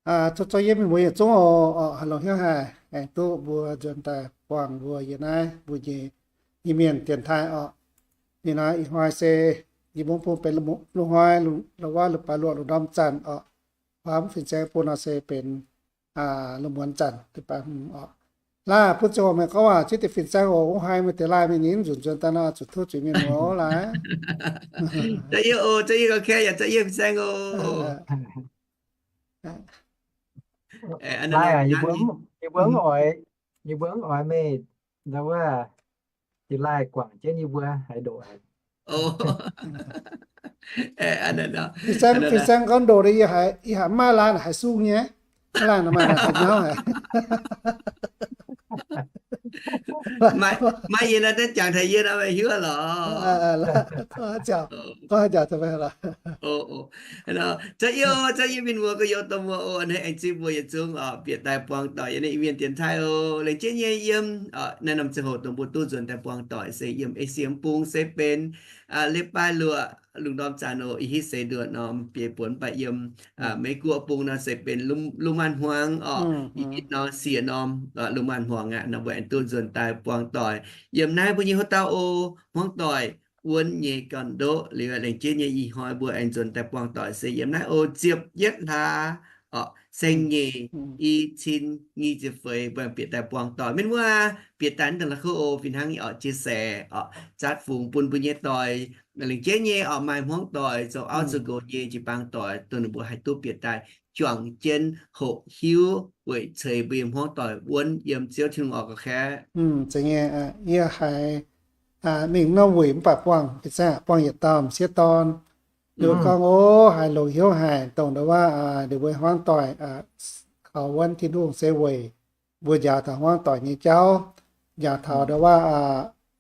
Zoux zoux yie mienh mbuo yietc zungv oc, haih longc hnyouv haic aengx duqv mbuo nzuonx daaih buangh mbuo yie naaiv mbuo nyei Iu-Mienh dienx taaih oc. Ninh naaiv ih hnoi se yie mbuo bung benx lungh hnoi, lungh waac, lungh baaix luoqc, lungh ndorm zanc oc. Huaav fin-saeng bung nor se benx lungh muonz zanc, oc. Laaih bun ziangh hoc meih gorngv waac ziex deix fin-saeng oc, wuov haiz meih deix laaih mingh ninh nzunc nzuonx daaih nor zuqc tov zuiz mienh muoz oc laaih. Za'yietv oc, za'yietv gauh kaaix yaac za'yietv fin-saeng oc. Yie mbuo mv oix, yie mbuo mv oix meih ndau wuov jiex laaih guangc jienv yie mbuo haaix ndoqc. Fin-saeng gorngv ndoqc, yie haiz mv maaih laanh haiz sung nyei. Mv maaih laanh maaih haiz nyauv haic. Maiv yie naaiv daav jangx taux yie nor, meih hiuv lorqc. Gorngv haaix jaax, gorngv haaix jaax. Za'yietv, za'yietv mienh muoz, gorx-youz dorh-muoz oc, hnangv aengx zipv mbuo yietc zungv oc bieqc daaih buangh doic yiem naaiv Iu-Mienh dienx taaih oc. Laengz jiex nyei yiem naaiv norm ziangh hoc dongh mbuo duqv nzuonx daaih buangh doic se yiem A'sie Bung se benx leiz-baaix luoqc lungh ndorm zanc oc. Ih hitv seix nduoqc norm biei buonc, mv baac yiem Meiv Guoqv Bung nor se benx lungh maanz-hmuangx oc. Ih hitv nor siec norm lungh maanz-hmuangx aqv. Nor mbuo aengx duqv nzuonx daaih buangh doic yiem naaiv mbuo nyei huoqv dauh oc, hmuangv doic wuonv nyei gorn-ndoqv. Liuz laengz jiex nyei ih hnoi mbuo aengx nzuonx daaih buangh doic se yiem naaiv oc, ziepc yietv hlaax oc, saeng-nyeic, i cin nyic ziepc feix, mbuo aengx bieqc daaih buangh doic. Mienh muoz, bieqc daaih dongh la'kuqv oc, fih hnangv oc, chia sẻ oc, zaatv fungx bun mbuo nyei doic. Laengz jiex nyei oc, maaih hmuangv doic zoux auv zoux nqox nyei jiu-baang doic, dongh ninh mbuo haih duqv bieqc daaih juangc jienv hoqc hiuv weic ceix mbuo nyei hmuangv doic wuonv yiem Ziouv Tin-Hungh oc, gauh kaeqv. Yie haiz mingh norm wuic mv baac buangh, buangh yietc dauh m'sieqv dorn. Ninh mbuo gorngv, o, haiz longx hnyouv haic, dongh ndau wuov ninh mbuo hmuangv doic kaux wuonv Tin-Hungh se weic mbuo njaaux taux hmuangv doic nyei jauv, njaaux taux ndau wuov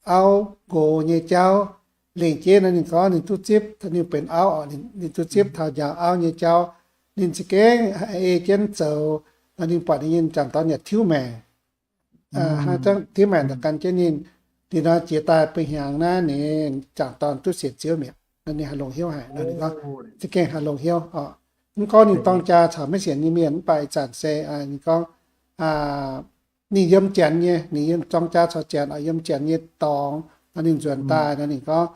auv nqox nyei jauv. Lengc jeiv nor ninh gorngv ninh duqv zipv, ninh benx auv, ninh duqv zipv taux njaaux auv nyei jauv. Ninh za'gengh ei jienv zoux, ninh buatc ninh nyei m'jangc dorn yaac tiuv maengc. Hnangv tiuv maengc daaih gan jienv ninh. Liuz nor jiex daaih bun hnyangx naaiv ninh m'jangc dorn duqv sienx Ziouv mi'aqv. Ninh haih longx hnyouv haic nor, ninh gorngv za'gengh haih longx hnyouv oc. Mv gorngv ninh dorng jaa caux maiv sienx nyei mienh, mv baac ih zanc se ninh gorngv ninh yiem Janx nyei, ninh yiem, dorng jaa caux Janx oc, yiem Janx nyei dorngx nor, ninh nzuonx daaih nor ninh gorngv,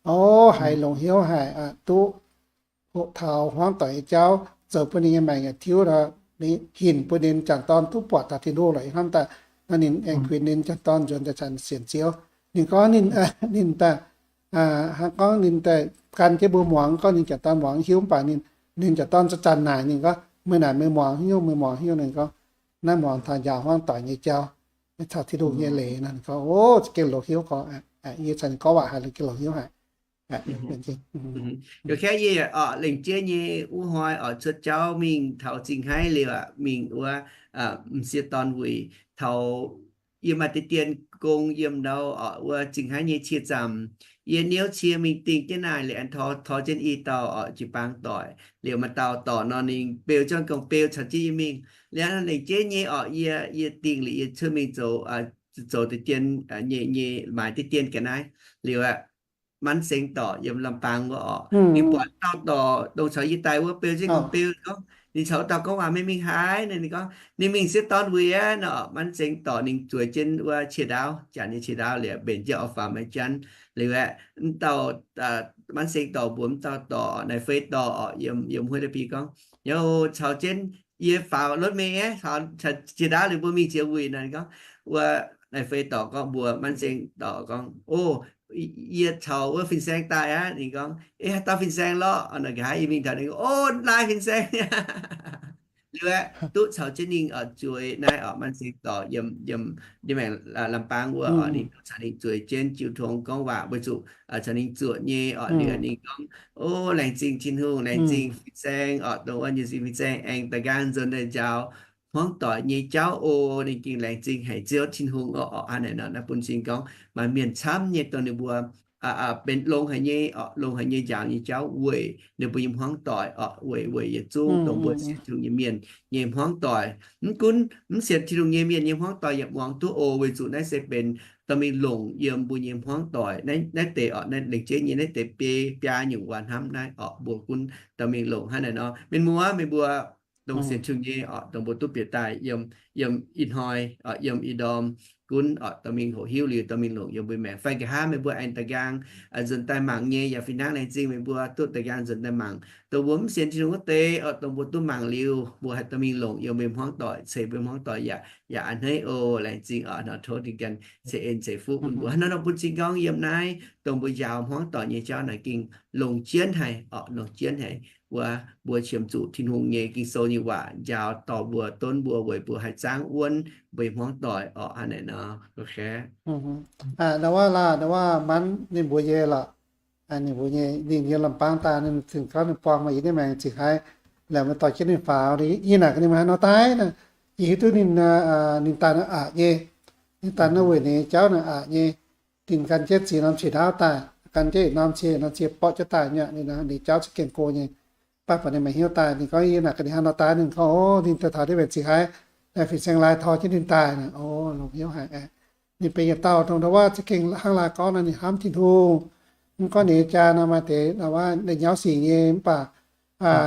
o, haiz longx hnyouv haic, duqv hoqc taux hmuangv doic nyei jauv, zoux bun ninh nyei maengc yaac tiuv nor, hinc bun ninh m'jangc dorn duqv buatc taux Tin-Hungh lorqc. Ih hnamv daaih nor ninh aengx kuinx ninh m'jangc dorn nzuonx daaih caux sienx Ziouv. Ninh gorngv ninh, ninh daaih hnangv gorngv ninh daaih gan jienv mbuo muangx, gorngv ninh m'jangc dorn muangx hiuv, mv baac ninh, ninh m'jangc dorn zanc-zanc naaic ninh gorngv, meih naaic meih muangx hiuv, meih muangx hiuv. Ninh gorngv, naaiv muangx taux njaaux hmuangv doic nyei jauv, taux Tin-Hungh nyei leiz nor. Ninh gorngv, o, gengh longx hnyouv gorx, yie caux ninh gorngv waac haiz gengh longx hnyouv haic. Yie kaeqv yie oc, lengc jeiv nyei wuov hnoi oc, cuotv jauv mingh taux Zingh Haiv liuz aqv, mingh wuov m'sieqv dorn wuic taux yie maaih deix dien gong yiem ndau oc, wuov Zingh Haiv nyei cie zaamc. Yie niouv cie mingh dingh jienv naaic liuz aengx tor, tor jienv i dauh oc jiu-baang doic. Liuz maaih dauh dorc nor ninh beu jienv gong beu caux jienv yie mingh. Liuz lengc jeiv nyei oc, yie, yie dingh liuz yie cuotv mingh zoux, zoux deix dien, nyei, nyei maaiz deix dien ga'naaiv. Liuz aqv, Manv Seng dorc yiem Lamh Baang wuov oc, ninh buatc dauh dorc dongh caux yie daaih wuov beu jienv gong beu gorngv, ninh caux wuov dauh gorngv waac, meih mingh haaix? Ninh gorngv ninh mingh m'sieqv dorn wuic aqv nor. Manv Seng dorc ninh zueiz jienv wuov qiex ndaauv, janx nyei qiex ndaauv liuz mbenc jienv oix faaux maiv janv. Liuz aqv, dauh Manv Seng dorc mbuox wuov dauh dorc, Naaiv Fei dorc oc, yiem, yiem hueiv da'bi gorngv, youz caux jienv yie faaux รถเมล์ aqv, qiex ndaauv liuz mbuo mingh ziex wuic nor. Ninh gorngv, wuov Naaiv Fei dorc gorngv mbuox Manv Seng dorc gorngv, o, yie caux wuov fin-saeng daaih aqv. Ninh gorngv, e, haaix dauh fin-saeng lorqc? Nor nqa'haav yie mingh taux ninh gorngv, o, laai fin-saeng. Liuz aqv, duqv caux jienv ninh oc zueiz naaiv oc, Manv Seng dorc yiem, yiem, yiem maengx Lamh Baang wuov oc, ninh duqv caux ninh zueiz jienv jiu tong gorngv waac weic zuqc caux ninh zuoqc nyei oc. Liuz ninh gorngv, o, laengz zingh Tin-Hungh, laengz zingh fin-saeng oc, dongh wuov nyei fin-saeng aengx daaih nqaang nzuonx daaih njaaux hmuangv doic nyei jauv oc. Ninh gengh laengz zingh haic Ziouv Tin-Hungh oc. Hnangv naaic nor naaiv bun cing gorngv maaih mienh camv nyei dongh ninh mbuo benx longx haic nyei oc, longx haic nyei njaaux nyei jauv weic ninh mbuo nyei hmuangv doic oc, weic, weic yietc zungv dongh mbuo sienx Tin-Hungh nyei mienh nyei hmuangv doic. Mv gunv mv sienx Tin-Hungh nyei mienh nyei hmuangv doic yaac muangx duqv oc, weic zuqc naaiv se benx dorh mingh longc yiem mbuo nyei hmuangv doic naaiv deix oc, naaiv lengc jeiv nyei naaiv deix biei biaa nyungc waac hnamv naaiv oc, mbuo gunv dorh mingh longc hnangv naaic nor. Mienh muoz, meih mbuo dongh sienx Tin-Hungh nyei oc, dongh mbuo duqv bieqc daaih yiem, yiem ih hnoi, yiem ih ndorm gunv oc, dorh mingh hoqc hiuv liuz dorh mingh longc yiem mbuo maengc. Fai nqa'haav meih mbuo aengx daaih nqaang nzuonx daaih mangc nyei yaac fih hnangv. Laengz zingh meih mbuo duqv daaih nqaang nzuonx daaih mangc. Dongh mbuo mv sienx Tin-Hungh wuov deix oc, dongh mbuo duqv mangc liuz mbuo haih dorh mingh longc yiem mbuo hmuangv doic, ceix mbuo hmuangv doic yaac, yaac a'hneiv oc. Laengz zingh oc, nor tov Tin-Hungh ganh ceix en ceix fuqv bun mbuo. Hnangv nor bun cing gorngv yiem naaiv dongh mbuo njaaux hmuangv doic nyei jauv naaic gengh longc jienv haic oc, longc jienv haic. Wuov mbuo qiemx zuqc Tin-Hungh nyei Ging-Sou nyei waac njaaux dorh mbuo, donv mbuo, weic mbuo haih zaangv wuonv mbuo nyei hmuangv doic oc. Hnangv naaic nor, ndau wuov laaih, ndau wuov manv ninh mbuo nyei lorqc. Ninh mbuo nyei, ninh yiem lamh baang daaih, ninh zinh gauv ninh buangh maaih yiem naaiv maengx zingc haiz, laaix meih dorh jienv ninh faaux, yie naaic gaax ninh maaih haaix nor daaih naaic, yie hiuv duqv ninh, ninh daaih naaic aqc nyei. Ninh daaih naaiv weic ninh nyei jauv naaic aqc nyei. Ninh gan jienv ziex norm cie ndaauv daaih, gan jienv yietc norm cie, norm cie borqv jienv daaih nyei, ninh jauv za'gengh go nyei. Mv baac buatc ninh maaih hnyouv daaih, ninh gorngv yie naaic gaax ninh haaix nor daaih, ninh gorngv, o, ninh daaih taux naaiv maengx zingc haiz, naaiv fin-saeng laai tor jienv ninh daaih naaic, o, longc hnyouv haic aqv. Ninh benx yietc dauh dongh ndau wuov za'gengh hnangv laai gorngv nor, ninh hnamv Tin-Hungh. Mv gorngv ninh nyei jaa nor maaih deix ndau wuov nyauv sic nyei, mv baac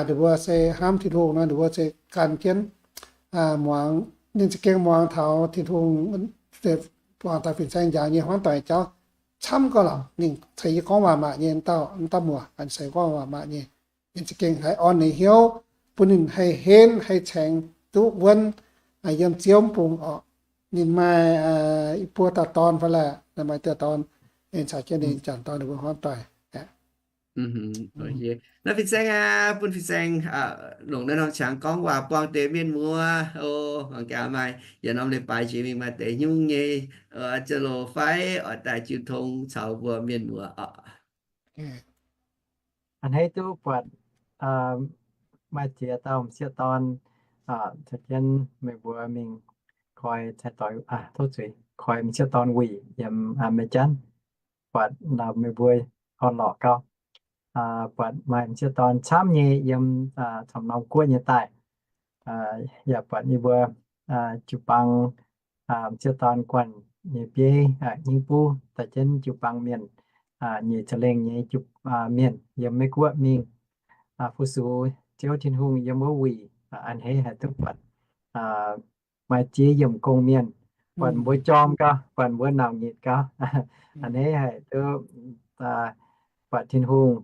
ninh mbuo se hnamv Tin-Hungh nor, ninh mbuo se gan jienv muangx, ninh za'gengh muangx taux Tin-Hungh, muangx taux fin-saeng njaaux nyei hmuangv doic jauv camv gauh lorqc. Ninh ceix yie gorngv waac maah nyei, dauh, dauh muoc, ceix gorngv waac maah nyei. Ninh za'gengh haih orn ninh hnyouv, bun ninh haih henv, haih caengx duqv wuonv yiem Ziouv mv bung orqc. Ninh maaih i buo dauh dorn fai laaix, maaih dauh dorn, ninh caux jienv ninh janx dorn ninh mbuo hmuangv doic. Naaiv fin-saeng aqv, bun fin-saeng longc naaiv norm qangx gorngv waac buangh deix mienh muoz. O, mangc gaax maaih yietc norm leiz-baaix jiex mingh maaih deix nyungc nyei jauv-louc fai oix daaih jiu tong caux mbuo mienh muoz oc. A'hneiv duqv buatc maaih ziex dauh m'sieqv dorn caux jienv meih mbuo mingh koi, tov zuiz, koi m'sieqv dorn wuic yiem Meiv Janv. Buatc meih mbuo orn-lorqc gauh, buatc maaih m'sieqv dorn camv nyei yiem camv norm guoqv nyei daaih. Yaac buatc yie mbuo jiu-baang m'sieqv dorn guanh nyei bieiv hnyingv buv daaih jienv jiu-baang mienh, nyeic za'lengh nyei mienh yiem Meiv Guoqv mingh fu-sux Ziouv Tin-Hungh yiem wuov wuic. A'hneiv haic duqv buatc maaih ziex yiemc gong mienh, buatc mbuo jorm gauh, buatc mbuo nauc nyitc gauh. A'hneiv haic duqv buatc Tin-Hungh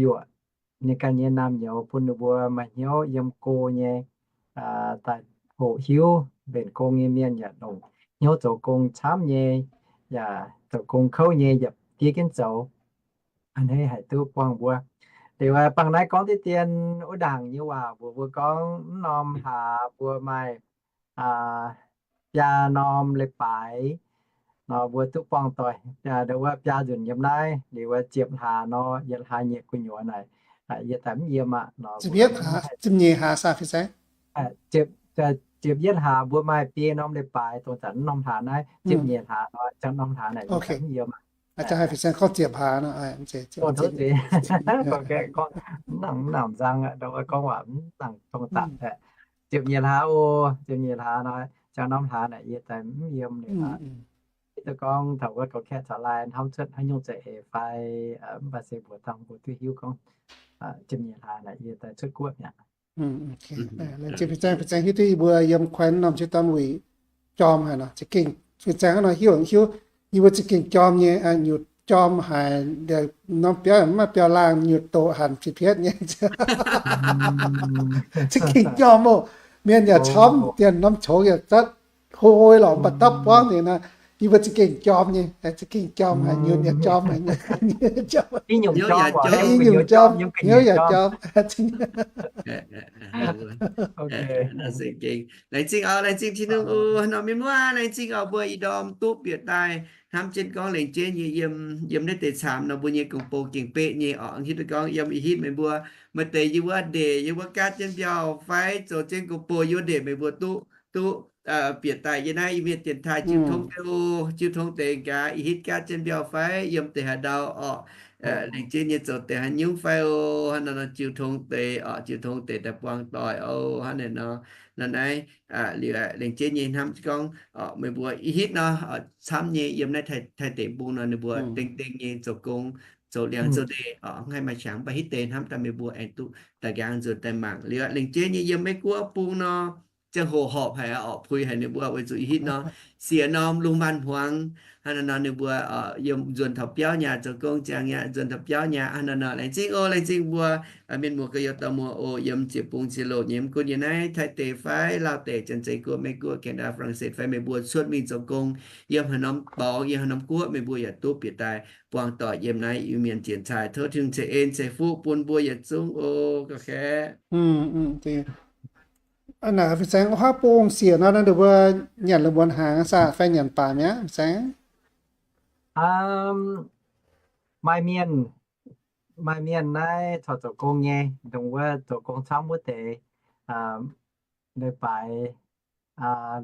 yuoqc ninh ganh nyei naamh nyouz bun ninh mbuo maaih hnyouv yiem go nyei daaih hoqc hiuv. Mbenc gong nyei mienh yaac longc hnyouv zoux gong camv nyei, yaac zoux gong kouv nyei yaac diev jienv zoux. A'hneiv haic duqv buangh mbuo. Liuz bangc naaiv gorngv diqv dien wuov ndaangc nyei waac mbuox mbuo gorngv mv norm hlaax mbuo maaih biaa norm leiz-baaix nor mbuo duqv buangh doic. Ndau wuov biaa nzunc yiem naaiv, liuz ziepc hlaax nor, yietc hlaax nyei gu'nyuoz naaic, yie daaih mv yiem aqv. Ziepc nyeic hlaax, ziepc yietc hlaax mbuo maaih biei norm leiz-baaix, dongh zanc mv norm hlaax naaiv, ziepc nyeic hlaax nor, ziangh norm hlaax naaic yie daaih mv yiem aqv. Gorngv ziepc hlaax nor, mv nangc, mv nangc nzang, ndau wuov gorngv waac mv nangc dongh zanc. Ziepc nyeic hlaax oc, ziepc nyeic hlaax nor, ziangh norm hlaax naaic yie daaih mv yiem liuz aqv. Hiuv duqv gorngv taux wuov goux kaeqv caux laai hnamv cuotv haaix nyungc za'eix fai, mv baac se mbuox dangh mbuo duqv hiuv gorngv ziepc nyeic hlaax naaic yie daaih cuotv guoqv mi'aqv. Fin-saeng, fin-saeng hiuv duqv yie mbuo yiem kuaaiv norm m'sieqv dorn wuic jorm haic nor, za'gengh fin-saeng hnangv nor hiuv hiuv, yie mbuo za'gengh jorm nyei, nyutc jorm haic, norm biauv mv maaih biauv-laangh, nyutc doqc hanc pietv-pietv nyei. Za'gengh jorm oc. Mienh yaac camv, dien norm qongx yaac zatv hoi hoi lorqc, mv baac dapv buangv nzengc nor, yie mbuo za'gengh jorm nyei, za'gengh jorm haic, nyutc yaac jorm haic, i nyungc jorm, hnyouv yaac jorm. Laengz zingh oc, laengz zingh Tin-Hungh oc, norm mienh muoz, laengz zingh oc, mbuo ih ndorm duqv bieqc daaih hnamv jienv gorngv laengz jienv nyei yiem, yiem naaiv deix camv nor mbuo nyei gong-bou gengh beqv nyei oc. Hiuv duqv gorngv yiem ih hitv meih mbuo maaih deix yiem wuov ndeic, yiem wuov gaatv jienv mbiauh fai zoux jienv gong-bou yiem wuov ndeic, meih mbuo duqv, duqv bieqc daaih yiem naaiv Iu-Mienh dienx taaih jiu tong deix, jiu tong deix gaax, ih hitv gaatv jienv mbiauh fai yiem deix haaix ndau oc. Laengz jienv nyei zoux deix haaix nyungc fai oc, hnangv nor jiu tong deix oc, jiu tong deix daaih buangh doic oc, hnangv naaic nor. Nor naaiv liuz laengz jienv nyei hnamv gorngv meih mbuo ih hitv nor camv nyei yiem naaiv Taiv deic-bung nor ninh mbuo deng deng nyei zoux gong, zoux liangx zoux ndeic, mv haih maaih qangx, mv baac hitv deix hnamv daaih meih mbuo aengx duqv daaih nqaang nzuonx daaih mangc. Liuz lengc jeiv nyei yiem Meiv Guoqv bung nor, ziangh hoc horpc haic, orqc, puix haic ninh mbuo weic zuqc ih hitv nor, siec norm lungh maanz hmuangx, hnangv naaiv nor ninh mbuo yiem nzuonx taux biauv nyei zoux gong ziangx nyei, nzuonx taux biauv nyei, hnangv naaiv nor. Laengz zingh oc, laengz zingh mbuo mienh muoz ga'youz dauh muoz oc, yiem ziepc bung ziex loc nyei, mv gunv yiem naaiv Taiv deic fai Laauh deic, Janx-Zeiz Guoqv, Meiv Guoqv, Canada, France fai meih mbuo cuotv mingh zoux gong yiem haaix norm dorngx, yiem haaix norm guoqv, meih mbuo yaac duqv bieqc daaih buangh doic yiem naaiv Iu-Mienh dienx taaih. Tov Tin-Hungh ceix en ceix fuqv bun mbuo yietc zungv oc. Ga'fei Fin-Saeng, wuov bung siec nor, ninh mbuo nyanc lungh muonz hnaangx saah fai nyanc baac mi'aqv, Fin-Saeng? Maaih mienh, maaih mienh naaiv corc zoux gong nyei, dongh wuov zoux gong camv wuov deix, leiz-baaix,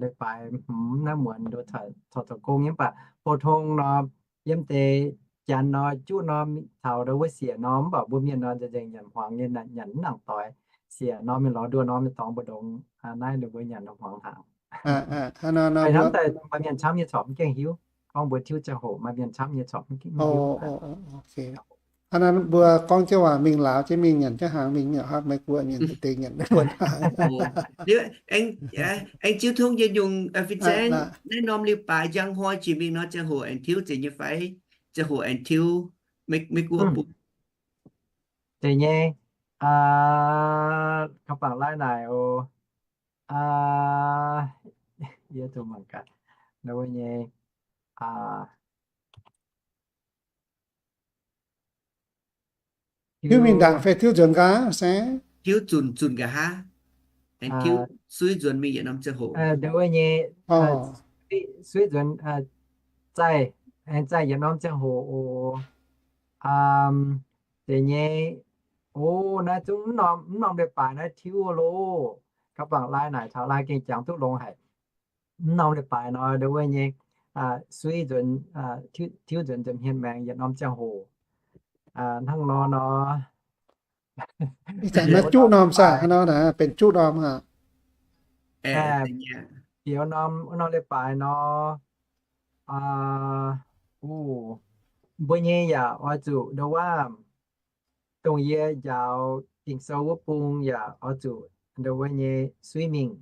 leiz-baaix hmz naaiv muonz nduov corc zoux gong nyei. Mv baac pou-tong nor, yiem deix janx nor, juqv norm taux ndau wuov siec norm, mv baac mbuo mienh nor nzengc nzengc nyanc hmuangx nyei, nyanc mv nangc doix. Siec norm mingh lorz nduov norm nyei dorngx mbu'ndongx, naaiv ninh mbuo nyanc hmuangx hnaangx. Hnamv daaih maaih mienh camv nyei corc mv gaengh hiuv. Gorngv mbuo tiuv ziangh hoc maaih mienh camv nyei corc mv gaengh hiuv. Hnangv naaiv mbuo gorngv jienv waac mingh lauz jienv mingh nyanc jienv hnaangx mingh, mi'aqv, Meiv Guoqv mienh deix nyanc wuov hnaangx. Aengx jiuv tongv yie nyungc, Fin-Saeng, naaiv norm leiz-baaix njang hnoi jiex mingh nor, ziangh hoc aengx tiuv zeiz nyei fai? Ziangh hoc aengx tiuv, Meiv Guoqv bung. Deix nyei, ka'bangc lai naaic oc. Yie zuqc mangc gaax, ndau wuov nyei, tiuv mingh ndaangc fai tiuv nzuonx nqa'haav, Fin-Saeng? Tiuv zunc, zunc nqa'haav, aengx tiuv suiv nzuonx mingh yietc norm ziangh hoc. Ndau wuov nyei, suiv nzuonx, zaih, aengx zaih yietc norm ziangh hoc oc. Deix nyei, o, naaiv zungv mv norm, mv norm leiz-baaix naaiv tiuv loh. Ka'bangc lai naaic taux lai gengh jangx duqv longx haic. Mv norm leiz-baaix nor, ndau wuov nyei, suiv nzuonx, tiuv nzuonx nza'hmien maengx yietc norm ziangh hoc. Hnangv nor nor, ih zanc naaiv juqv norm saah, hnangv nor naaic benx juqv norm aqv. Bieqc norm, wuov norm leiz-baaix nor, mbuo nyei yaac oix zuqc ndau wuov, dongh yie njaaux Ging-Sou wuov bung yaac oix zuqc ndau wuov nyei suiv mingh.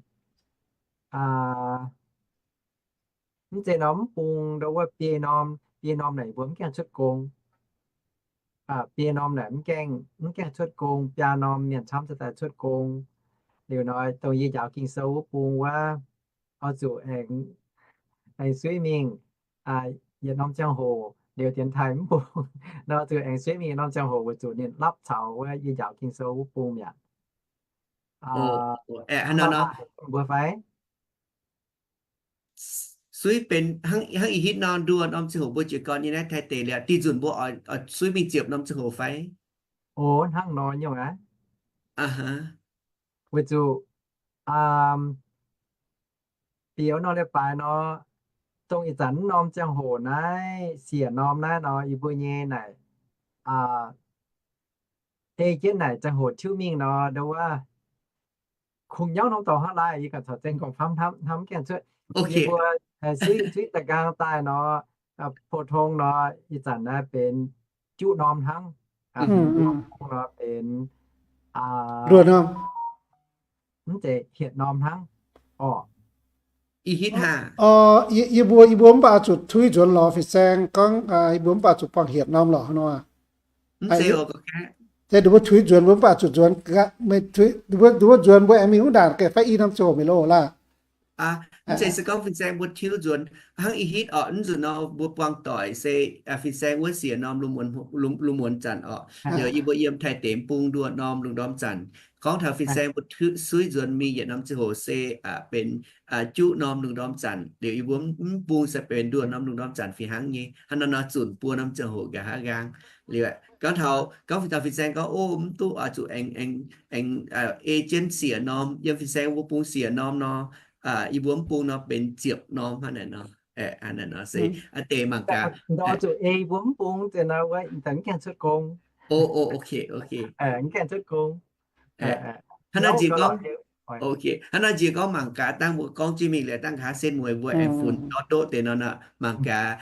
Mv zeiz norm mv bung ndau wuov biei norm, biei norm naaic mbuo mv gaengh cuotv gong. Biei norm naaic mv gaengh, mv gaengh cuotv gong, biaa norm mienh camv ziouc daaih cuotv gong. Liuz nor, dongh yie njaaux Ging-Sou wuov bung wuov, oix zuqc aengx, aengx suiv mingh yietc norm ziangh hoc. Liuz dienx taaih mv bung nor, zuqc aengx suiv mingh yietc norm ziangh hoc weic zuqc ninh lapv caux wuov yie njaaux Ging-Sou wuov bung mi'aqv. Mbuo fai suiv benx hnangv ih hitv nor, nduov norm ziangh hoc mbuo jiez gorn nyei naaiv Taiv deic liuz, dih nzunc mbuo oix suiv mingh ziepc norm ziangh hoc fai? O, hnangv nor nyungc aqv. Weic zuqc bieqc norm leiz-baaix nor, dongh ih zanc mv norm ziangh hoc naaiv, siec norm naaiv nor, yie mbuo nyei naaic, ei jienv naaic ziangh hoc tiuv mingh nor, ndau wuov, kungx nyauv norm dorngx hnangv lai, yie ganh caux zengh gorngv hnamv, hnamv mv gaengh cuotv. Yie mbuo suiv, suiv da'nqaang daaih nor, pou-tong nor, ih zanc naaiv benx juqv norm hnangv. Nor benx nduov norm, mv zeiz hietc norm hnangv. Orqc, yie mbuo, yie mbuo mv baac zuqc tuix nzuonx lorz Fin-Saeng gorngv, yie mbuo mv baac zuqc buangh hietc norm lorqc hnangv nor. Mv zeiz, ninh mbuo tuix nzuonx mbuo mv baac zuqc nzuonx, ninh mbuo nzuonx mbuo aengx mingh wuov ndaangc ga'fai i norm ziangh hoc mingh loh laah. Mv zeiz se gorngv Fin-Saeng mbuo tiuv nzuonx hnangv ih hitv orqc, mv nzunc nor mbuo buangh doic se Fin-Saeng wuov siec norm lungh muonz zanc orqc. Liuz yie mbuo yiem Taiv deic bung nduov norm lungh ndorm zanc. Gorngv taux Fin-Saeng mbuo suiv nzuonx mingh yietc norm ziangh hoc se benx juqv norm lungh ndorm zanc. Liuz yie mbuo mv bung se benx nduov norm lungh ndorm zanc fih hnangv nyei. Hnangv nor nor zunc buo norm ziangh hoc nqa'haav nqaang. Liuz gorngv taux, gorngv taux Fin-Saeng gorngv, o, mv duqv oix zuqc aengx, aengx ei jienv siec norm, yiem Fin-Saeng wuov bung siec norm nor, yie mbuo mv bung nor benx ziepc norm hnangv naaic nor. Hnangv naaic nor se deix mangc gaax. Zuqc ei mbuo mv bung ziex nor, mv gaengh cuotv gong. O, o, ok, ok. Mv gaengh cuotv gong. Hnangv naaiv nziex gorngv, Ok, hnangv naaiv njiec gorngv mangc gaax dangh mbuo gorngv jienv mingh liuz dangh nqa'haav setv mueiz mbuo aengx funx ndortv ndoqv deix nor, mangc gaax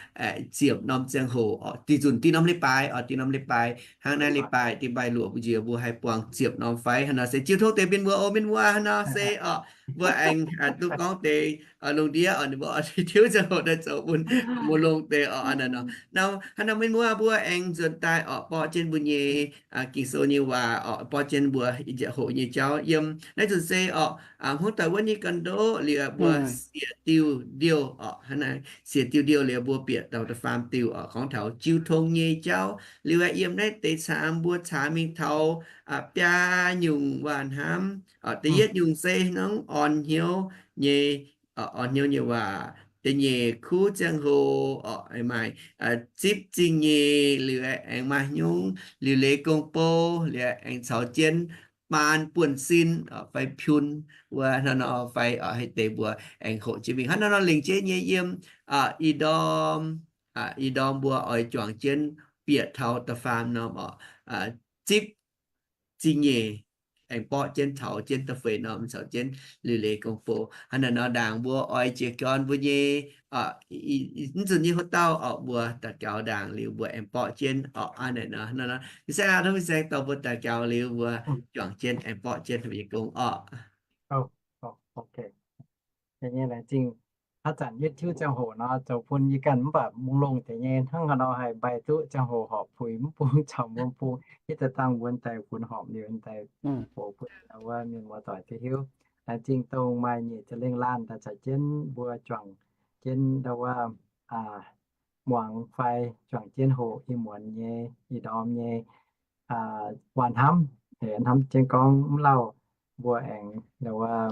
ziepc norm ziangh hoc oc, dih nzunc dih norm leiz-baaix oc, dih norm leiz-baaix hnangv naaiv leiz-baaix dingh baaih luoqc mbuo njiec mbuo haih buangh ziepc norm fai hnangv nor se jiu tong deix mienh mbuo oc, mienh mbuo hnangv nor se oc, mbuo aengx duqv gorngv deix lungh ndiev oc, ninh mbuo oix tiuv ziangh hoc daaih zoux bun mbuo longx deix oc, hnangv nor. Hnangv nor mienh mbuo mbuo aengx nzuonx daaih oc, borqv jienv mbuo nyei Ging-Sou nyei waac oc, borqv jienv mbuo njiec hoqc nyei jauv yiem naaiv nzunc se oc, hmuangv doic wuov nyei ganh ndoqv liuz mbuo siec diuh ndiouh oc, hnangv naaiv siec diuh ndiouh liuz mbuo bieqc taux da'faam diuh oc, gorngv taux jiu tong nyei jauv. Liuz yiem naaiv deix caamx mbuo caamx mingh taux biaa nyungc waac hnamv. Da'yietv nyungc se hnangv orn hnyouv nyei, orn hnyouv nyei waac. Da'nyeic kuv ziangh hoc oc, maaih zipv zingh nyeic, liuz aengx maaih nyungc liuc leiz gong-bou, liuz aengx caux jienv baan buonv-sin fai piun wuov hnangv nor fai haih deix mbuo aengx hoqc jienv mingh hnangv nor. Lengc jeiv nyei yiem ih ndorm, ih ndorm mbuo oix juangc jienv bieqc taux da'faam norm oc, zipv zingh nyeic aengx borqv jienv taux jienv da'feix norm caux jienv liuc leiz gong-bou. Hnangv naaiv nor ndaangc mbuo oix jiez gorn mbuo nyei, mv nzunc nyei hoc dauh oc, mbuo daux gaux ndaangc liuz mbuo aengx borqv jienv oc. Hnangv naaiv nor, ih saeng aac, tov ih saeng dorh mbuo daux gaux liuz mbuo juangc jienv aengx borqv jienv mbuo nyei gong oc. Nyei laengz zingh. Haaix zanc yie tiuv ziangh hoc nor, zoux bun yie ganh mv baac mungh longh deix nyei, hnangv haaix nor haih mbaih duqv ziangh hoc horpc puix mv bung caux mbuo mv bung, hitv daaih dangh mbuo daaih funx horpc liuz daaih hoc bun ndau wuov mienh muoz-doic duqv hiuv. Laengz zingh dongh maaih nyic ziepc lengh laanh daaih caux jienv mbuo juangc jienv ndau wuov muangx fai juangc jienv hoqc ih muonz nyei ih ndorm nyei waac hnamv. Hnamv jienv gorngv mv lauh mbuo aengx ndau wuov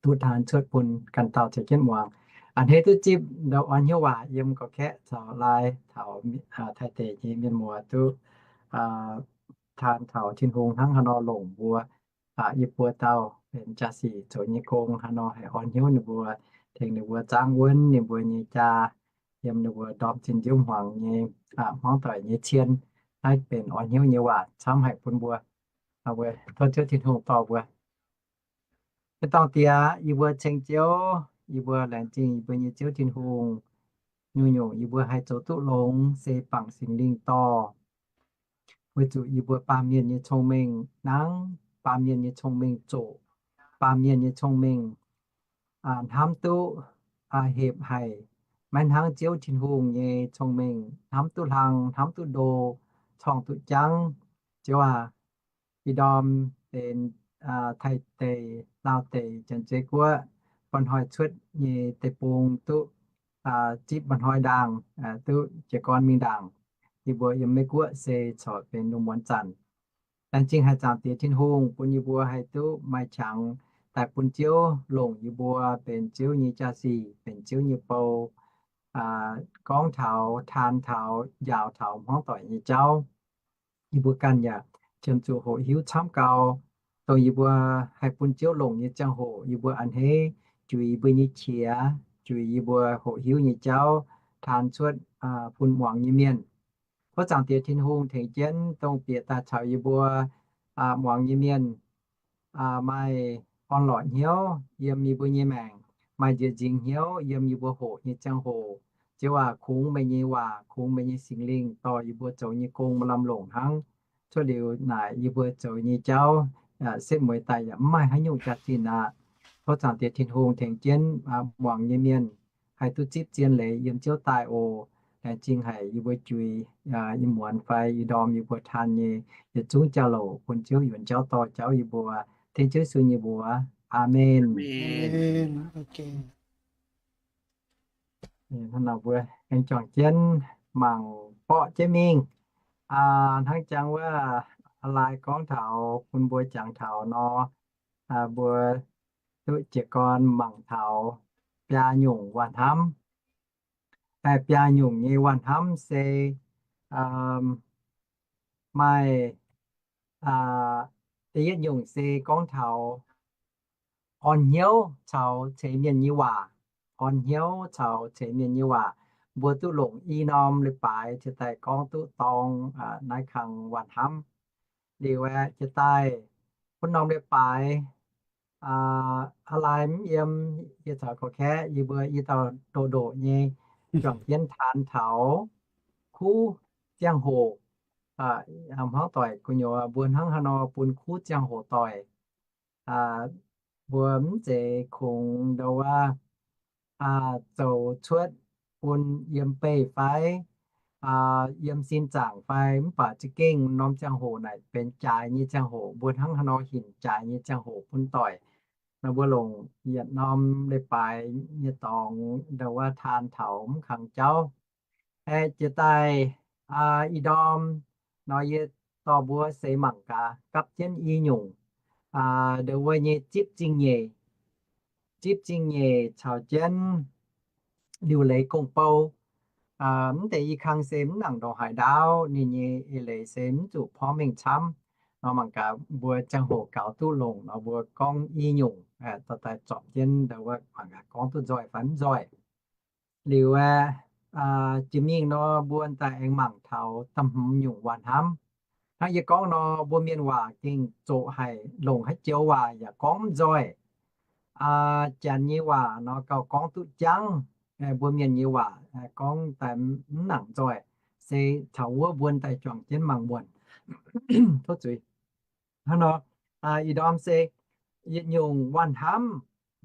duqv taan cuotv bun ganh dauh caux jienv muangx. A'hneiv duqv zipv ndau orn hnyouv waac yiem gorqv-kaeqv caux laai taux Taiv deic nyei mienh muoz duqv taan taux Tin-Hungh hnangv haaix nor longc mbuo yie buo dauh benx jaa-sic zoux nyei gong, haaix nor haih orn hnyouv ninh mbuo, tengx ninh mbuo zaangv wuonv ninh mbuo nyei jaa, yiem ninh mbuo ndorm zinh nziouv hmuangx nyei hmuangv doic nyei cien. Naaiv benx orn hnyouv nyei waac camv haic bun mbuo. Tov Ziouv Tin-Hungh dorh mbuo. Maiv dorngh Diex, yie mbuo ceng Ziouv, yie mbuo laengz zingh yie mbuo nyei Ziouv Tin-Hungh. Nyungc-nyungc yie mbuo haih zoux duqv longx se bangc Singx Lingh dorh. Weic zuqc yie mbuo baamh mienh nyei cong-mengh nangv, baamh mienh nyei cong-mengh zoqc, baamh mienh nyei cong-mengh hnamv duqv hepc haic, maiv hnangv Ziouv Tin-Hungh nyei cong-mengh hnamv duqv hlang, hnamv duqv ndo, corngh duqv jangv. Ziouv aac, ih ndorm benx Taiv deic, Laauv deic, Janx-Zei Guoqv, mba'hnoi cuotv nyei deic-bung duqv zipv mba'hnoi ndaangc, duqv jiez gorn mingh ndaangc. Yie mbuo yiem Meiv Guoqv se corc benx lungh muonz zanc. Laengz zingh haic Zaangc Diex Tin-Hungh bun yie mbuo haih duqv maaih qangx daaih bun Ziouv longc yie mbuo benx Ziouv nyei jaa-sic, benx Ziouv nyei bou, gorngv taux, taan taux, njaaux taux hmuangv doic nyei jauv. Yie mbuo ganh yaac qiemx zuqc hoqc hiuv camv gau, dongh yie mbuo haih bun Ziouv longc nyei ziangh hoc, yie mbuo a'hneiv juix yie mbuo nyei qiex, juix yie mbuo hoqc hiuv nyei jauv taan cuotv bun muangx nyei mienh. Tov Zaangc Diex Tin-Hungh tengx jienv dongh bieqc daaih caux yie mbuo muangx nyei mienh maaih orn-lorqc hnyouv yiem yie mbuo nyei maengc, maaih nzieqc nzingx hnyouv yiem yie mbuo hoqc nyei ziangh hoc. Ziouv aac, kungx meih nyei waac, kungx meih nyei Singx Lingh dorh yie mbuo zoux nyei gong maaih lamh longc hnangv. Cuotv liuz naaic yie mbuo zoux nyei jauv, setv mueiz daaih yaac mv maaih haaix nyungc jaax-zinh aqv. Tov Zaangc Diex Tin-Hungh tengx jienv muangx nyei mienh haih duqv zipv zien leiz yiem Ziouv daaih oc. Laengz zingh haic yie mbuo juix ih muonz fai ih ndorm yie mbuo taan nyei yietc zungv jauv-louc bun Ziouv yuonx jauv dorh jauv yie mbuo. Tengx Ziouv Yesu nyei mbuox. Aamen. Hnangv naaic mbuo aengx juangc jienv mangc borqv jienv mingh. Hnangv jangx wuov laai gorngv taux bun mbuo jangx taux nor, mbuo duqv jiez gorn mangc taux biaa nyungc waac hnamv. Biaa nyungc nyei waac hnamv se maaih da'yietv nyungc se gorngv taux orn hnyouv caux ceix mienh nyei waac. Orn hnyouv caux ceix mienh nyei waac. Mbuo duqv longc i norm leiz-baaix ciex daaih gorngv duqv dorng naaiv kang waac hnamv. Liuz aeqv, ciex daaih bun norm leiz-baaix aa, aa lai mv yiem, yie caux gorx-kaeqv yie mbuo i dauh ndoqc ndoqc nyei juangc jienv taan taux kuv ziangh hoc, hmuangv doic gu'nyuoz mbuo hnangv haaix nor bun kuv ziangh hoc doic, mbuo mv zeiz kungx ndau wuov zoux cuotv bun yiem beih fai yiem sin zaangc fai, mv baac za'gengh norm ziangh hoc naaic benx jaaix nyei ziangh hoc, mbuo hnangv haaix nor hinc jaaix nyei ziangh hoc bun doic. Nor mbuo longc yietc norm leiz-baaix nyei dorngx ndau wuov taan taux mv kang jauv. Aeqv, jiex daaih ih ndorm nor yie dorh mbuo seix mangc gaax gapv jienv i nyungc ndau wuov nyei zipv zingh nyeic, zipv zingh nyeic caux jienv liuc leiz gong-bou. Mv deix i kang se mv nangc ndongc haaix ndaauv, ninh nyei eix leiz se mv zuqc porv mengh camv. Nor mangc gaax mbuo ziangh hoc gaux duqv longc nor mbuo gorngv i nyungc dorh daaih zorpc jienv ndau wuov mangc gaax gorngv duqv nzoih fai mv nzoih. Liuz aeqv, jiex mingh nor mbuo daaih aengx mangc taux da'hmz nyungc waac hnamv. Hnangv yie gorngv nor, mbuo mienh waac gengh zoqc haic, longc haaix joux waac yaac gorngv mv nzoih. Janx nyei waac nor gauh gorngv duqv jangv, mbuo mienh nyei waac gorngv daaih mv nangc nzoih, se taux wuov mbuo daaih juangc jienv mangc muonc. Tov zuiz. Hnangv nor, ih ndorm se yietc nyungc waac hnamv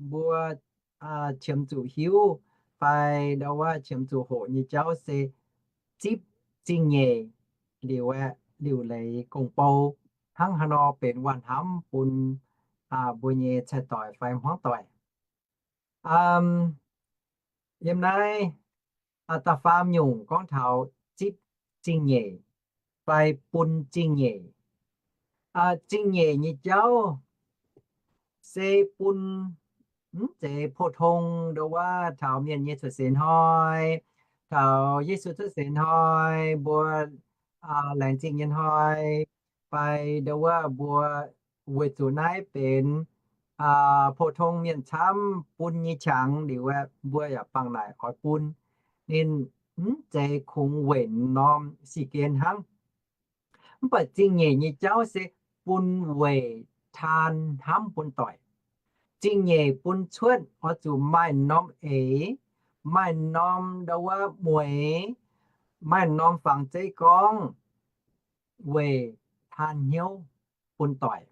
mbuo qiemx zuqc hiuv fai ndau wuov qiemx zuqc hoqc nyei jauv se zipv zingh nyeic liuz aeqv, liuc leiz gong-bou, hnangv haaix nor benx waac hnamv bun mbuo nyei cai-doic fai hmuangv doic. Yiem naaiv da'faam nyungc gorngv taux zipv zingh nyeic fai bun zingh nyeic. Zingh nyeic nyei jauv se bun mv zeiz pou-tong ndau wuov taux mienh nyei cuotv seix hnoi, taux Yesu cuotv seix hnoi, mbuo laengz zingh nyei hnoi, fai ndau wuov mbuo weic zuqc naaiv benx pou-tong mienh camv bun nyei qangx liuz aeqv, mbuo yaac bangc naaic oix bun. Ninh mv zeiz kungx weic norm sic gen hnangv. Mv baac zingh nyeic nyei jauv se bun weic taan hnamv bun doic. Zingh nyeic bun cuotv oix zuqc maaih norm eix, maaih norm ndau wuov mueix, maaih norm fangx zeiv gorngv weic taan hnyouv bun doic,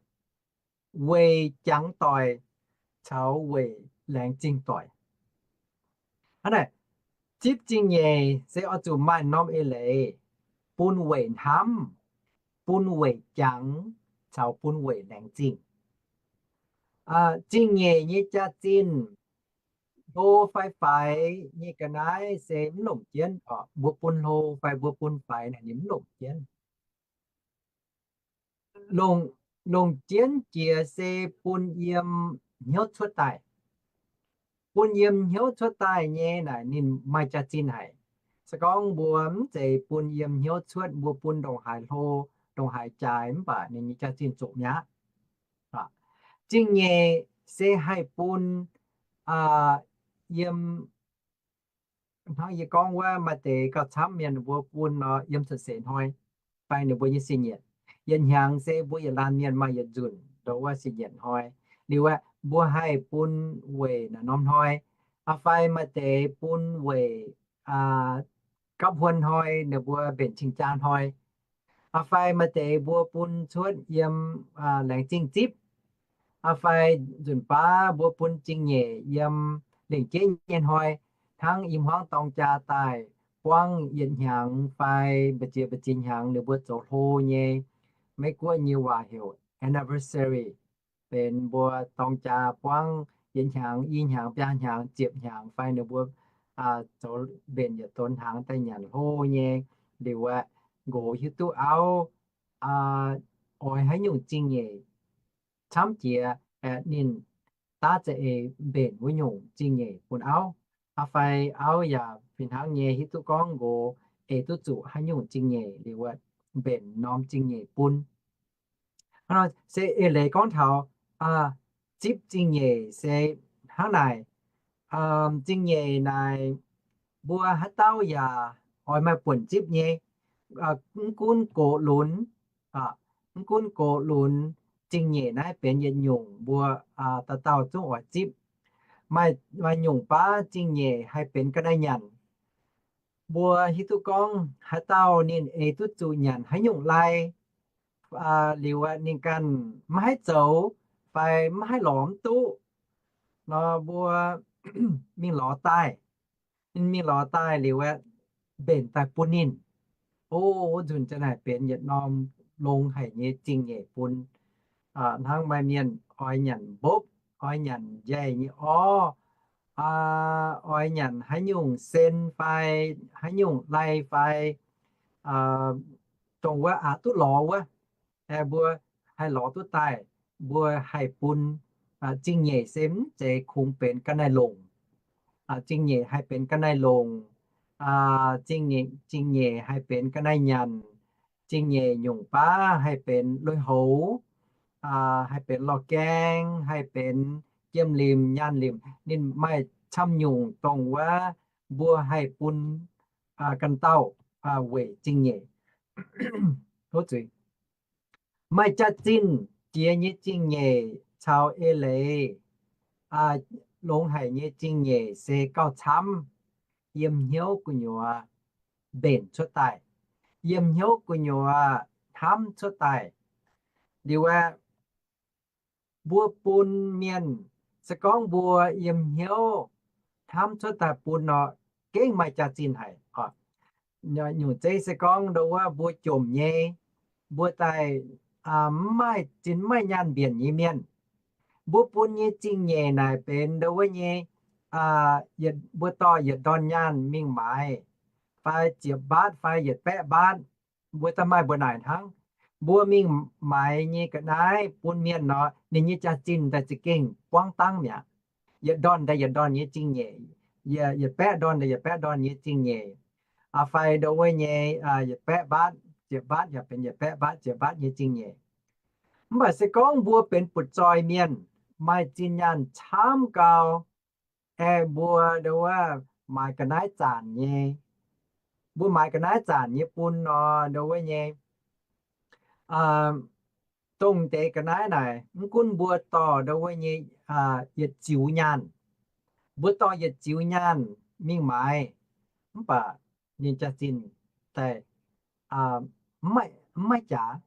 weic jangx doic, caux weic laengz zingh doic. Hnangv naaic, zipv zingh nyeic se oix zuqc maaih norm eix leiz, bun weic hnamv, bun weic jangx, caux bun weic laengz zingh. Zingh nyeic nyei jaax-zinh, hlo fai faix nyei ga'naaiv se mv longc jienv oc. Mbuo bun hlo fai mbuo bun faix naaic ninh mv longc jienv. Longc, longc jienv jiex se bun yiem hnyouv cuotv daaih. Bun yiem hnyouv cuotv daaih nyei naaic ninh maaih jaax-zinh haic. Se gorngv mbuo mv zeiz bun yiem hnyouv cuotv, mbuo bun ndongc haaix hlo, ndongc haaix jaaix mv baac ninh nyei jaax-zinh zoqc mi'aqv. Zingh nyeic se haih bun yiem, hnangv yie gorngv wuov, maaih deix gauh camv mienh ninh mbuo bun nor yiem cuotv seix hnoi fai ninh mbuo nyei sieqv nyietc. Yietc hnyangx se mbuo yietc laanh mienh maaih yietc nzunc ndau wuov sieqv nyietc hnoi. Liuz aeqv, mbuo haih bun weic naaiv norm hnoi, fai maaih deix bun weic gapv huon hnoi, ninh mbuo mbenc cing-jaa hnoi. Fai maaih deix mbuo bun cuotv yiem laengz zingh zipv. Fai nzunc baav mbuo bun zingh nyeic yiem lengc jeiv nyei hnoi, hnangv i hmuangv dorng jaa daaih buangv yietc hnyangx fai mbu'ziex mbu'ziex hnyangx ninh mbuo zoux hlo nyei. Meiv Guoqv nyei waac heuc anniversary, benx mbuo dorng jaa buangv yietc hnyangx, i hnyangx, biaa hnyangx, ziepc hnyangx fai ninh mbuo zoux mbenc yietc donx hnaangx daaih nyanc hlo nyei. Liuz aeqv, nqox hiuv duqv auv oix haaix nyungc zingh nyeic camv jiex, ninh daav za'eix mbenc wuov nyungc zingh nyeic bun auv. Fai auv yaac fih hnangv nyei hiuv duqv gorngv nqox ei duqv zuqc haaix nyungc zingh nyeic liuz, mbenc norm zingh nyeic bun. Hnangv nor se eix leiz gorngv taux zipv zingh nyeic se hnangv naaic. Zingh nyeic naaic, mbuo haaix dauh yaac oix maaih buonc zipv nyei. Mv gunv gox lunx, mv gunv gox lunx, zingh nyeic naaiv benx yietc nyungc mbuo dauh dauh zungv oix zipv. Maaih nyungc baav zingh nyeic haih benx ga'naaiv nyanc. Mbuo hiuv duqv gorngv haaix dauh ninh eix duqv zuqc nyanc haaix nyungc lai liuz aeqv, ninh ganh maiv haih zoux fai maiv haih lorz mv duqv nor, mbuo mingh lorz daaih. Ninh mingh lorz daaih liuz aeqv, mbenc daaih bun ninh. O, wuov nzunc ziouc naaic benx yietc norm longx haic nyei zingh nyeic bun hnangv maaih mienh oix nyanc mbopv, oix nyanc njaih nyei orv, oix nyanc haaix nyungc sen fai haaix nyungc lai fai dongh wuov aqc duqv lorz wuov, mbuo haih lorz duqv daaih, mbuo haih bun. Zingh nyeic se mv zeiz kungx benx ga'naaiv-longc. Zingh nyeic haih benx ga'naaiv-longc. Zingh nyeic haih benx ga'naaiv nyanc. Zingh nyeic nyungc baav haih benx lui-houx, haih benx lorh gaeng, haih benx jiem-limc, nyaanh-limc. Ninh maaih camv nyungc dongh wuov mbuo haih bun ganh dauh weic zingh nyeic. Maaih jaax-zinh jiex nyei zingh nyeic caux eix leiz longx haic nyei zingh nyeic se gauh camv yiem hnyouv gu'nyuoz mbenc cuotv daaih, yiem hnyouv gu'nyuoz hnamv cuotv daaih. Liuz aeqv, mbuo bun mienh, se gorngv mbuo yiem hnyouv hnamv cuotv daaih bun nor, gengh maaih jaax-zinh haic. Nyungc zeiv se gorngv ndo wuov mbuo jomc nyei, mbuo daaih mv maaih zinh mv maaih nyaanh mbienc nyei mienh, mbuo bun nyei zingh nyeic naaic benx ndo wuov nyei, mbuo dorh yietc ndorn nyaanh mingh maaiz, fai ziepc mbaatv fai yietc baeqv mbaatv, mbuo daaih maaih mbuo naaic hnangv. Mbuo mingh maaiz nyei ga'naaiv bun mienh nor, ninh nyei jaax-zinh daaih za'gengh buangv dangv mi'aqv. Yietc ndorn daaih yietc ndorn nyei zingh nyeic, yietc baeqv ndorn daaih yietc baeqv ndorn nyei zingh nyeic, fai ndo wuov nyei yietc baeqv mbaatv ziepc mbaatv yaac benx yietc baeqv mbaatv ziepc mbaatv nyei zingh nyeic. Mv baac se gorngv mbuo benx butv-zoih mienh, maaih zinh nyaanh camv gau, aeqv, mbuo ndo wuov maaiz ga'naaiv zanc nyei, mbuo maaiz ga'naaiv zanc nyei bun nor, ndo wuov nyei, dongh deix ga'naaiv naaic, mv gunv mbuo dorh ndo wuov nyei yietc ziux nyaanh, mbuo dorh yietc ziux nyaanh mingh maaiz, mv baac ninh jaax-zinh daaih mv maaih jaax.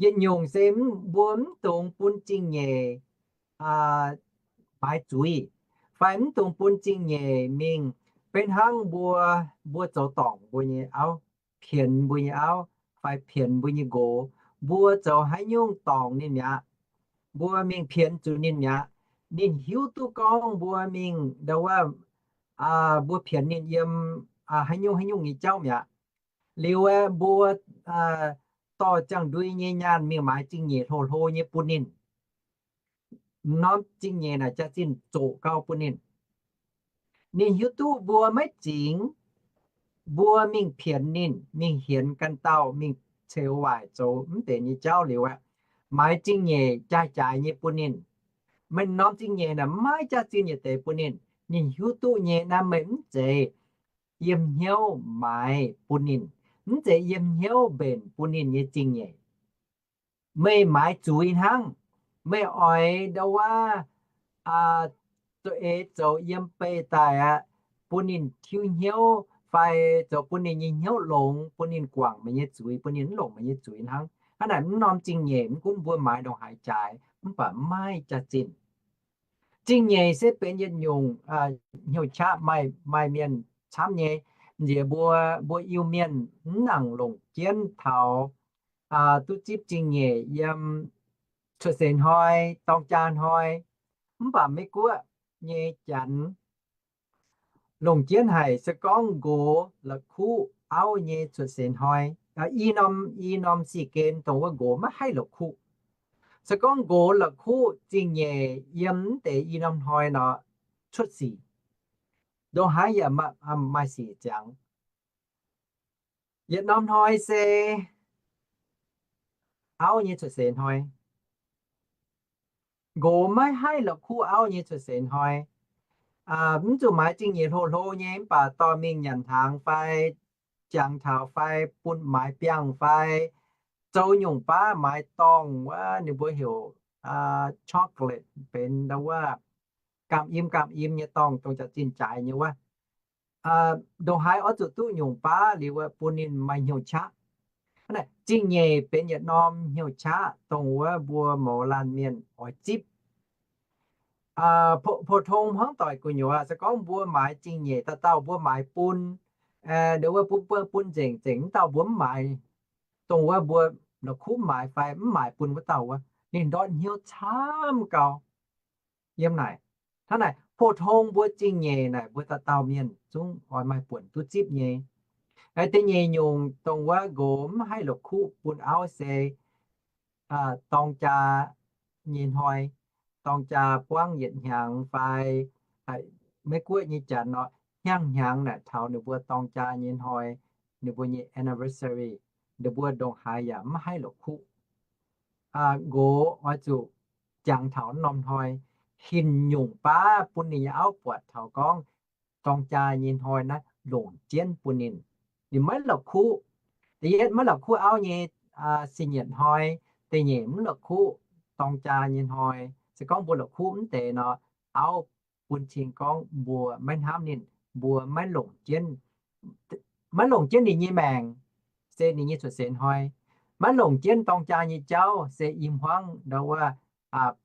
Yietc nyungc se mbuo mv dungx bun zingh nyeic maaiz zuiz, fai mv dungx bun zingh nyeic mingh. Beiv hnangv mbuo, mbuo zoux dorngc mbuo nyei auv, pienx mbuo nyei auv, fai pienx mbuo nyei nqox, mbuo zoux haaix nyungc dorngc ninh mi'aqv, mbuo mingh pienx zuqc ninh mi'aqv, ninh hiuv duqv gorngv mbuo mingh ndo wuov, mbuo pienx ninh yiem haaix nyungc haaix nyungc nyei jauv mi'aqv. Liuz aeqv, mbuo dorh ziangh ndui nyei nyaanh mingh maaiz zingh nyeic hlo hlo nyei bun ninh. Norm zingh nyeic naaic jaax-zinh zoqc gau bun ninh. Ninh hiuv duqv mbuo maiv zingx, mbuo mingh pienx ninh, mingh hienx ganh dauh, mingh ceux waaic zoux mv deix nyei jauv liuz aeqv, maaiz zingh nyeic jaaix-jaaix nyei bun ninh. Meih norm zingh nyeic naaic maiv jaax-zinh yietc deix bun ninh. Ninh hiuv duqv nyei naaiv meih mv zeiz yiem hnyouv maaiz bun ninh, mv zeiz yiem hnyouv mbenc bun ninh nyei zingh nyeic. Meih maaiz zuiz hnangv. Meih oix ndo wuov zoux eix zoux yiem beih daaih aqv, bun ninh tiuv hnyouv fai zoux bun ninh nyei hnyouv longx, bun ninh guangc meih nyei zuiz, bun ninh mv longc meih nyei zuiz hnangv. Hnangv naaic mv norm zingh nyeic, mv gunv mbuo maaiz ndongc haaix jaaix, mv baac maiv jaax-zinh. Zingh nyeic se benx yietc nyungc hnyouv qaqv maaih, maaih mienh camv nyei. Nziex mbuo, mbuo Iu-Mienh mv nangc longc jienv taux duqv zipv zingh nyeic yiem cuotv seix hnoi, dorng jaa hnoi. Mv baac Meiv Guoqv nyei Janx longc jienv haic. Se gorngv nqox la'kuqv auv nyei cuotv seix hnoi, i norm, i norm sic gen dongh wuov nqox maiv haih la'kuqv. Se gorngv nqox la'kuqv zingh nyeic yiem mv deix i norm hnoi nor cuotv sic, ndongc haaix yaac maaih sic ziangx. Yietc norm hnoi se auv nyei cuotv seix hnoi. Nqox maiv haih la'kuqv auv nyei cuotv seix hnoi. Mv zuqc maaiz zingh nyeic hlo hlo nyei, mv baac dorh mingh nyanc hnaangx fai jangx taux fai bun maaiz biangh fai zoux nyungc baav maaiz dorngh wuov, ninh mbuo heuc chocolate, benx ndau wuov gaam im gaam im nyei dorngh, dongh jaax zinh jaaix nyei wuov. Ndongc haaix oix zuqc duqv nyungc baav liuz wuov bun ninh maaih hnyouv qaqv. Zingh nyeic benx yietc norm hnyouv qaqv dongh wuov mbuo mouz laanh mienh oix zipv. Pou-tong hnangv doic gu'nyuoz se gorngv mbuo maaiz zingh nyeic, dauh dauh mbuo maaiz bun, ndongc wuov bun, bun nzengc, nzengc wuov dauh mbuo mv maaiz, dongh wuov mbuo la'kuqv maaiz fai mv maaiz bun wuov dauh wuov, ninh ndortv hnyouv camv gau. Yiem naaic, hnangv naaic pou-tong mbuo zingh nyeic naaic mbuo dauh dauh mienh zungv oix maaih buonc duqv zipv nyei. Da'nyeic nyungc dongh wuov nqox mv haih la'kuqv bun auv se dorng jaa nyei hnoi, dorng jaa buangv yietc hnyangx fai Meiv-Guoqv nyei janx nor, hnyangx-hnyangx naaic taux ninh mbuo dorng jaa nyei hnoi, ninh mbuo nyei anniversary, ninh mbuo ndongc haaix yaac mv haih la'kuqv. Nqox oix zuqc jangx taux norm hnoi, hinc nyungc baav bun ninh nyei auv buatc taux gorngv dorng jaa nyei hnoi naaiv longc jienv bun ninh. Ninh maiv la'kuqv. Da'yietv maiv la'kuqv auv nyei sin nyietc hnoi. Da'nyeic mv la'kuqv dorng jaa nyei hnoi. Se gorngv mbuo la'kuqv mv deix nor, auv bun cing gorngv mbuo maiv hnamv ninh, mbuo maiv longc jienv, maiv longc jienv ninh nyei maengc, se ninh nyei cuotv seix hnoi. Maiv longc jienv dorng jaa nyei jauv, se i hmuangv ndau wuov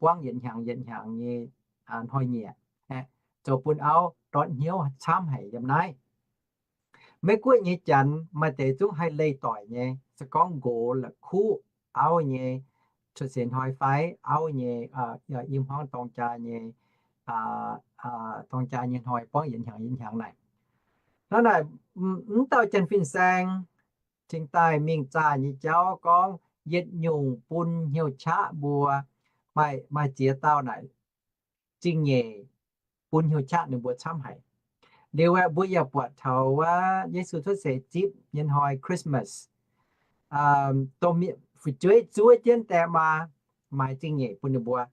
buangv yietc hnyangx yietc hnyangx nyei hnoi-nyieqc, zoux bun auv ndortv hnyouv camv haic yiem naaiv. Meiv-Guoqv nyei janx maaih deix zungv haih leih doic nyei, se gorngv nqox la'kuqv auv nyei cuotv seix hnoi fai auv nyei i hmuangv dorng jaa nyei, dorng jaa nyei hnoi buangv yietc hnyangx yietc hnyangx naaic. Hnangv naaic, mv dauh janx fin-saeng cingx daaih mingh zaah nyei jauv gorngv yietc nyungc bun hnyouv qaqv mbuo, maaih, maaih ziex dauh naaic zingh nyeic bun hnyouv qaqv ninh mbuo camv haic. Liuz aeqv, mbuo yaac buatc taux wuov Yesu cuotv seix zipv nyei hnoi Christmas, dongh mienh fu'jueiv zuov jienv die maa maaiz zingh nyeic bun ninh mbuo.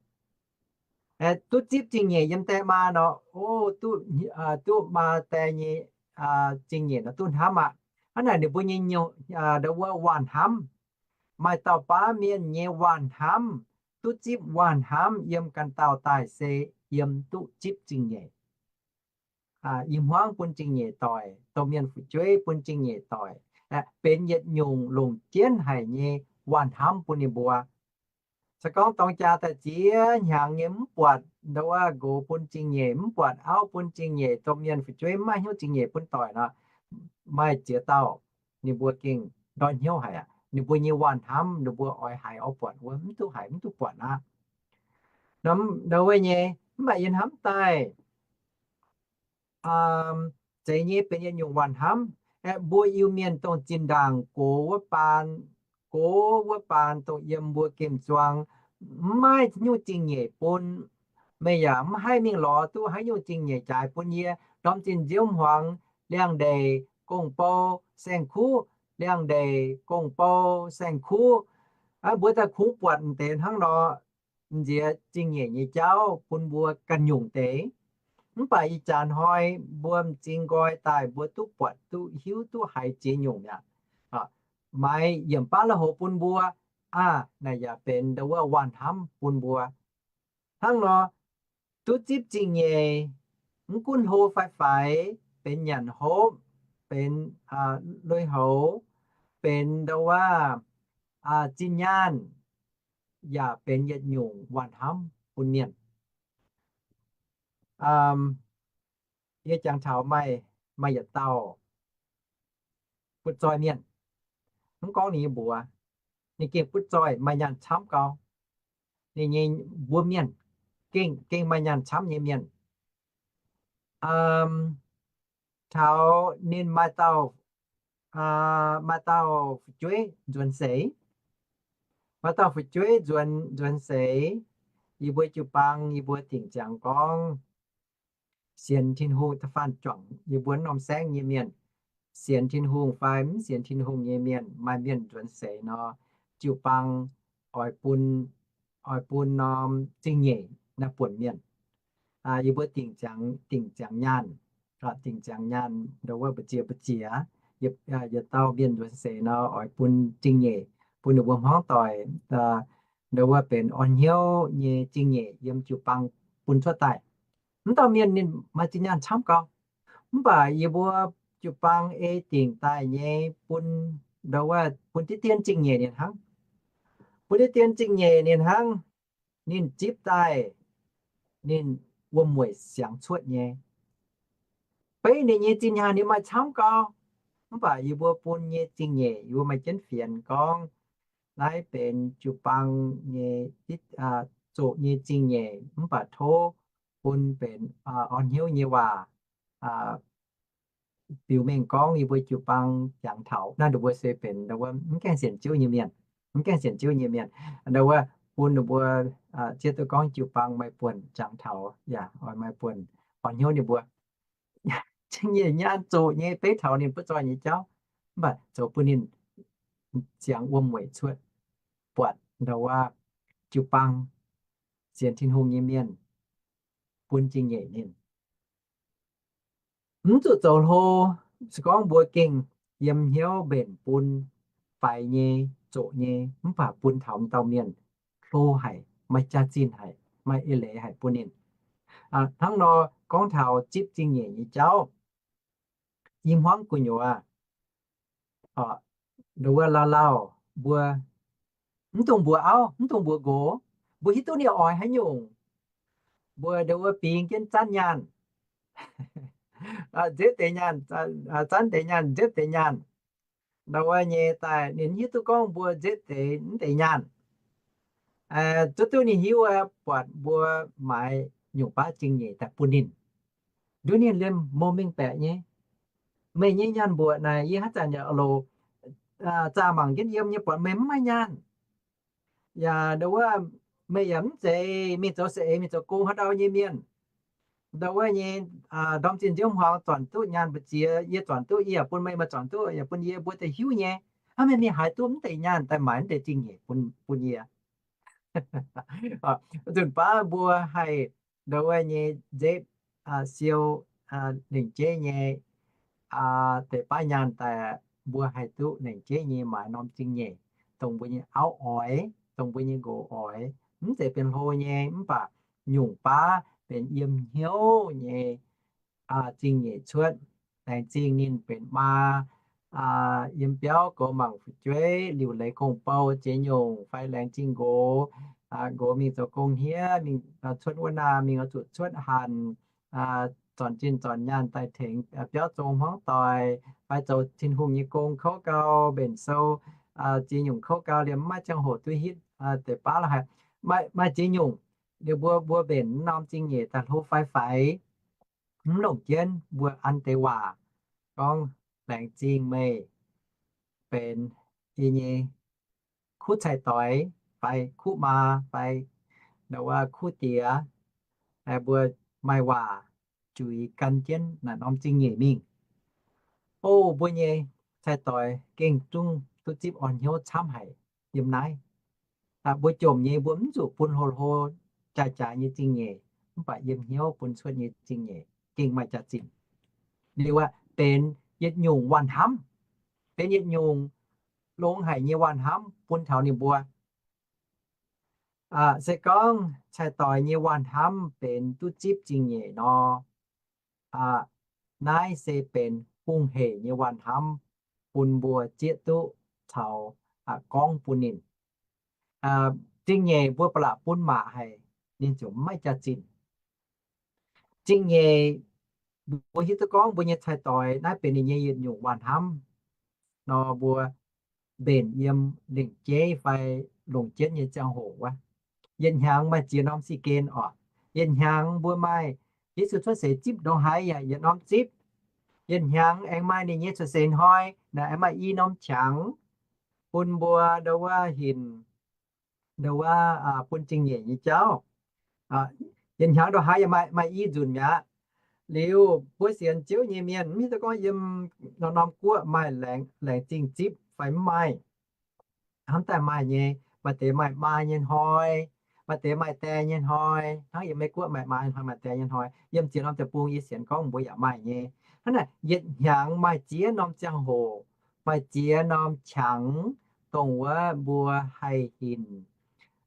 Duqv zipv zingh nyeic yiem die maa nor, o, duqv, duqv maa die nyei zingh nyeic nor duqv hnamv aqv. Hnangv naaic ninh mbuo nyei nyungc, ndau wuov waanh hnamv. Maaih dauh baav mienh nyei waanh hnamv, duqv zipv waanh hnamv yiem ganh dauh daaih se yiem duqv zipv zingh nyeic. I hmuangv bun zingh nyeic doic, dongh mienh fu'jueiv bun zingh nyeic doic, benx yietc nyungc longc jienv haic nyei waanh hnamv bun ninh mbuo. Se gorngv dorng jaa daaih ziex hnyangx nyei mv buatc ndau wuov nqox bun zingh nyeic, mv buatc auv bun zingh nyeic, dongh mienh fu'jueiv mv maaih hnyouv zingh nyeic bun doic nor, maaih ziex dauh ninh mbuo gengh ndortv hnyouv haic aqv. Ninh mbuo nyei waanh hnamv ninh mbuo oix haiz oix buatc wuov mv duqv haiz mv duqv buatc aqv. Ndau wuov nyei, mv baac yie hnamv daaih, zeiz nyei benx yietc nyungc waanh hnamv. Aeqv, mbuo Iu-Mienh dongh zinh ndaangc gox wuov baan, gox wuov baan dongh yiem mbuo gemh zuang, mv maaih nyungc zingh nyeic bun. Meih yaac mv haih mingh lorz duqv haaix nyungc zingh nyeic jaaix bun yie. Ndorm zinh nziouv hmuangx, liangx-ndeic gong-bou saeng-kuv, liangx-ndeic gong-bou saeng-kuv. Mbuo daaih kungx buatc deix hnangv nor, nziex zingh nyeic nyei jauv bun mbuo ganh nyungc deix. Mv baac ih jaax hnoi mbuo m'zing nqoi daaih mbuo duqv buatc duqv hiuv duqv haiz ziex nyungc mi'aqv. Maaih yiemc baav lui-houx bun mbuo, aa, naaic yaac benx ndau wuov waanh hnamv bun mbuo. Hnangv nor, duqv zipv zingh nyeic, mv gunv hlo fai faix, benx nyanc hopv, benx lui-houx, benx ndau wuov zinh nyaanh, yaac benx yietc nyungc waanh hnamv bun mienh. Yie jangx taux maaih, maaih yietc dauh butv zoih mienh, mv gorngv ninh nyei mbuox, ninh gengh butv zoih maaih nyaanh camv gau. Ninh nyei mbuo mienh gengh, gengh maaih nyaanh camv nyei mienh. Taux ninh maaih dauh, maaih dauh fu'jueiv nzuonx seix. Maaih dauh fu'jueiv nzuonx, nzuonx seix, yie mbuo jiu-baang yie mbuo dingc ziangx gorngv sienx Tin-Hungh da'faanh juangc yie mbuo norm saengv nyei mienh, sienx Tin-Hungh fai mv sienx Tin-Hungh nyei mienh, maaih mienh nzuonx seix nor, jiu-baang oix bun, oix bun norm zingh nyeic naaiv buonc mienh. Yie mbuo dingc ziangx, dingc ziangx nyaanh, dingc ziangx nyaanh ndau wuov mbu'ziex mbu'ziex, yietc dauh mienh nzuonx seix nor oix bun zingh nyeic, bun ninh mbuo hmuangv doic, nduov wuov benx orn hnyouv nyei zingh nyeic yiem jiu-baang bun cuotv daaih. Mv dauh mienh ninh maaih zinh nyaanh camv gau, mv baac yie mbuo jiu-baang ei dingc daaih nyei bun, nduov wuov bun diqv dien zingh nyeic ninh hnangv. Bun diqv dien zingh nyeic ninh hnangv, ninh zipv daaih, ninh wuom-mueic siangx cuotv nyei. Beiv ninh nyei zinh nyaanh ninh maaih camv gau, mv baac yie mbuo bun nyei zingh nyeic yie mbuo maaih jienv fienx gorngv naaiv benx jiu-baang nyei, zoqc nyei zingh nyeic, mv baac tov bun benx orn hnyouv nyei waac biux mengh gorngv yie mbuo jiu-baang jangx taux naaiv, ninh mbuo se benx mv gaengh sienx Ziouv nyei mienh, mv gaengh sienx Ziouv nyei mienh. Nduov wuov bun ninh mbuo zieqv duqv gorngv jiu-baang maaih buonc jangx taux, yaac oix maaih buonc orn hnyouv ninh mbuo. Zingh nyeic nyaanh zoqc nyei beiv taux ninh butv zoih nyei jauv, mv baac zoux bun ninh siangx wuom-mueic cuotv, buatc nduov wuov jiu-baang sienx Tin-Hungh nyei mienh bun zingh nyeic ninh. Mv zuqc zoux hlo, se gorngv mbuo gengh yiem hnyouv mbenc bun faix nyei, zoqc nyei, mv baac bun taux m'dauh mienh hlo haic, maaih jaax-zinh haic, maaih eix leiz haic bun ninh. Hnangv nor gorngv taux zipv zingh nyeic nyei jauv, i hmuangv gu'nyuoz, nduov wuov lauh lauh mbuo, mv dungx mbuox auv, mv dungx mbuox nqox, mbuo hiuv duqv ninh oix haaix nyungc, mbuo nduov wuov bingx jienv zanv nyaanh, nzipv deix nyaanh, zanv deix nyaanh, nzipv deix nyaanh. Nduov wuov nyei daaih ninh hiuv duqv gorngv mbuo nzipv deix mv deix nyaanh. Zuov duqv ninh hiuv buatc mbuo maaiz nyungc baav zingh nyeic daaih bun ninh. Nduov ninh liemh mouz mengh baeqc nyei, meih nyei nyaanh mbuoqc naaic yie haaix zanc yaac loc zaah mangc jienv yiem nyei, buatc meih mv maaih nyaanh. Yaac nduov wuov meih yaac mv zeiz mingh zoux saeng-eix, mingh zoux gong haaix ndau nyei mienh. Nduov wuov nyei ndorm zinh nziouv hmuangx zornc duqv nyaanh mbu'ziex, yie zornc duqv, yie yaac bun meih, meih zornc duqv yaac bun yie, mbuo deix hiuv nyei. Hnangv naaic mingh haaix duqv mv deix nyaanh daaih maaiz mv deix zingh nyeic bun, bun yie. Nzunc baav mbuo haih nduov wuov nyei nzipv siou lengc jeiv nyei deix baav nyaanh daaih, mbuo haih duqv lengc jeiv nyei maaiz norm zingh nyeic, dongh mbuo nyei auv oix, dongh mbuo nyei nqox oix. Mv zeiz benx hlo nyei, mv baac nyungc baav benx yiem hnyouv nyei zingh nyeic cuotv. Laengz zingh ninh benx maa, yiem biauv goux mangc fu'jueiv, liuc leiz gong-bou ziex nyungc, fai laengz zingh nqox, nqox mingh zoux gong hniev, mingh cuotv wuov naah, mingh oix zuqc cuotv hanc, zornc zinh zornc nyaanh daaih tengx biauv zong hmuangv doic, fai zoux Tin-Hungh nyei gong, kouv gau, mbenc sou, ziex nyungc kouv gau liemh mv maaih ziangh hoc duqv hitv deix baav lorqc haic. Maaih ziex nyungc, liuz mbuo, mbuo mbenc mv norm zingh nyeic daaih hlo fai faix, mv longc jienv mbuo an deix waac gorngv, laengz zingh meih benx yie nyei kuv cai-doix fai kuv maa fai nduov wuov kuv diex, mbuo maaih waac juix gan jienv naaiv norm zingh nyeic mingh. O mbuo nyei cai-doix gengh zungv duqv zipv orn hnyouv camv haic yiem naaiv. Mbuo jomc nyei mbuo mv zuqc bun hlo hlo jaaix jaaix nyei zingh nyeic, mv baac yiem hnyouv bun cuotv nyei zingh nyeic gengh maaih jaax-zinh. Liuz aqv, benx yietc nyungc waanh hnamv, benx yietc nyungc longx haic nyei waanh hnamv bun taux ninh mbuo. Se gorngv cai-doix nyei waanh hnamv benx duqv zipv zingh nyeic nor, naaiv se benx hungh heic nyei waanh hnamv bun mbuo zieqv duqv caux gorngv bun ninh. Zingh nyeic mbuo ba'laqc bun maac haic, ninh ziouc maiv jaax-zinh. Zingh nyeic mbuo hiuv duqv gorngv mbuo nyei cai-doix naaiv benx ninh nyei yietc nyungc waanh hnamv nor, mbuo mbenc yiem lengc jeiv fai longc jienv nyei ziangh hoc wuov, yietc hnyangx maaih ziex norm sic gen oc. Yietc hnyangx mbuo maaih Yesu cuotv seix zipv ndongc haaix yaac yietc norm zipv. Yietc hnyangx aengx maaih ninh nyei cuotv seix hnoi naaic aengx maaih i norm qangx bun mbuo nduov wuov hinc, nduov wuov bun zingh nyeic nyei jauv. Yietc hnyangx ndongc haaix yaac maaih, maaih i nzunc mi'aqv. Liuz mbuo sienx Ziouv nyei mienh mv hiuv duqv gorngv yiem norm-norm guoqv maaih laengz, laengz zingh zipv fai mv maaih. Hnamv daaih maaih nyei, maaih deix maaih maa nyei hnoi, maaih deix maaih die nyei hnoi. Hnangv yiem Meiv Guoqv maaih maa nyei hnoi, maaih die nyei hnoi. Yiem ziex norm deic-bung yie sienx gorngv mbuo yaac maaih nyei. Hnangv naaic yietc hnyangx maaih ziex norm ziangh hoc, maaih ziex norm qangx dongh wuov mbuo haih hinc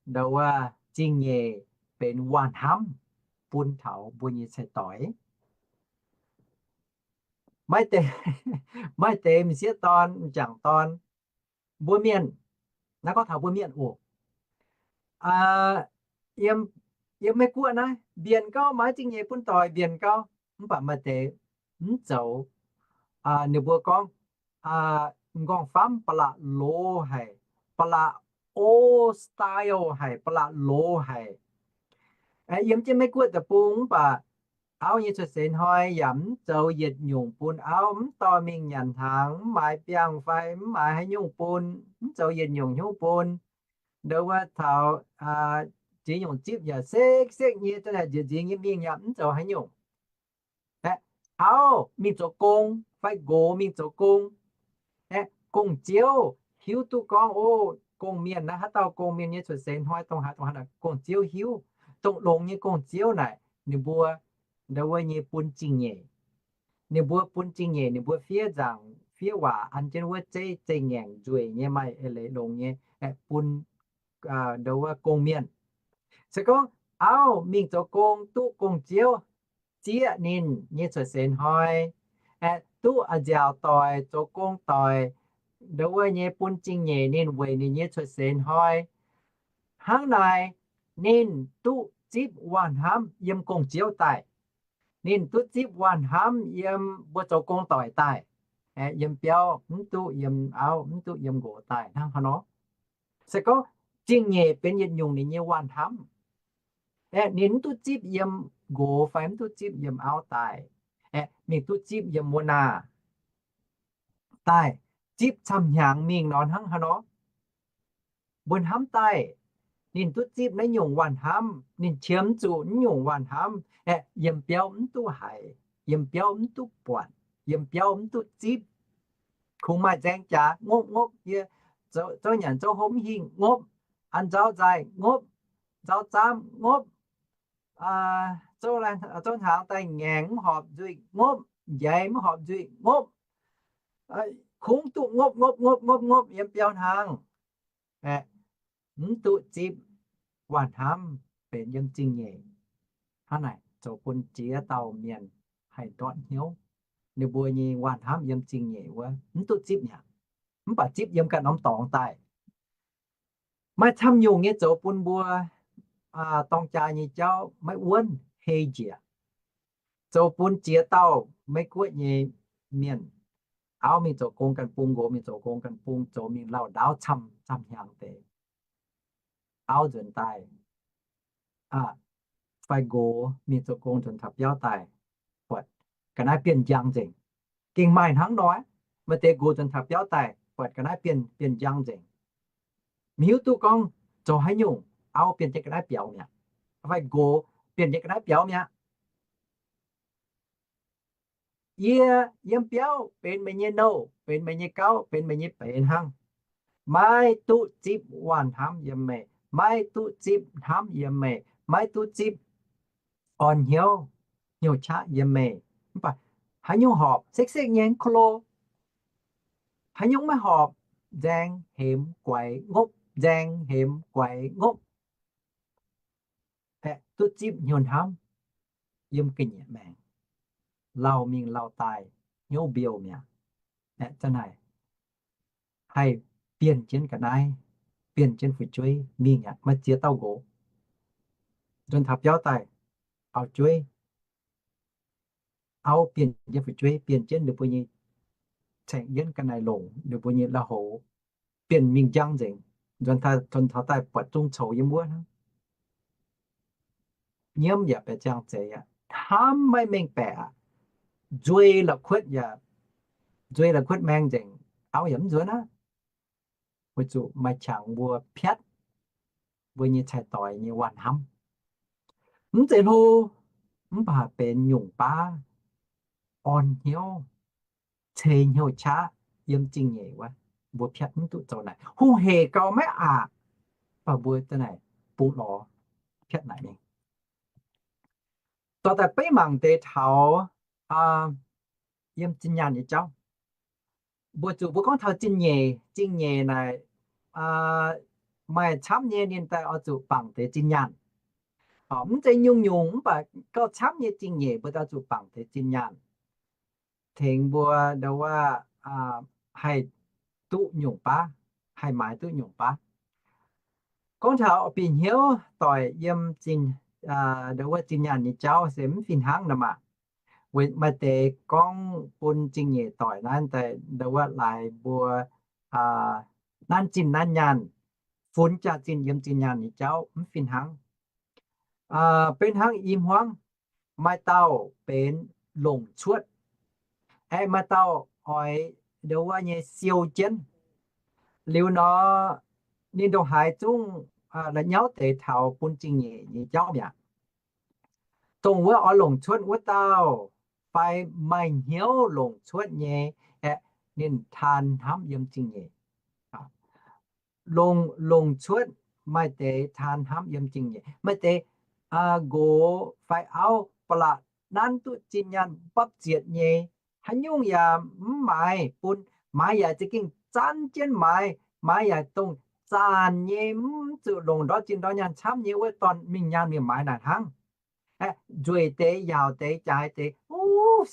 ndau wuov zingh nyeic benx waac hnamv bun taux mbuo nyei cai-doix. Maaih deix, maaih deix m'sieqv dorn, m'jangc dorn, mbuo mienh, naaiv gorngv taux mbuo mienh oc. Yiem, yiem Meiv Guoqv naaiv mbienc gauh maaih zingh nyeic bun doic mbienc gauh, mv baac maaih deix mv zoux. Ninh mbuo gorngv, m'nqorngv-famv ba'laqc loz haic, ba'laqc old style haic, ba'laqc loz haic. Yiem jienv Meiv Guoqv deic-bung mv baac auv nyei cuotv seix hnoi yaac mv zoux yietc nyungc bun auv, mv dorh mingh nyanc hnaangx, mv maaiz biangh fai mv maaiz haaix nyungc bun, mv zoux yietc nyungc hnyouv bun. Ndau wuov taux ziex nyungc zipv yaac sekv-sekv nyei, nziex nziex nyei mingh yaac mv zoux haaix nyungc. Auv mingh zoux gong fai nqox mingh zoux gong, gong-ziouv hiuv duqv gorngv, o, gong-mienh naaiv, haaix dauh gong-mienh nyei cuotv seix hnoi dongh haaix dongh haaix naaic gong-ziouv hiuv, dongh longx nyei gong-ziouv naaic ninh mbuo ndau wuov nyei bun zingh nyeic. Ninh mbuo bun zingh nyeic, ninh mbuo fiev nzaangc fiev waac an jienv wuov zeiv zeiv-ngaengc nzueic nyei, maaih eix leiz longx nyei, bun ndau wuov gong-mienh. Se gorngv auv mingh zoux gong duqv gong-ziouv zieqv ninh nyei cuotv seix hnoi, aeqv, duqv a'nziaauc doic, zoux gong doic, ndau wuov nyei bun zingh nyeic ninh weic ninh nyei cuotv seix hnoi. Hnangv naaic, ninh duqv zipv waac hnamv yiem gong-ziouv daaih. Ninh duqv zipv waac hnamv yiem mbuo zoux gong doic daaih, yiem biauv, mv duqv yiem auv, mv duqv yiem nqox daaih hnangv haaix nor. Se gorngv zingh nyeic benx yietc nyungc ninh nyei waac hnamv, ninh mv duqv zipv yiem nqox fai mv duqv zipv yiem auv daaih, mingh duqv zipv yiem wuov naah daaih, zipv camv-hnyangx mingh nor hnangv haaix nor. Mbuo hnamv daaih, ninh duqv zipv naaiv nyungc waac hnamv, ninh qiemx zuqc naaiv nyungc waac hnamv, aeqv, yiem biauv mv duqv haiz, yiem biauv mv duqv buatc, yiem biauv mv duqv zipv. Kungx maaih nzaeng jaax ngopv ngopv, yie zouv nyanc zouv hopv mv hingh ngopv, an nzauv nzaaih ngopv, nzauv zaamv ngopv, zouv hnaangx daaih ngaengc mv horpc nzuih ngopv, njaix mv horpc nzuih ngopv, kungx duqv ngopv ngopv ngopv ngopv ngopv yiem biauv hnangv. Mv duqv zipv waac hnamv benx yiem zingh nyeic. Hnangv naaic zoux bun ziex dauh mienh haih ndortv hnyouv. Ninh mbuo nyei waac hnamv yiem zingh nyeic wuov mv duqv zipv mi'aqv, mv baac zipv yiem ganh norm dorngx daaih. Maaih camv nyungc nyei zoux bun mbuo dorng jaa nyei jauv maiv wuonv, hei njiec. Zoux bun ziex dauh Meiv Guoqv nyei mienh, auv mingh zoux gong ganh bung, nqox mingh zoux gong ganh bung, zoux mingh lauh ndaauv camv, camv-hnyangx deix. Auv nzuonx daaih fai nqox mingh zoux gong nzuonx taux biauv daaih, buatc ga'naaiv bienh njang nzengc. Gengh maaih hnangv nor, maaih deix nqox nzuonx taux biauv daaih, buatc ga'naaiv bienh, bienh njang nzengc. Mv hiuv duqv gorngv zoux haaix nyungc, auv bienh jienv ga'naaiv biaux mi'aqv, fai nqox bienh jienv ga'naaiv biaux mi'aqv. Yie yiem biauv benx meih nyei nouh, benx meih nyei gauv, benx meih nyei beix hnangv. Maiv duqv zipv waac hnamv yiem meih, maiv duqv zipv hnamv yiem meih, maiv duqv zipv orn hnyouv, hnyouv qaqv yiem meih. Mv baac haaix nyungc horpc, sekv-sekv nyei ko lo. Haaix nyungc maiv horpc, nzaeng hemx guaix ngopv, nzaeng hemx guaix ngopv. Aeqv, duqv zipv hnyouv hnamv yiem ga'nyiec maengc, lauh mingh lauh daaih, hnyouv mbiouh mi'aqv. Aeqv, za'naaic haih bienh jienv ga'naaiv, bienh jienv fu'jueiv mingh aqv. Maaih ziex dauh nqox nzuonx taux biauv daaih, auv-jueiv, auv bienh jienv fu'jueiv, bienh jienv ninh mbuo nyei caengh yienv ga'naaiv longc, ninh mbuo nyei lauh houx bienh mingh njang nzengc. Nzuonx taux daaih buatc zungv coux yiem wuov hnangv. Nyiemv yaac baeqc ziangh zeiz aqv, hnamv maiv mengh baeqc aqv. Nzuei la'kuotv yaac, nzuei la'kuotv maeng nzengc, auv yaac mv nzuonx aqv. Weic zuqc maaih qangx mbuo piatv mbuo nyei cai-doix nyei waac hnamv. Mv zeiz hlo, mv baac benx nyungc baav orn hnyouv, ceix hnyouv qaqv yiem zingh nyeic wuov, mbuo piatv mv duqv zoux naaic. Hungh hec gauh maiv aqc, mv baac mbuo za'naaic bungx lorz piatv naaic mingh. Dorh daaih beiv mangc deix taux yiem zinh nyaanh nyei jauv. Mbuo zuqc mbuo gorngv taux zingh nyeic, zingh nyeic naaic maaih camv nyei ninh daaih oix zuqc bangc deix zinh nyaanh. Mv zeiz nyungc-nyungc mv baac gauh camv nyei zingh nyeic mbuo daaih zuqc bangc deix zinh nyaanh, tengx mbuo ndo wuov haih duqv nyungc baav, haih maaiz duqv nyungc baav. Gorngv taux bieqc hnyouv doic yiem ndo wuov zinh nyaanh nyei jauv se mv fih hnangv nor maah. Weic maaih deix gorngv bun zingh nyeic doic naaiv daaih ndo wuov laaix mbuo nanv zinh nanv nyaanh, funx jaax-zinh yiem zinh nyaanh nyei jauv mv fih hnangv. Beiv hnangv i hmuangv maaih dauh benx longc cuotv, aeqv, maaih dauh oix ndo wuov nyei siou jienv. Liuz nor, ninh ndongc haaix zungv la'nyauv deix taux bun zingh nyeic nyei jauv mi'aqv. Dongh wuov oix longc cuotv wuov dauh, fai maaih hnyouv longc cuotv nyei, aeqv, ninh taan hnamv yiem zingh nyeic. Longc, longc cuotv maaih deix taan hnamv yiem zingh nyeic, maaih deix nqox fai auv ba'laqc nanv duqv zinh nyaanh mbapv zietc nyei, haaix nyungc yaac mv maaiz bun, maaiz yaac za'gengh zanv jienv maaiz, maaiz yaac dongh zanc nyei, mv zuqc longc ndortv zinh ndortv nyaanh camv nyei wuov dorn mingh nyaanh mingh maaiz naaic hnangv. Nzueic deix, yaauc deix, jaaix deix,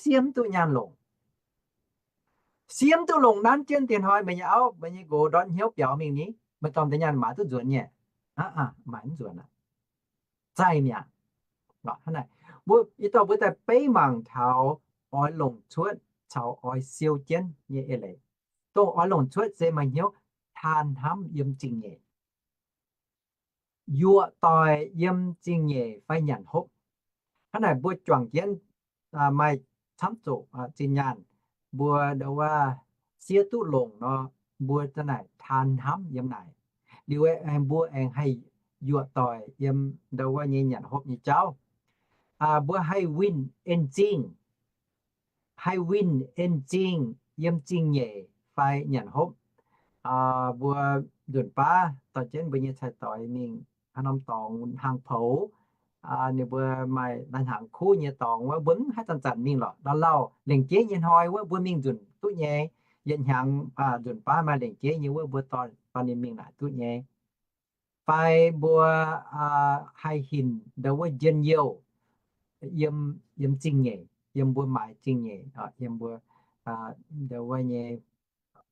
siemv duqv nyaanh longc. Siemv duqv longc nanv jienv diex hnoi meih nyei auv, meih nyei nqox ndortv hnyouv biaux mingh ni, meih dorh deix nyaanh maaiz duqv nzuonx nyei? Maaiz mv nzuonx aqv. Zaih mi'aqv. Mbuo, i dauh mbuo daaih beiv mangc taux oix longc cuotv caux oix siou jienv nyei eix leiz. Dongh oix longc cuotv se maaih hnyouv taan hnamv yiem zingh nyeic, yuoqc doic yiem zingh nyeic fai nyanc hopv. Hnangv naaic mbuo juangc jienv maaih camv zuqc zinh nyaanh, mbuo ndo wuov siev duqv longc nor, mbuo za'naaic taan hnamv yiem naaic. Liuz mbuo aengx haih yuoqc doic yiem ndo wuov nyei nyanc hopv nyei jauv. Mbuo haih winh en zingh, haih winh en zingh yiem zingh nyeic fai nyanc hopv. Mbuo nzunc baav dorh jienv mbuo nyei cai-doix mingh haaix norm dorngx hnaangx poux, ninh mbuo maaih lai-hnaangx kuv nyei dorngx wuov, mbuo mv haih zanc-zanc mingh lorqc. Lauh lauh lengc jeiv nyei hnoi wuov mbuo mingh nzunc duqv nyei. Yietc hnyangx nzunc baav maaih lengc jeiv nyei wuov mbuo dorh, dorh ninh mingh naaic duqv nyei. Fai mbuo haih hinc ndo wuov njien-youh yiem, yiem zingh nyeic, yiem mbuo maaiz zingh nyeic, yiem mbuo ndo wuov nyei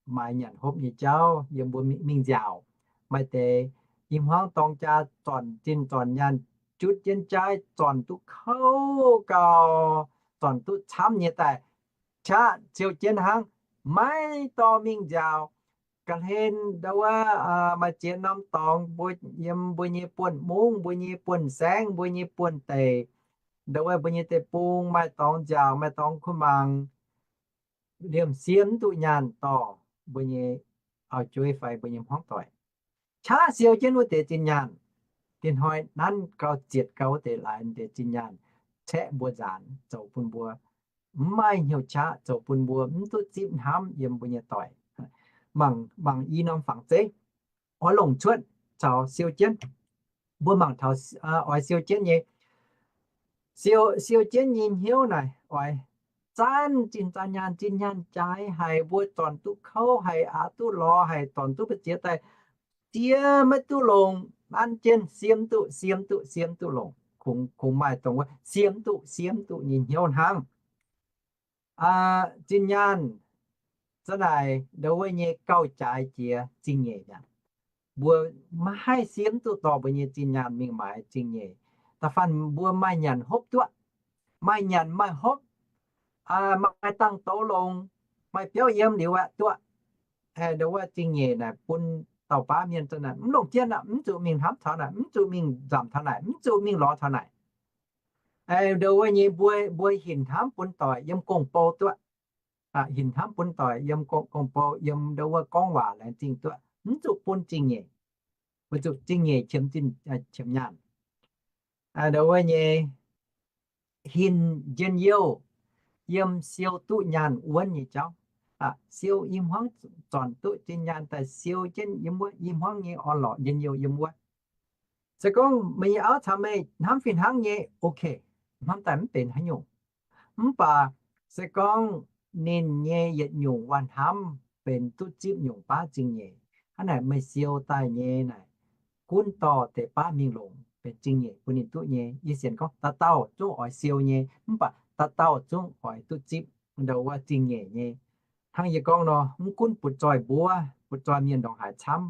maaiz nyanc hopv nyei jauv, yiem mbuo mingh nziaauc. Maaih deix i hmuangv dorng jaa zornc zinh zornc nyaanh, jutv jienv jaaiv, zornc duqv kouv gau, zornc duqv camv nyei daaih, qaqv siou jienv hnangv, maiv dorh mingh nziaauc. Ga'hlen ndo wuov maaih ziex norm dorngx, mbuo yiem mbuo nyei buonv-mungv, mbuo nyei buonv-saengv, mbuo nyei buonv-deic, ndo wuov mbuo nyei deic-bung maaih dorngx nziaauc, maaih dorngx kuh mangc, liemh siev mv duqv nyaanh dorh mbuo nyei auv-jueiv fai mbuo nyei hmuangv doic. Qaqv siou jienv wuov deix zinh nyaanh, diex hnoi nanv gau zietc gau wuov deix laaix deix zinh nyaanh, caeqv mbuo nzaanx zoux bun mbuo mv maaih hnyouv qaqv, zoux bun mbuo mv duqv zipv hnamv yiem mbuo nyei doic. Mangc, mangc i norm fangx zeiv, oix longc cuotv caux siou jienv. Mbuo mangc taux oix siou jienv nyei, siou, siou jienv nyei hnyouv naaic oix zanv zinh zanc nyaanh, zinh nyaanh jaaix haic, mbuo zornc duqv kouv haic, aqc duqv lorz haic, zornc duqv mbu'ziex daaih, ziex maiv duqv longc, nanv jienv siemv duqv, siemv duqv, siemv duqv longc, kungx, kungx maaih dongh wuov siemv duqv, siemv duqv nyei hnyouv hnangv. Zinh nyaanh za'naaic ndo wuov nyei gauh jaaix jiex zingh nyeic mi'aqv. Mbuo maiv haih siemv duqv dorh mbuo nyei zinh nyaanh mingh maaiz zingh nyeic. Da'faanh mbuo maaih nyanc hopv duqv, maaih nyanc maaih hopv, maaih dangh douz longx, maaih biauv yiem liuz aqv duqv. Ndo wuov zingh nyeic naaic bun dauh baav mienh za'naaic mv longc jienv aqv, mv zuqc mingh hnamv taux naaic, mv zuqc mingh nzamc taux naaic, mv zuqc mingh lorz taux naaic. Ndo wuov nyei mbuo, mbuo hinc hnamv bun doic yiem gong-bou duqv. Hinc hnamv bun doic yiem gong-bou, yiem ndo wuov gorngv waac laengz zingh duqv, mv zuqc bun zingh nyeic, weic zuqc zingh nyeic qiemx zinh, qiemx nyaanh. Ndo wuov nyei hinc njien-youh yiem siou duqv nyaanh wuonv nyei jauv. Siou i hmuangv zornc duqv zinh nyaanh daaih siou jienv yiem wuov i hmuangv nyei orn-lorqc njien-youh yiem wuov. Se gorngv meih nyei auv caux meih hnamv fih hnangv nyei, ok, hnamv daaih mv benx haaix nyungc. Mv baac se gorngv ninh nyei yietc nyungc waac-hnamv benx duqv zipv nyungc baav zingh nyeic, Hnangv naaic meih siou daaih nyei naaic, gunv dorh deix baav mingh longc benx zingh nyeic bun ninh duqv nyei. Yie sienx gorngv dauh dauh zungv oix siou nyei, mv baac dauh dauh zungv oix duqv zipv ndau wuov zingh nyeic nyei. Hnangv yie gorngv nor, mv gunv butv-zoih mbuov, butv-zoih mienh ndongc haaix camv,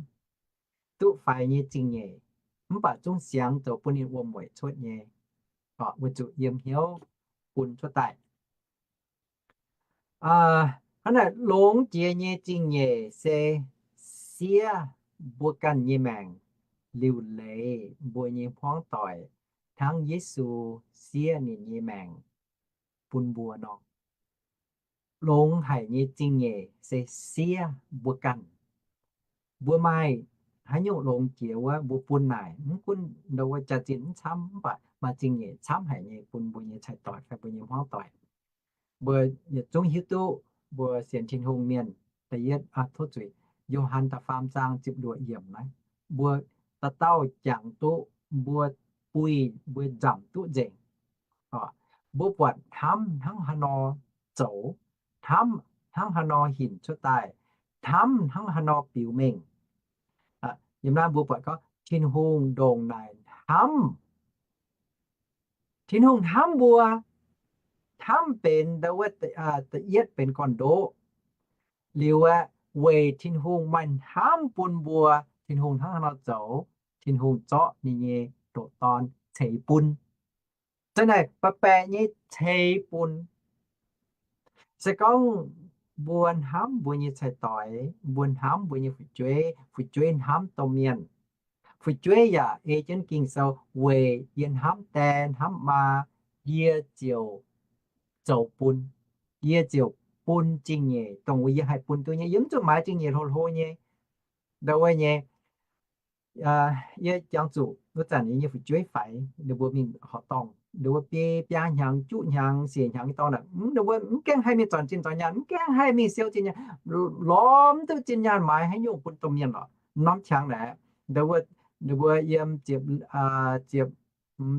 duqv faix nyei zingh nyeic, mv baac zungv siangx zoux bun ninh wuom-mueic cuotv nyei, weic zuqc yiem hnyouv bun cuotv daaih. Hnangv naaic longx jiex nyei zingh nyeic se siev mbuo ganh nyei maengc, liuc leiz mbuo nyei hmuangv doic, hnangv Yesu siev ninh nyei maengc bun mbuo nor. Longx haic nyei zingh nyeic se siev mbuo ganh. Mbuo maaih haaix nyungc longx jiex wuov mbuo bun naaic, mv gunv ndau wuov jaax-zinh mv camv, mv baac maaih zingh nyeic camv haic nyei bun mbuo nyei cai-doic fai mbuo nyei hmuangv doic. Mbuo yietc zungv hiuv duqv mbuo sienx Tin-Hungh mienh, da'yietv, tov zuiz, Yo^han da'faam zaang ziepc luoqc yiemc naaiv, mbuo dauh dauh jangx duqv, mbuo buih mbuo nzamc duqv nzengc. Mbuo buatc hnamv hnangv haaix nor zoux, hnamv hnangv haaix nor hinc cuotv daaih, hnamv hnangv haaix nor biux mengh. Yiem naaiv mbuo buatc gorngv Tin-Hungh ndongc naaic hnamv. Tin-Hungh hnamv mbuo, hnamv benx ndau wuov da'yietv benx gorn-ndoqv. Liuz aeqv, weic Tin-Hungh maaih hnamv bun mbuo, Tin-Hungh hnangv haaix nor zoux, Tin-Hungh zorqv ninh nyei ndoqc Dorn ceix bun. Za'naaic baeqc baeqc nyei ceix bun. Se gorngv mbuo hnamv mbuo nyei cai-doic, mbuo hnamv mbuo nyei fu'jueiv, fu'jueiv hnamv domh mienh, fu'jueiv yaac ei jienv Ging-Sou weic yie hnamv die hnamv maa, yie ziouc zoux bun. Yie ziouc bun zingh nyeic dongh wuov yie haih bun duqv nyei. Yie mv zuqc maaiz zingh nyeic hlo hlo nyei. Ndau wuov nyei, yie jangx zuqc wuov zanc yie nyei fu'jueiv faix, ninh mbuo mingh horqc dorngh, ninh mbuo biei biaa hnyangx, juqv hnyangx, siec hnyangx nyei dorngx naaic, ninh mbuo mv gaengh haih mingh zornc zinh zornc nyaanh, mv gaengh haih mingh siou zinh nyaanh, lorz mv duqv zinh nyaanh maaiz haaix nyungc bun domh mienh lorqc. Norm qangx naaic, ninh mbuo yiem ziepc, ziepc,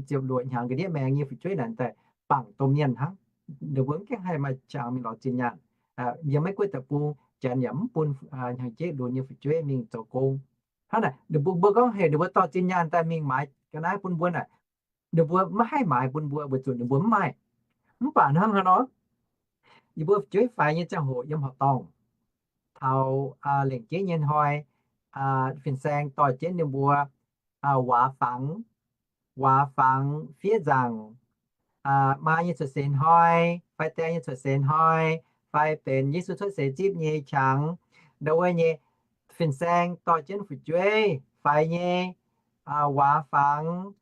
ziepc luoqc hnyangx ga'ndiev maengx nyei fu'jueiv naaic daaih bangc domh mienh hnangv. Ninh mbuo mv gaengh haih maaih qangx mingh lorz zinh nyaanh. Yiem Meiv Guoqv deic-bung, janx yaac mv bun hnyangx-jeiv lunx nyei fu'jueiv mingh zoux gong. Hnangv naaic ninh mbuo, mbuo gorngv heuc ninh mbuo dorh zinh nyaanh daaih mingh maaiz ga'naaiv bun mbuo naaic, ninh mbuo maiv haih maaiz bun mbuo weic zuqc ninh mbuo mv maaih. Mv baac hnangv haaix nor, yie mbuo fu'jueiv faix nyei ziangh hoc yiem horqc dorngh, taux lengc jeiv nyei hnoi, fin-saeng dorh jienv ninh mbuo waac fangx, waac fangx fiev nzaangc, maa nyei cuotv seix hnoi, fai die nyei cuotv seix hnoi, fai benx Yesu cuotv seix zipv nyei qangx, ndau wuov nyei fin-saeng dorh jienv fu'jueiv faix nyei waac fangx,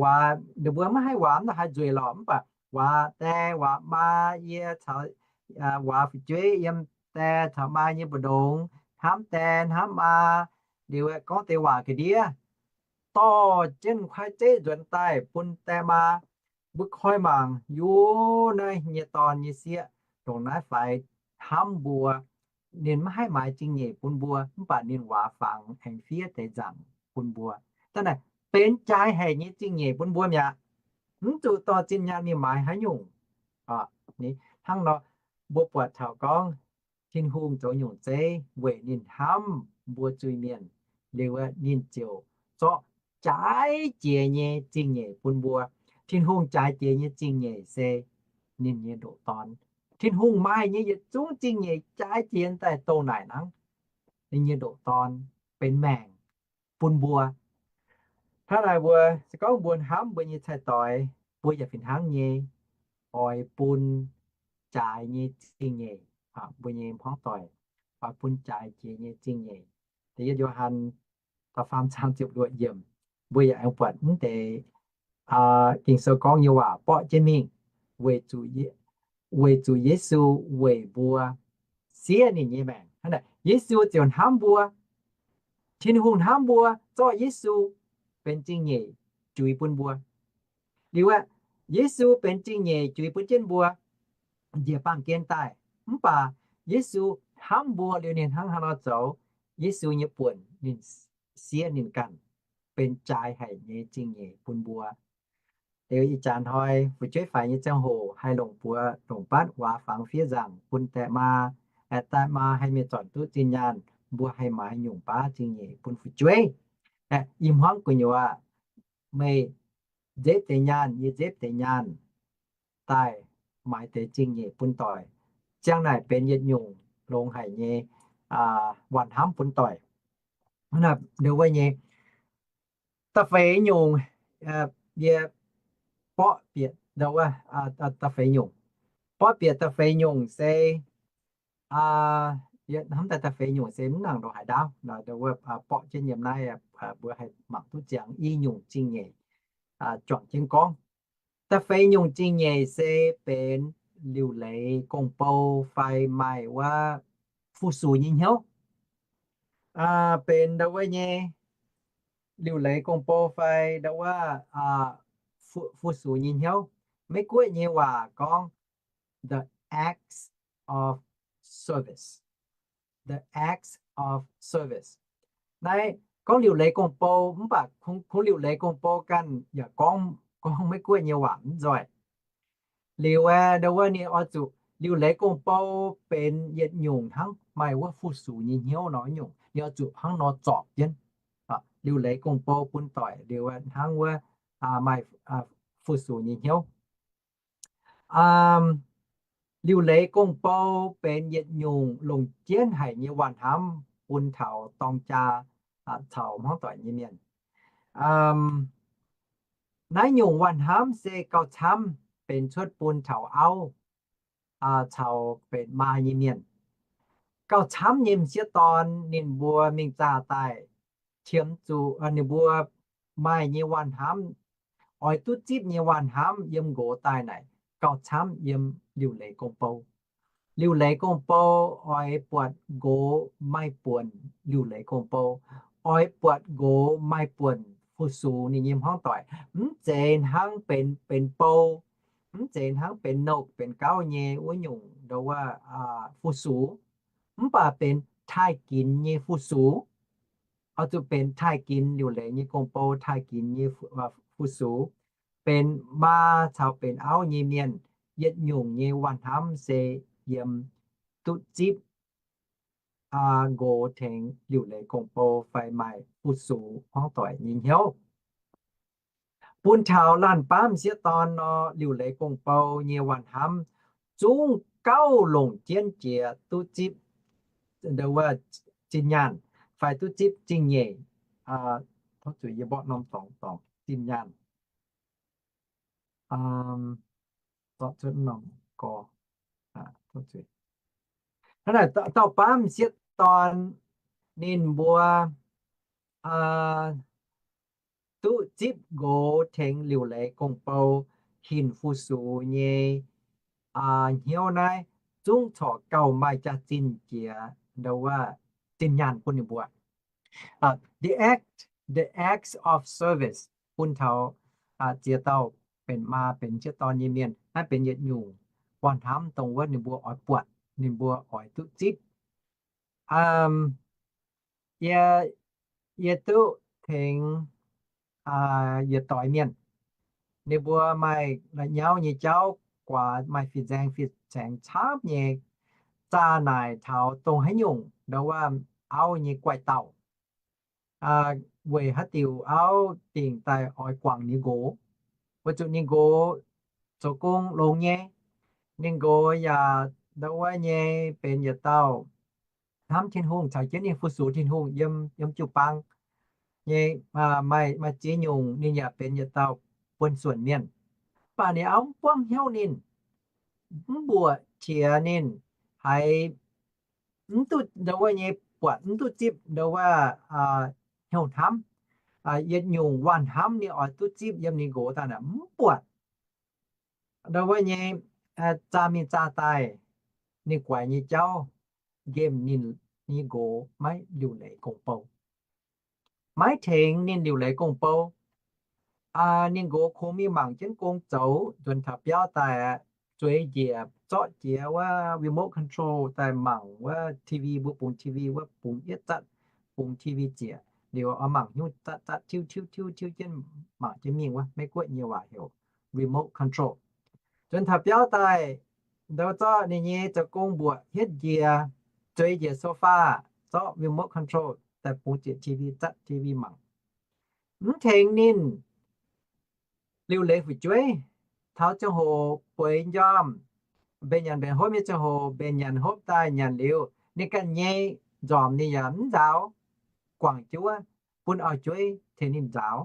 waac, ninh mbuo maiv haih waac mv nor haih nzueic lorqc, mv baac waac die waac maa, yie caux waac fu'jueiv yiem die caux maa nyei mbu'ndongx, hnamv die hnamv maa, liuz gorngv deix waac ga'ndiev, dorh jienv kuaaiv zeiv nzuonx daaih bun die maa. Mbuo koi mangc, yie naaiv nyei dorn nyei sieqv ndongc naaiv faix hnamv mbuo. Ninh maiv haih maaiz zingh nyeic bun mbuo, mv baac ninh waac fangx aengx fiev deix nzaangc bun mbuo. Da'naaiv benx jaaix haic nyei zingh nyeic bun mbuo mi'aqv. Mv zuqc dorh zinh nyaanh mingh maaiz haaix nyungc. Hnangv nor, mbuo buatc taux gorngv Tin-Hungh zoux nyungc zeiv weic ninh hnamv mbuo zuiz-mienh, liuz ninh ziouc zorqv jaaix jiex nyei zingh nyeic bun mbuo. Tin-Hungh jaaix jiex nyei zingh nyeic se ninh nyei ndoqc Dorn. Tin-Hungh maaih nyei yietc zungv zingh nyeic jaaix jiex daaih dongh naaic hnangv, ninh nyei ndoqc Dorn benx maengc bun mbuo. Hnangv naaic mbuo se gorngv mbuo hnamv mbuo nyei cai-doix, mbuo yaac fih hnangv nyei oix bun jaaix nyei zingh nyeic, mbuo nyei hmuangv doic, oix bun jaaix jiex nyei zingh nyeic. Da'yietv Yo^han da'faam zaang ziepc luoqc yiemc, mbuo yaac aengx buatc mv deix Ging-Sou gorngv nyei waac borqv jienv mingh, weic zuqc, weic zuqc Yesu weic mbuo siev ninh nyei maengc. Yesu ziouc hnamv mbuo. Tin-Hungh hnamv mbuo, zorqv Yesu benx zingh nyeic juix bun mbuo. Liuz aeqv, Yesu benx zingh nyeic juix bun jienv mbuo njiec baamh gen daaih. Mv baac Yesu hnamv mbuo liuz ninh hnangv haaix nor zoux, Yesu nyei buonc ninh siev ninh ganh benx jaaix haic nyei zingh nyeic bun mbuo. Liuz ih jaax hnoi fu'jueiv faix nyei ziangh hoc haih longc buoz longc batv waac fangx fiev nzaangc bun die maa, die maa haih mingh zornc duqv zinh nyaanh mbuo haih maaiz nyungc baav zingh nyeic bun fu'jueiv. Ih hmuangv gu'nyuoz meih nzepv deix nyaanh, yie nzepv deix nyaanh daaih maaiz deix zingh nyeic bun doic. Ziang naaic benx yietc nyungc longx haic nyei waanh hnamv bun doic. Ndo wuov nyei da'feix nyungc, yie borqv bieqc ndo wuov, da'feix nyungc, borqv bieqc da'feix nyungc se, hnamv daaih da'feix nyungc se mv nangc ndongc haaix ndaauv, ndo wuov borqv jienv yiem naaiv, mbuo haih mangc duqv ziangx i nyungc zingh nyeic juangc jienv gorngv. Da'feix nyungc zingh nyeic se benx liuc leiz gong-bou fai maaih wuov fu-sux nyei hnyouv. Benx ndo wuov nyei liuc leiz gong-bou fai ndo wuov fu-sux nyei hnyouv. Meiv Guoqv nyei waac gorngv the acts of service. The acts of service. Naaiv gorngv liuc leiz gong-bou, mv baac kungx liuc leiz gong-bou ganh yaac gorngv, gorngv Meiv Guoqv nyei waac mv nzoih. Liuz aeqv, ndo wuov ninh oix zuqc liuc leiz gong-bou benx yietc nyungc hnangv maaih wuov fu-sux nyei hnyouv nor nyungc, ninh oix zuqc hnangv nor zorpc jienv. Liuc leiz gong-bou bun doic liuz aeqv, hnangv wuov maaih fu-sux nyei hnyouv. Liuc leiz gong-bou benx yietc nyungc longc jienv haic nyei waanh hnamv bun taux dorng jaa caux hmuangv doic nyei mienh. Naaiv nyungc waanh hnamv se gauh camv benx cuotv bun taux auv caux benx maa nyei mienh. Gauh camv nyei m'sieqv dorn ninh mbuo mingh zaah daaih, qiemx zuqc ninh mbuo maaih nyei waanh hnamv, oix duqv zipv nyei waanh hnamv yiem nqox daaih naaic gauh camv yiem liuc leiz gong-bou. Liuc leiz gong-bou oix buatc nqox maaih buonc liuc leiz gong-bou, oix buatc nqox maaih buonc fu-sux ninh nyei hmuangv doic. Mv zeiz hnangv benx, benx bou, mv zeiz hnangv benx nouh benx gauv nyei wuov nyungc ndo wuov fu-sux, mv baac benx taaih ginx nyei fu-sux. Oix zuqc benx taaih ginx liuc leiz nyei gong-bou, taaih ginx nyei fu-sux. Benx maa caux benx auv nyei mienh, yietc nyungc nyei waanh hnamv se yiem duqv zipv nqox tengx liuc leiz gong-bou fai maaih fu-sux hmuangv doic nyei hnyouv. Bun taux laanh baamv m'sieqv dorn nor, liuc leiz gong-bou nyei waanh hnamv zungv gauh longc jienv jiex duqv zipv ndo wuov zinh nyaanh fai duqv zipv zingh nyeic. Tov zuiz, yie mborqv norm dorngx, dorngx zinh nyaanh. Hnangv naaic, dauh baamv m'sieqv dorn ninh mbuo duqv zipv nqox tengx liuc leiz gong-bou hinc fu-sux nyei hnyouv naaiv zungv corc gauh maaih jaax-zinh jiex ndo wuov zinh nyaanh bun ninh mbuo. The act, the acts of service bun taux ziex dauh benx maa benx m'sieqv dorn nyei mienh, naaiv benx yietc nyungc waanh hnamv dongh wuov ninh mbuo oix buatc, ninh mbuo oix duqv zipv. Yie, yie duqv tengx yietc doix mienh, ninh mbuo maaih la'nyauv nyei jauv guaax, maaih fin-nzaeng fin-saeng camv nyei, zaah naaic taux dongh haaix nyungc ndo wuov auv nyei guaih dauh, weic haaix diuc auv dingc daaih oix guangc ninh nqox, weic zuqc ninh nqox zoux gong longx nyei, ninh nqox yaac ndo wuov nyei benx yietc dauh hnamv Tin-Hungh caux jienv ninh fu-sux Tin-Hungh yiem, yiem jiu-baang nyei, maaih, maaih ziex nyungc ninh yaac benx yietc dauh buonv-suonc mienh. Mv baac ninh auv mv buangv hnyouv ninh, mv mbuoqc qiex ninh, haiz mv duqv ndo wuov nyei buatc, mv duqv zipv ndo wuov hnyouv hnamv, yietc nyungc waanh hnamv ninh oix duqv zipv yiem ninh nqox daaih naaic mv buatc. Ndo wuov nyei zaah mingh zaah daaih, ninh guaix nyei jauv nqemh ninh nyei nqox maiv liuc leiz gong-bou, maiv tengx ninh liuc leiz gong-bou. Ninh nqox kungx mingh mangc jienv gong zoux, nzuonx taux biauv daaih aqv, zueiz njiec zorqv jiex wuov remote control daaih mangc wuov T V, mbuo bungx T V wuov, bungx yietv zatv, bungx T V ziec liuz oix mangc hnyouv zatv zatv tiuv tiuv tiuv tiuv jienv, mangc jienv mingh wuov, Meiv-Guoqv nyei waac heuc remote control. Nzuonx taux biauv daaih, ndo zorqv ninh nyei zoux gong mbuoqc hietv njiec, zueiz njiec sofa, zorqv remote control daaih bungx ziec T V, zatv T V mangc. Mv tengx ninh liuc leiz fu'jueiv. Taux ziangh hoc bueix njormh, mbenc nyanc mbenc hopv nyei ziangh hoc, mbenc nyanc hopv daaih nyanc liuz, ninh ganh nyei nzormc ninh yaac mv nzaaux, guangc jienv wuov, bun auv-jueiv tengx ninh nzaaux.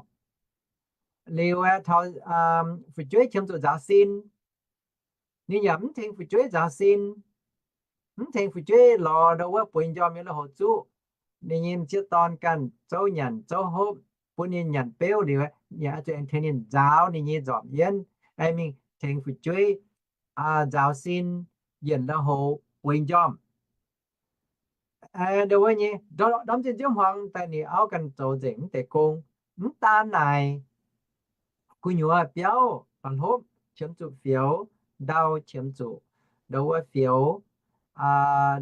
Liuz aeqv, taux fu'jueiv qiemx zuqc nzaaux sin, ninh yaac mv tengx fu'jueiv nzaaux sin, mv tengx fu'jueiv lorz ndau wuov bueix njormh nyei lui-houx zuqv. Ninh nyei m'sieqv dorn ganh zouv nyanc zouv hopv, bun ninh nyanc beuv liuz, ninh aengx zuqc aengx tengx ninh nzaaux ninh nyei nzormc yienv, aengx mingh tengx fu'jueiv nzaaux sin, yienc lui-houx bueix njormh. Ndau wuov nyei, ndorm zinh nziouv hmuangx daaih ninh auv ganh zoux nzengc mv deix gong. Mv daan naaic, gu'nyuoz biauv la'hlopv qiemx zuqc fioux, ndau qiemx zuqc ndau wuov fioux,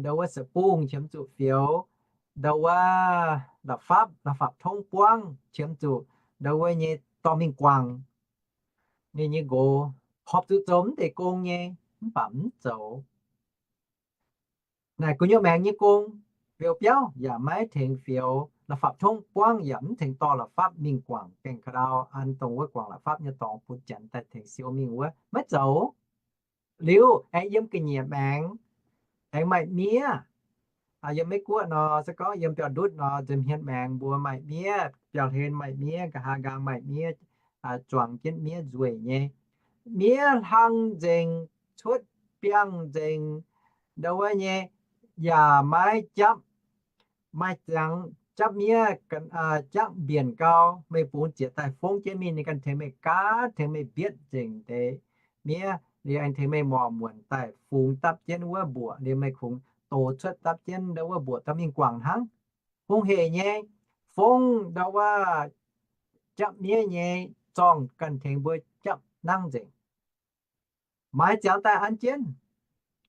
ndau wuov se bungh qiemx zuqc fioux, ndau wuov la'fapv, la'fapv tongv buangv qiemx zuqc ndau wuov nyei dorh mingh guangc. Ninh nyei nqox horpc zuqc zoux mv deix gong nyei, mv baac mv zoux. Naaic gu'nyuoz maengx nyei gong, fioux biauv yaac maiv tengx fioux, la'fapv tongv buangv yaac mv tengx dorh la'fapv mingh guangc gaengh ka'ndau an dongh wuov guangc la'fapv nyei dorngx bun janx daaih tengx siou mingh wuov, maiv zoux. Liuz aengx yiem ga'nyiec maengx, aengx maaih miev. Yiem Meiv-Guoqv nor, se gorngv yiem biauv-ndutv nor, nza'hmien maengx mbuo maaih miev, biauv-hlen maaih miev, nqa'haav nqaang maaih miev, zuangx jienv miev nzueic nyei. Miev hlang nzengc, cuotv biangh nzengc, ndau wuov nyei, yaac maiv japv. Maaih ziangx japv miev, japv mbienc gau, meih bungx ziec daaih fongv jienv mingh, ninh ganh tengx meih gaatv, tengx meih mbietv nzengc deix miev, liuz aengx tengx meih morc muonc daaih fungx dapv jienv wuov mbuoqc, liuz meih kungx dox cuotv dapv jienv ndau wuov mbuoqc dorh mingh guangc hnangv. Hungh heic nyei, fongv ndau wuov japv miev nyei zorngh ganh tengx mbuo japv nangv nzengc. Maaih ziangx daaih an jienv,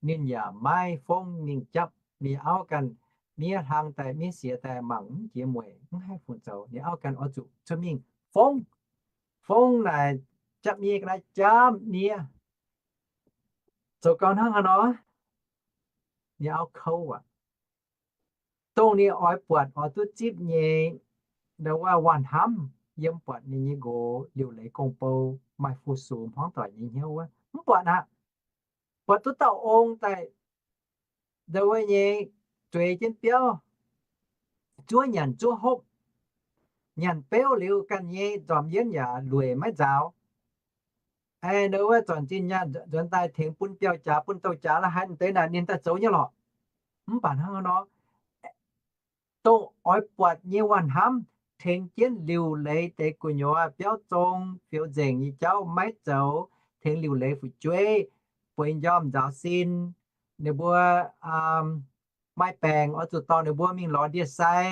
ninh yaac maiv fongv mingh japv. Ninh auv ganh, miev hlang daaih, miev siex daaih, mangc mv jiex mueic, mv haih fungc zoux. Ninh auv ganh oix zuqc cuotv mingh fongv. Fongv naaic japv miev ga'naaiv japv miev. Zoux gau hnangv haaix nor, ninh auv kouv aqv. Dongh ninh oix buatc oix duqv zipv nyei ndau wuov waac-hnamv yiem buatc ninh nyei nqox liuc leiz gong-bou, maaih fu-sux hmuangv doic nyei hnyouv wuov, mv buatc aqv. Buatc duqv dauh ong daaih ndau wuov nyei zueiz jienv biauv, zuov nyanc zuov hopv, nyanc beuv liuz ganh nyei nzormc yienv yaac lueic maiv nzaaux. Aengx ndau wuov zornc zinh nyaanh nzuonx daaih tengx bun biauv-jaax bun douh jaax la'haaix deix naaic ninh daaih zoux nyei lorqc. Mv baac hnangv haaix nor, dongh oix buatc nyei waac-hnamv tengx jienv liuc leiz deix gu'nyuoz biauv zong fioux nzengc nyei jauv maiv zoux, tengx liuc leiz fu'jueiv, bueix njormh nzaaux sin, ninh mbuo maaih baengc oix zuqc dorh ninh mbuo mingh lorz ndie-sai,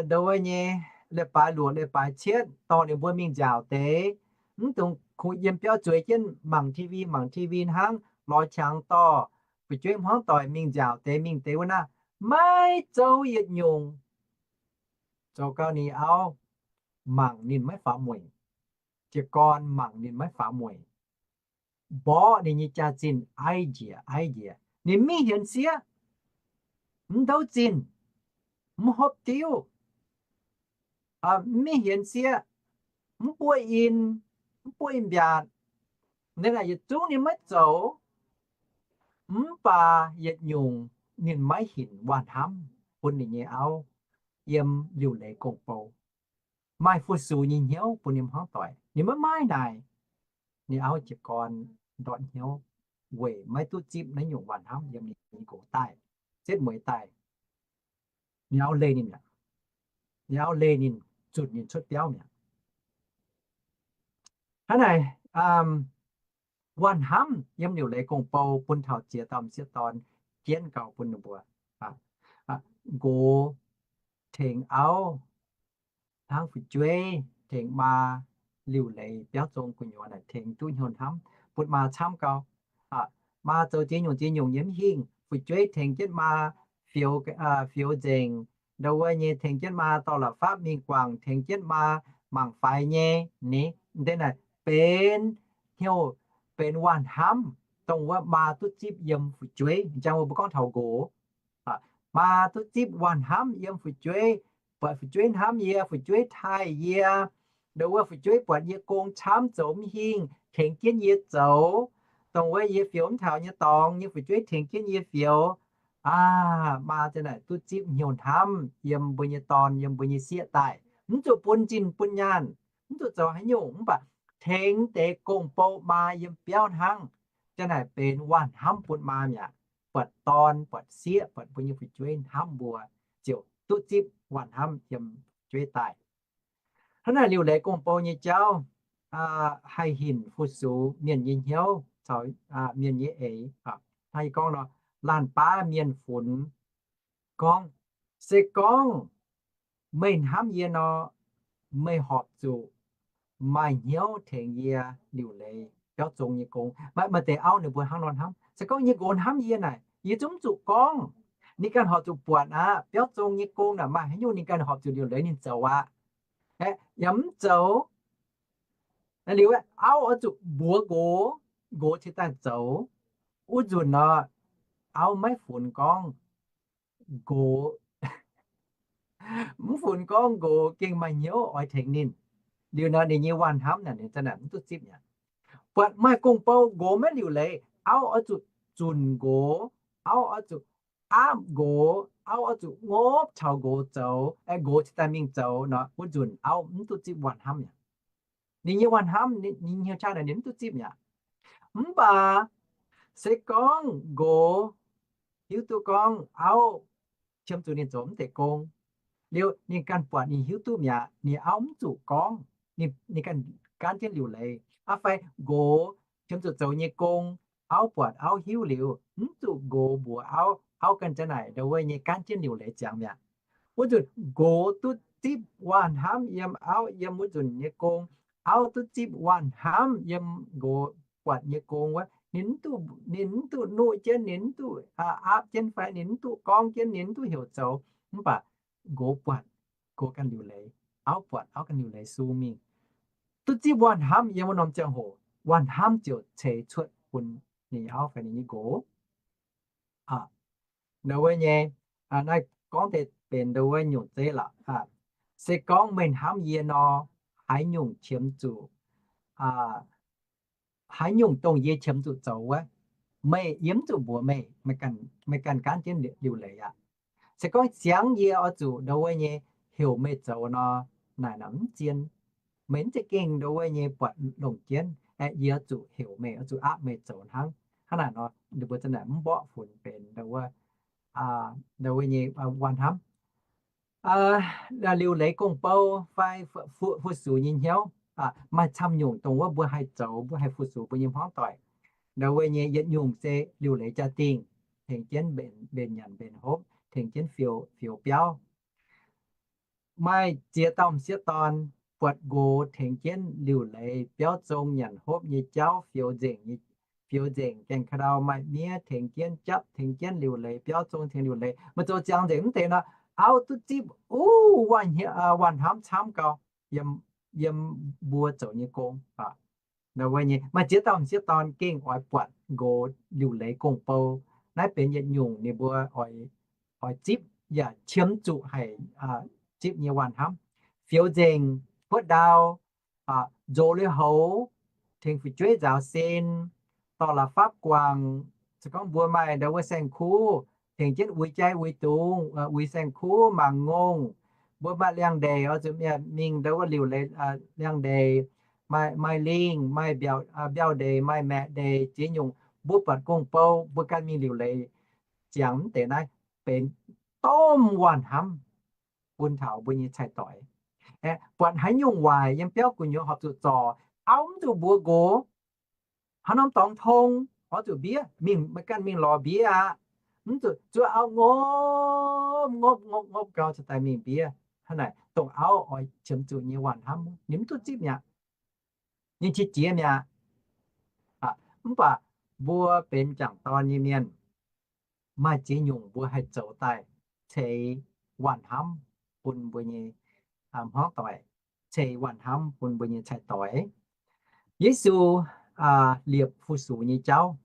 ndau wuov nyei leiz-baaix luoqc leiz-baaix cietv dorh ninh mbuo mingh nziaauc deix, mv dungx kungx yiem biauv zueiz jienv mangc T V, mangc T V hnangv, lorz qangx dorh fu'jueiv hmuangv doic mingh nziaauc deix mingh deix wuov naaiv, maiv zoux yietc nyungc. Zoux gau ninh auv mangc ninh maiv faaux mueic. Jiez gorn mangc ninh maiv faaux mueic, mborqv ninh nyei jaa-zinh aiv njiec aiv njiec. Ninh mv hienx sieqv, mv ndouv zinh, mv hopv diuv, mv hienx sieqv, mv buov in, mv buov in-mbiaatc. Naaiv yietc zungv ninh maiv zoux. Mv baac yietc nyungc ninh maiv hinc waac-hnamv bun ninh nyei auv yiem liuc leiz gong-bou, maaih fu-sux nyei hnyouv bun ninh hmuangv doic. Ninh maiv maaih naaic, ninh auv jiez gorn ndortv hnyouv weic maiv duqv zipv naaiv nyungc waac-hnamv yiem ninh nyei nqox daaih, setv mueiz daaih. Ninh auv leih ninh mi'aqv. Ninh auv leih ninh, zunc ninh cuotv biauv mi'aqv. Hnangv naaic, waac-hnamv yiem liuc leiz gong-bou bun taux ziex dauh m'sieqv dorn jienv gau bun ninh mbuo. Nqox tengx auv hnangv fu'jueiv tengx maa liuc leiz biauv zong gu'nyuoz naaic tengx duqv hnyouv hnamv, bun maa camv gau. Maa zoux ziex nyungc ziex nyungc nyei mv hingh, fu'jueiv tengx jienv maa fioux, fioux nzengc, ndau wuov nyei tengx jienv maa dorh la'fapv mingh guangc, tengx jienv maa mangc faix nyei. Ni, deix naaic benx hnyouv, benx waac-hnamv dongh wuov maa duqv zipv yiem fu'jueiv. Jang wuov mbuo gorngv taux nqox, Maa duqv zipv waanh hnamv yiem fu'jueiv, buatc fu'jueiv hnamv yie, fu'jueiv taaih yie, ndongc wuov fu'jueiv buatc yie gong camv zoux mv hingh, tengx jienv yie zoux, dongh wuov yie fioux mv taux nyei dorngx, yie fu'jueiv tengx jienv yie fioux. Aa, maa za'naaic duqv zipv hnyouv hnamv yiem mbuo nyei dorn, yiem mbuo nyei sieqv daaih. Mv zuqc bun zinh bun nyaanh, mv zuqc zoux haaix nyungc, mv baac tengx deix gong-bou maa yiem biauv hnangv. Za'naaic benx waanh hnamv bun maa mi'aqv. Buatc dorn, buatc sieqv, buatc mbuo nyei fu'jueiv hnamv mbuo, ziouc duqv zipv waanh hnamv yiem fu'jueiv daaih. Hnangv naaic liuc leiz gong-bou nyei jauv haih hinc fu-sux mienh nyei hnyouv caux mienh nyei eix. Hnangv yie gorngv nor, laanh baav mienh funx gorngv, se gorngv meih hnamv yie nor, meih horpc zuqc maaih hnyouv tengx yie liuc leiz biauv zong nyei gong. Maaih, maaih deix auv ninh mbuo hnangv nor hnamv, se gorngv nyei nqox hnamv yie naaic, yie zungv mv zuqc gorngv. Ninh ganh horpc zuqc buatc aqv. Biauv zong nyei gong naaic maaih haaix nyungc ninh ganh horpc zuqc liuc leiz ninh zoux aqv. Aeqv, yaac mv zoux. Liuz auv oix zuqc mbuox nqox, nqox cingx daaih zoux. Wuov nzunc nor, auv maiv funx gorngv nqox, mv funx gorngv nqox gengh maaih hnyouv oix tengx ninh. Liuz nor ninh nyei waanh hnamv naaic ninh za'naaic mv duqv zipv mi'aqv. Buatc maaih gong-bou nqox maiv liuc leiz, auv oix zuqc zunc nqox, auv oix zuqc aapv nqox, auv oix zuqc ngopv caux nqox zoux, aeqv, nqox cingx daaih mingh zoux nor, wuov nzunc auv mv duqv zipv waanh hnamv mi'aqv. Ninh nyei waanh hnamv, ninh hnyouv qaqv naaic ninh mv duqv zipv mi'aqv. Mv baac se gorngv nqox hiuv duqv gorngv auv qiemx zuqc ninh zoux mv deix gong, liuz ninh ganh buatc ninh hiuv duqv mi'aqv, ninh auv mv zuqc gorngv, ninh ganh gaanv jienv liuc leiz. Aa fai nqox qiemx zuqc zoux nyei gong, auv buatc auv hiuv liuz, mv zuqc nqox mbuox auv, auv ganh za'naaic ndongc wuov nyei gaanv jienv liuc leiz ziangx mi'aqv. Wuov nzunc nqox duqv zipv waanh hnamv yiem auv yiem wuov nzunc nyei gong. Auv duqv zipv waanh hnamv yiem nqox buatc nyei gong wuov. Ninh mv duqv, ninh mv duqv nuqv jienv, ninh mv duqv aapv jienv fai ninh mv duqv gorngv jienv, ninh mv duqv heuc zoux. Mv baac nqox buatc, nqox ganh liuc leiz. Auv buatc, auv ganh liuc leiz sung mingh. Duqv zipv waanh hnamv yiem wuov norm ziangh hoc, waanh hnamv ziouc ceix cuotv bun ninh nyei auv fai ninh nyei nqox. Ndongc wuov nyei, naaiv gorngv deix benx ndongc wuov nyungc zeiv lorqc. Se gorngv meih hnamv yie nor, haaix nyungc qiemx zuqc, haaix nyungc dongh yie qiemx zuqc zoux wuov, meih, yie mv zuqc mbuox meih, meih ganh gaanv jienv liuc leiz aqv. Se gorngv siangx yie oix zuqc ndongc wuov nyei heuc meih zoux nor, naaic naaic mv zien. Meih mv za'gengh ndongc wuov nyei buatc longc jienv, aeqv, yie oix zuqc heuc meih, oix zuqc aapv meih zoux hnangv. Hnangv naaic nor, ninh mbuo za'naaic mv mborqv funx benx ndongc wuov, ndongc wuov nyei waanh hnamv. Liuc leiz gong-bou fai fu-sux nyei hnyouv, maaih camv nyungc dongh wuov mbuo haih zoux, mbuo haih fu-sux mbuo nyei hmuangv doic. Ndongc wuov nyei yietc nyungc se liuc leiz jaa-dingh, tengx jienv mbenc nyanc mbenc hopv, tengx jienv fioux biauv. Maaih ziex dauh m'sieqv dorn buatc nqox tengx jienv liuc leiz biauv zong nyanc hopv nyei jauv, fioux nzengc, fioux nzengc gaengh ka'ndau, maaih miev tengx jienv japv, tengx jienv liuc leiz biauv zong, tengx liuc leiz. Maaih zoux ziangx nzengc mv deix nor, auv duqv zipv wuov waanh hnamv camv gau yiem mbuo zoux nyei gong. Maaih ziex dauh m'sieqv dorn gengh oix buatc nqox liuc leiz gong-bou. Naaiv benx yietc nyungc ninh mbuo oix zipv yaac qiemx zuqc haic zipv nyei waanh hnamv. Fioux nzengc, huotv ndau, nzox lui-houx, tengx fu'jueiv nzaaux sin, dorh la'fapv guangc. Se gorngv mbuo maaih ndau wuov saeng-kuv, tengx jienv uix jai uix dungz, uix saeng-kuv, mangc ngongh. Mbuo maaih liangx-ndeic oix zuqc mingh ndau wuov liuc leiz liangx-ndeic, maaih lingh, maaih mbiauh ndeic, maaih maeqc ndeic, ziex nyungc mbuo buatc gong-bou mbuo ganh mingh liuc leiz ziangx mv deix naaiv benx domh waanh hnamv bun taux mbuo nyei cai-doix. Buatc haaix nyungc waaic yiem biauv gu'nyuoz horpc zuqc zorc, auv mv zuqc mbuox nqox, haaix norm dorngx tong, oix zuqc mbiev, mingh, meih ganh mingh lorz mbiev aqv. Mv zuqc zuov auv ngopv ngopv ngopv ngopv gau cingx daaih mingh mbiev. Hnangv naaic dongh auv oix qiemx zuqc nyei waanh hnamv, ninh mv duqv zipv mi'aqv. Ninh qiex jiez mi'aqv. Mv baac mbuo benx m'jangc dorn nyei mienh, maaih ziex nyungc mbuo haih zoux daaih ceix waanh hnamv bun mbuo nyei hmuangv doic, ceix waanh hnamv bun mbuo nyei cai-doix. Yesu liepc fu-sux nyei jauv.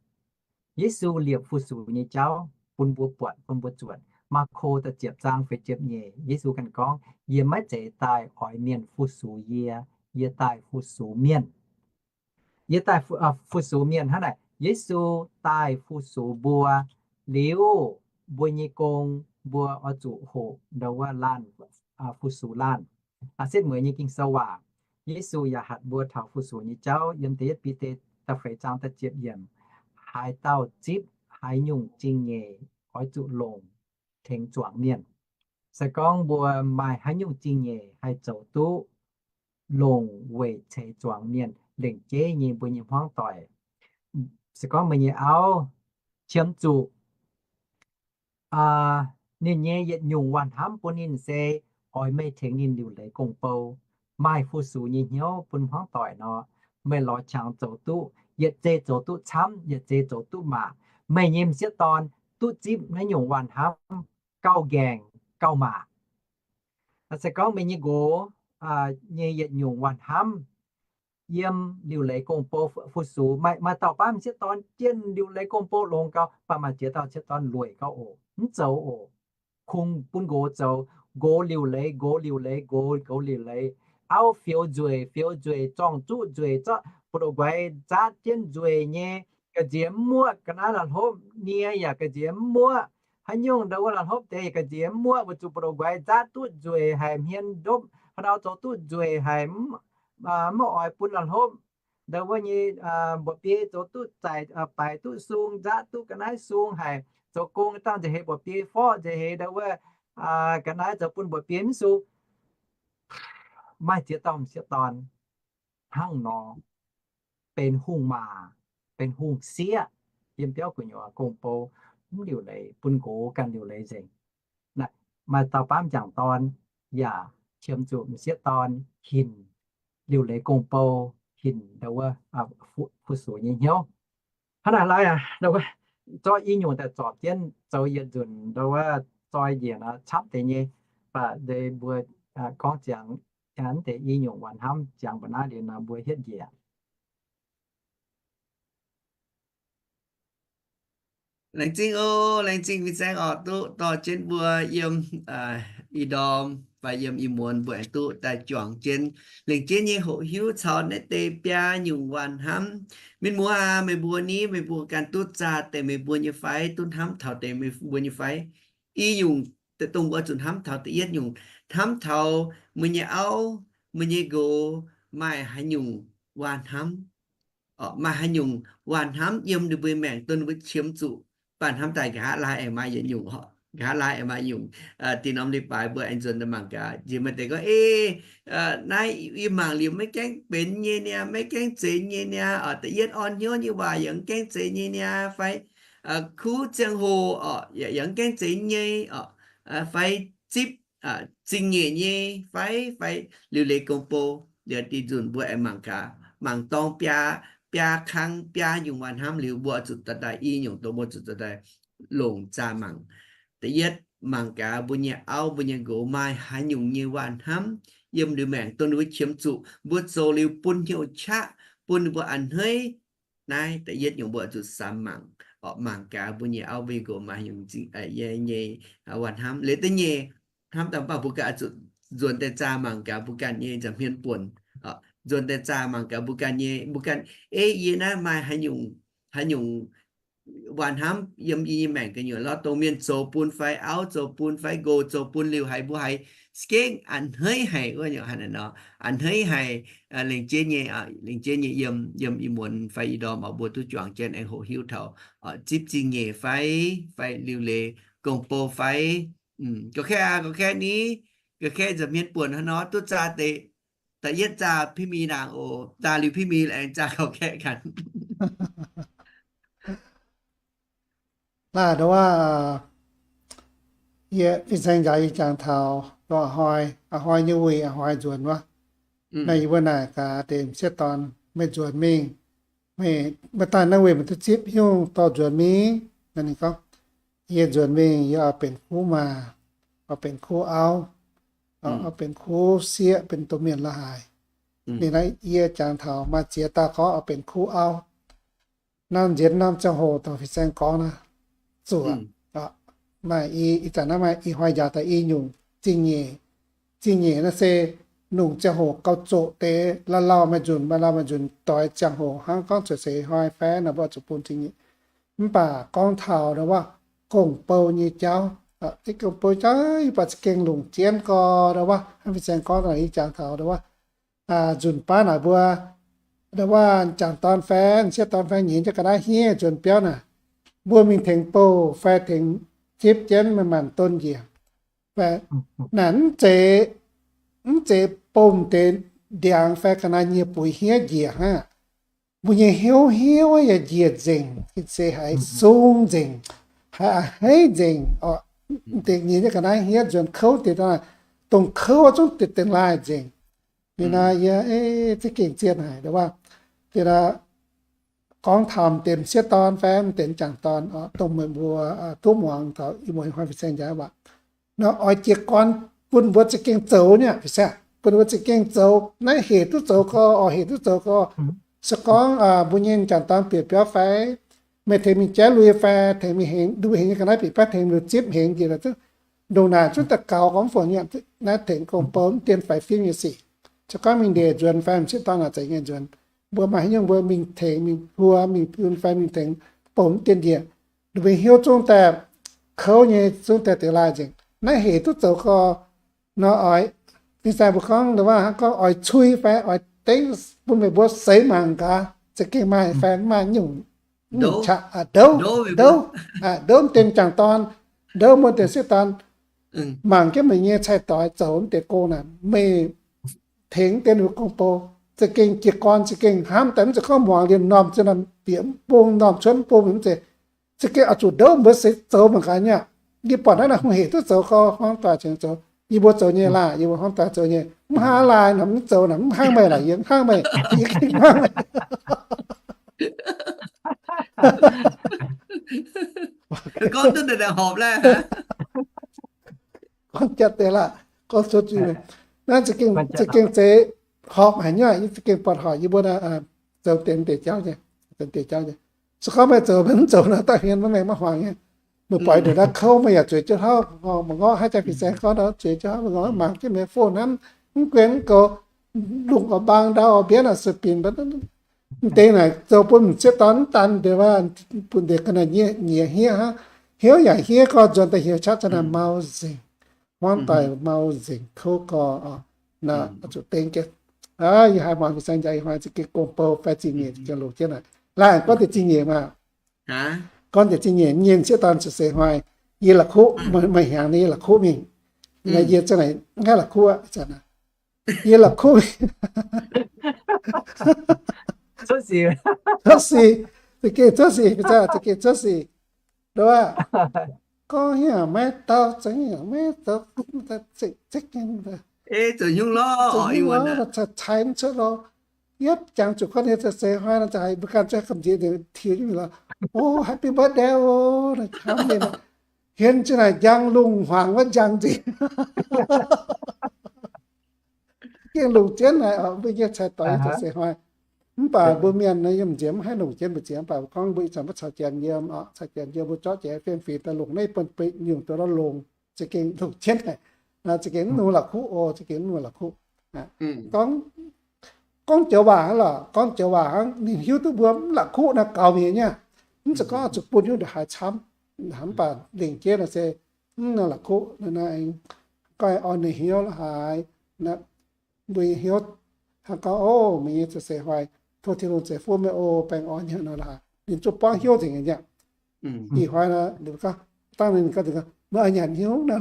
Yesu liepc fu-sux nyei jauv bun mbuo buatc, bun mbuo zuotc. Maako da'ziepc zaang feix ziepc nyeic, Yesu ganh gorngv, Yie maiv zeiz daaih oix mienh fu-sux yie, yie daaih fu-sux mienh. Yie daaih fu-, fu-sux mienh hnangv naaic. Yesu daaih fu-sux mbuo liuz, mbuo nyei gong mbuo oix zuqc hoqc ndau wuov laanh fu-sux laanh. Setv mueiz nyei Ging-Sou waac, Yesu yaac hatc mbuo taux fu-sux nyei jauv yiem da'yietv Bide da'feix zaang da'ziepc yiemc, haaix dauh zipv haaix nyungc zingh nyeic oix zuqc longc tengx zuangx mienh. Se gorngv mbuo maaih haaix nyungc zingh nyeic haih zoux duqv longc weic ceix zuangx mienh, lengc jeiv nyei mbuo nyei hmuangv doic. Se gorngv meih nyei auv qiemx zuqc ninh nyei yietc nyungc waac hnamv bun ninh se oix meih tengx ninh liuc leiz gong-bou, maaih fu-sux nyei hnyouv bun hmuangv doic nor, meih lorz qangx zoux duqv, yietc zei zoux duqv camv, yietc zei zoux duqv maac. Meih nyei m'sieqv dorn duqv zipv naaiv nyungc waac hnamv gauh nqaengc gauh maac. Se gorngv meih nyei nqox nyei yietc nyungc waac hnamv yiem liuc leiz gong-bou fu-sux, maaih dauh baav m'sieqv dorn jienh liuc leiz gong-bou longx gauh, mv baac maaih ziex dauh m'sieqv dorn lueic gauh oc, mv zoux oc. Kungx bun nqox zoux, nqox liuc leiz, nqox liuc leiz, nqox, nqox liuc leiz. Auv fioux nzueic, fioux nzueic, zorng-zuqv nzueic, zorqv buoz-ndoqv nquaix nzaatv jienv nzueic nyei, ga'nziex mv muoqv, ga'naaiv la'hlopv nie yaac ga'nziex mv muoqv. Haaix nyungc ndau wuov la'hlopv deix yaac ga'nziex mv muoqv, weic zuqc buoz-ndoqv nquaix nzaatv duqv nzueic haic, hmien ndopv, haaix dauh zoux duqv nzueic haic, mv oix bun la'hlopv ndau wuov nyei mba'biei zoux duqv zaic, baix duqv sung, nzaatv duqv ga'naaiv sung haic, zoux gong dangh nza'heix mba'biei forv, nza'heix ndau wuov ga'naaiv zoux bun mba'biei mv sung. Maaih ziex dauh m'sieqv dorn hnangv nor, benx hungh maac, benx hungh sieqv, yiem biauv gu'nyuoz gong-bou mv liuc leiz, bun nqox ganh liuc leiz nzengc. Maaih dauh baav m'jangc dorn yaac qiemx zuqc m'sieqv dorn hinc liuc leiz gong-bou, hinc ndau wuov fu-sux nyei hnyouv. Hnangv naaic lai aqv, zorqv i nyungc daaih zorpc jienv zoux yietc nzunc ndau wuov zoi njiec nor camv deix nyei, mv baac mbuo gorngv ziangx naaiv deix i nyungc waac hnamv ziangx mba'naaiv liuz nor mbuo hietv njiec. Laengz zingh oc, laengz zingh fin-saeng oc, duqv dorh jienv mbuo yiem ih ndorm fai yiem ih muonz mbuo aengx duqv daaih juangc jienv, lengc jienv nyei hoqc hiuv caux naaiv deix biaa nyungc waac hnamv. Mienh muoz aac, meih mbuo ni, meih mbuo ganh duqv zaah deix meih mbuo nyei fai? Duqv hnamv taux deix meih mbuo nyei fai? I nyungc dongh mbuo zuqc hnamv taux da'yietv nyungc, hnamv taux meih nyei auv, meih nyei nqox maaih haaix nyungc waac hnamv, maaih haaix nyungc waac hnamv yiem ninh mbuo maengc, dongh ninh mbuo qiemx zuqc. Baac hnamv daaih nqa'haav laai aengx maaih yietc nyungc, nqa'haav laai aengx maaih nyungc. Dinh norm leiz-baaix mbuo aengx nzuonx daaih mangc gaax, nziex maaih deix gorngv, Ei, naaiv yie mangc liuz maiv gaengh benx nyei niaa, maiv gaengh zeiz nyei niaa. Da'yietv orn hnyouv nyei waac yaac mv gaengh zeiz nyei niaa, fai kuv ziangh hoc yaac mv gaengh zeiz nyei, fai zipv zingh nyeic nyei fai, fai liuc leiz gong-bou. Liuz dinh nzunc mbuo aengx mangc gaax, mangc dorng biaa, biaa kang biaa nyungc waac hnamv liuz, mbuo zuqc daaih i nyungc dongh mbuo zuqc daaih longc zaah mangc. Da'yietv, mangc gaax mbuo nyei auv, mbuo nyei nqox maaih haaix nyungc nyei waac hnamv yiem ninh maengc, dongh ninh mbuo qiemx zuqc mbuo zoux liuz bun hnyouv qaqv, bun ninh mbuo a'hneiv. Naaiv da'yietv nyungc mbuo zuqc samx mangc, mangc gaax mbuo nyei auv, mbuo nyei nqox maaih haaix nyungc nyei waac hnamv. Liuz da'nyeic, hnamv daaih mv baac mbuo ganh zuqc nzuonx daaih zaah mangc gaax mbuo ganh nyei nza'hmien buonc. Nzuonx daaih zaah mangc gaax mbuo ganh nyei, mbuo ganh, ei, yie naaiv maaih haaix nyungc, haaix nyungc waac hnamv yiem yie nyei maengc gu'nyuoz lorqc, dongh mienh zoux bun fai auv zoux bun fai nqox zoux bun liuz haiz mbuo haiz gengh a'hneiv haic wuov nyungc hnangv naaiv nor, a'hneiv haic. Lengc jeiv nyei, lengc jeiv nyei yiem, yiem ih muonz fai ih ndorm oc mbuo duqv juangc jienv aengx hoqc hiuv taux zipv zingh nyeic fai, fai liuc leiz gong-bou fai. Gorqv-kaeqv aac, gorqv-kaeqv ni, gorqv-kaeqv nza'hmien buonc hnangv nor duqv zaah deix. Da'yietv zaah Piv Mingh ndaangc oc, zaah liuz Piv Mingh aengx zaah gorqv-kaeqv ganh. Naaiv ndongc wuov, yie fin-saeng njaaux yie jangx taux dongh a'hnoi, a'hnoi nyei wuic a'hnoi nzuonx wuov. Naaiv yie mbuo naaic gaax deix m'sieqv dorn, meih nzuonx mingh, meih, meih daaih naaiv wuic meih duqv zipv nyungc dorh nzuonx mingh. Ninh gorngv, yie nzuonx mingh yie oix benx kuv maah, oix benx kuv auv, oix benx kuv sieqv, benx domh mienh la'haaix. Ninh naaiv yie jangx taux maaih ziex dauh gorngv oix benx kuv auv. Naaiv nzienx norm ziangh hoc dongh fin-saeng gorngv naaiv zuqc, maaih i, ih zanc naaiv maaih ih hnoi njaaux daaih i nyungc zingh nyeic. Zingh nyeic naaiv se longc ziangh hoc gauh zoqc deix, lauh lauh maaih nzunc, maaih lauh maaih nzunc doix ziangh hoc hnangv gorngv cuotv seix hnoi fai naaic mbuo zuqc bun zingh nyeic. Mv baac gorngv taux ndau wuov gong-bou nyei jauv, gong-bou jauv yie buatc za'gengh longc jienv gorx ndau wuov, hnangv fin-saeng gorngv naaic, yie jangx taux ndau wuov nzunc baav naaic mbuo ndau wuov m'jangc dorn fai m'sieqv dorn fai nyeiz jienv ga'naaiv hniev nzuonx biauv naaic, mbuo mingh tengx bouh fai tengx zipv jienv maaih maanc don njiec. Naaic mv zeiz, mv zeiz bouh deix ndiangx fai ga'naaiv nyei buix hniev njiec hnangv. Mbuo nyei hnyouv, hnyouv yaac njiec nzengc, se haiz sung nzengc, haiz a'hneiv nzengc. Deix nyei ga'naaiv hniev nzuonx kouv deix, dongh kouv zungv deix dingx laaih nzengc. Liuz naaic yie za'gengh zien haic, gorngv taux m'deix m'sieqv dorn fai m'deix m'jangc dorn, dongh meih mbuo duqv muangx taux ih muonz hnoi fin-saeng njaaux waac nor, oix jiez gorn bun mbuo za'gengh zoux nyei, bun mbuo za'gengh zoux. Naaiv hec duqv zoux gorx, oix hec duqv zoux gorx. Se gorngv mbuo nyei m'jangc dorn bieqc biauv fai, meih tengx mingh jaiv lui fai tengx mingh hengx, nduov hengx nyei ga'naaiv bieqc biauv tengx mingh zipv hengx njiec, ndongc naaic zungv daaih gaux gorngv fongc nyei. Naaiv tengx gong-bou mv dien faix fim nyei sic. Se gorngv mingh ndeic nzuonx fai m'sieqv dorn naaic zeiz nyei nzuonx, mbuo maaih haaix nyungc mbuo mingh tengx mingh hluo mingh bun fai mingh tengx bouh mv dien njiec, ninh mbuo hnyouv zungv daaih kouv nyei, zungv daaih dingx laaih nzengc. Naaiv hec duqv zoux gorx nor, oix, fin-saeng mbuo gorngv, hnangv gorngv oix cui fai oix dengv bun meih mbuo seix mangc gaax, za'gengh maaih fai mv maaih nyungc, nyungc qaqv, ndouv, ndouv, ndouv mv dien m'jangc dorn, ndouv mv dien m'sieqv dorn, mangc jienv meih nyei cai-doix zoux mv deix gong naaic, meih tengx dien gong-bou, za'gengh jiez gorn, za'gengh hnamv daaih, mv zeiz gorngv muangx liemh m'normh zinh bieqc mv bung, m'normh cuotv mv bung mv zeiz. Za'gengh oix zuqc ndouv mbuo seix zoux mangc gaax nyei. Yie buatc naaiv naaic hungh hec duqv zoux gorx, hmuangv doic cingx zoux. Yie mbuo zoux nyei laah, yie mbuo hmuangv doic zoux nyei. Mv hnangv laai nor, mv zoux naaic, mv hnangv meih laaix, yie mv hnangv meih, yie hnangv meih. Gorngv duqv deix horpc laeh, gorngv jatv deix laah, gorngv cuotv zuiz. Naaiv za'gengh, za'gengh zeiz horpc haic nyei. Yie za'gengh buatc horpc, yie mbuo zoux deix deix jauv nyei, deix jauv nyei. Se gorngv meih zoux, meih mv zoux nor, da'hmien maiv mengh maiv huaangx nyei. Meih buatc ndongc naaiv kouv, meih yaac zueiz jienv hlauv, meih ngorc haaix jaax fin-saeng gorngv nor, zueiz jienv hlauv, meih ngorc mangc jienv meih phone hnamv, mv guenx mv goux, lungh oix mbaang ndau oix mbienv oix sueih binc, mv deix naaic zoux bun m'sieqv dorn mv daan deix, bun deix ga'naaiv nyiex hniev hnangv, hnyouv yaac hniev gorx, nzuonx daaih hnyouv qaqv za'naaiv mau nzengc, hmuangv doic mau nzengc, kouv gorx. Naaiv zuqc dengv jienv. Yie haiz muangx fin-saeng njaaux ih hnoi za'gengh gong-bou fai zingh nyeic gengh longc jienv naaic. Laanh gorngv deix zingh nyeic maah. Gorngv deix zingh nyeic, nyei m'sieqv dorn cuotv seix hnoi, yie la'kuqv, meih hnyangx nyei yie la'kuqv mingh. Yie za'naaic mv haih la'kuqv aqv, yie la'kuqv mingh. Cuotv sic, za'gengh cuotv sic, za'gengh cuotv sic. Nduov, gorngv hnyangx maiv dau, za'gengh maiv dau, ceix nyungc lorz, ceix mv cuotv lorz. Yietv jangx zuqc gorngv nyei cuotv seix hnoi nor, za'gengh mbuo ganh zuqc haiz gamh nziex tiux jienv mingh lorz, o, happy birthday o, camv nyei. Hienx jienv naaic njang lungh hmuangx wuov njang nzengc. Gengh longc jienv naaic oc, mbuo nyei cai-doix cuotv seix hnoi. Mv baac mbuo mienh yiem nziez mv haih longc jienv mbu'ziex, mv baac gorngv mbuo ih zanc mbuo caux janx yiem oc, caux janx yiem mbuo zorqv jiex fiem-fingx daaih longc naaiv bun beiv nyungc duqv lorz longc, za'gengh longc jienv naaic. Za'gengh mv nungx la'kuqv oc, za'gengh mv nungx la'kuqv. Gorngv, gorngv joux waac hnangv lorqc, gorngv joux waac hnangv, ninh hiuv duqv mbuo mv la'kuqv naaiv gaux mienh nyei. Mv zeiz gorngv zuqc bun hiuv ndongc haaix camv. Mv baac lengc jeiv naaic se mv nungx la'kuqv. Gorngv oix ninh hnyouv la'haaix, mbuo nyei hnyouv hnangv gorngv, o, meih nyei cuotv seix hnoi, tov Tin-Hungh ceix fuqv meih o, baengh orn nyei nor la'haaix, ninh zuqc buangv hnyouv nzengc nyei. Ih hnoi nor, dangh ninh gorngv, meih oix nyanc hnyouv nor,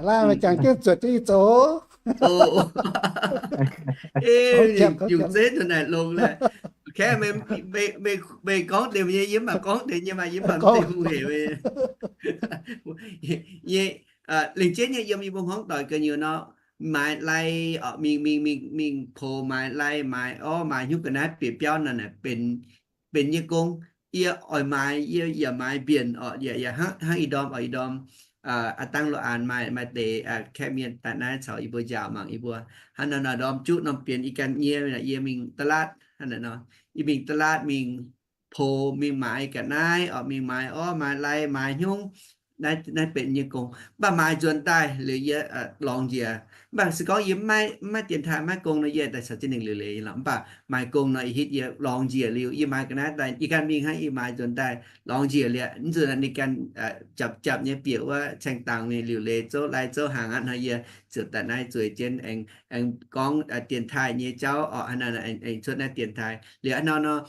laaih meih jangx jienv zuotc jienv yie zoux. Nyungc zeiv duqv naaic longx laeh. Kaeqv, meih gorngv deix nyei, yie mv baac gorngv deix nyei maah, yie mv baac mv zeiz hungh hec. Nyei, lengc jeiv nyei yiem yie mbuo hmuangv doic gu'nyuoz nor, maaiz lai, mingh, mingh, mingh poux maaiz lai, maaiz orv, maaiz hnyouv ga'naaiv bieqc biauv nor, benx, benx yie gong. Yie oix maaiz, yie yaac maaiz mbienc oc, yaac, yaac hnangv ih ndorm oc, ih ndorm aa dangh lo aanx maaih, maaih deix kaeqv mienh daaih naaiv caux yie mbuo njaaux mangc yie mbuo. Hnangv naaiv nor ndorm juqv norm bienx ih ganh nyie, yie mingh da'laatv, hnangv naaiv nor, yie mingh da'laatv mingh pox mingh maaiz ga'naaiv, oc, mingh maaiz orv, maaiz lai, maaiz hnyouv. Naaiv, naaiv benx nyei gong. Mv baac maaiz nzuonx daaih liuz yie lorngx njiec. Mv baac se gorngv yie mv maaih dienx taaih, mv maaih gong nor, yie daaih caux jienv ninh liuc leiz lorqc. Mv baac maaih gong nor ih hitv yie lorngx njiec liuz, yie maaiz ga'naaiv daaih, yie ganh mingh hnangv, yie maaiz nzuonx daaih lorngx njiec liuz, mv zuqc ninh ganh japc japc nyei bieqc wuov caeng dangx mingh liuc leiz zouv lai zouv hnaangx aqv nor, yie ziouc daaih naaiv zueiz jienv aengx, aengx gorngv dienx taaih nyei jauv oc, hnangv naaiv aengx cuotv naaiv dienx taaih. Liuz hnangv nor,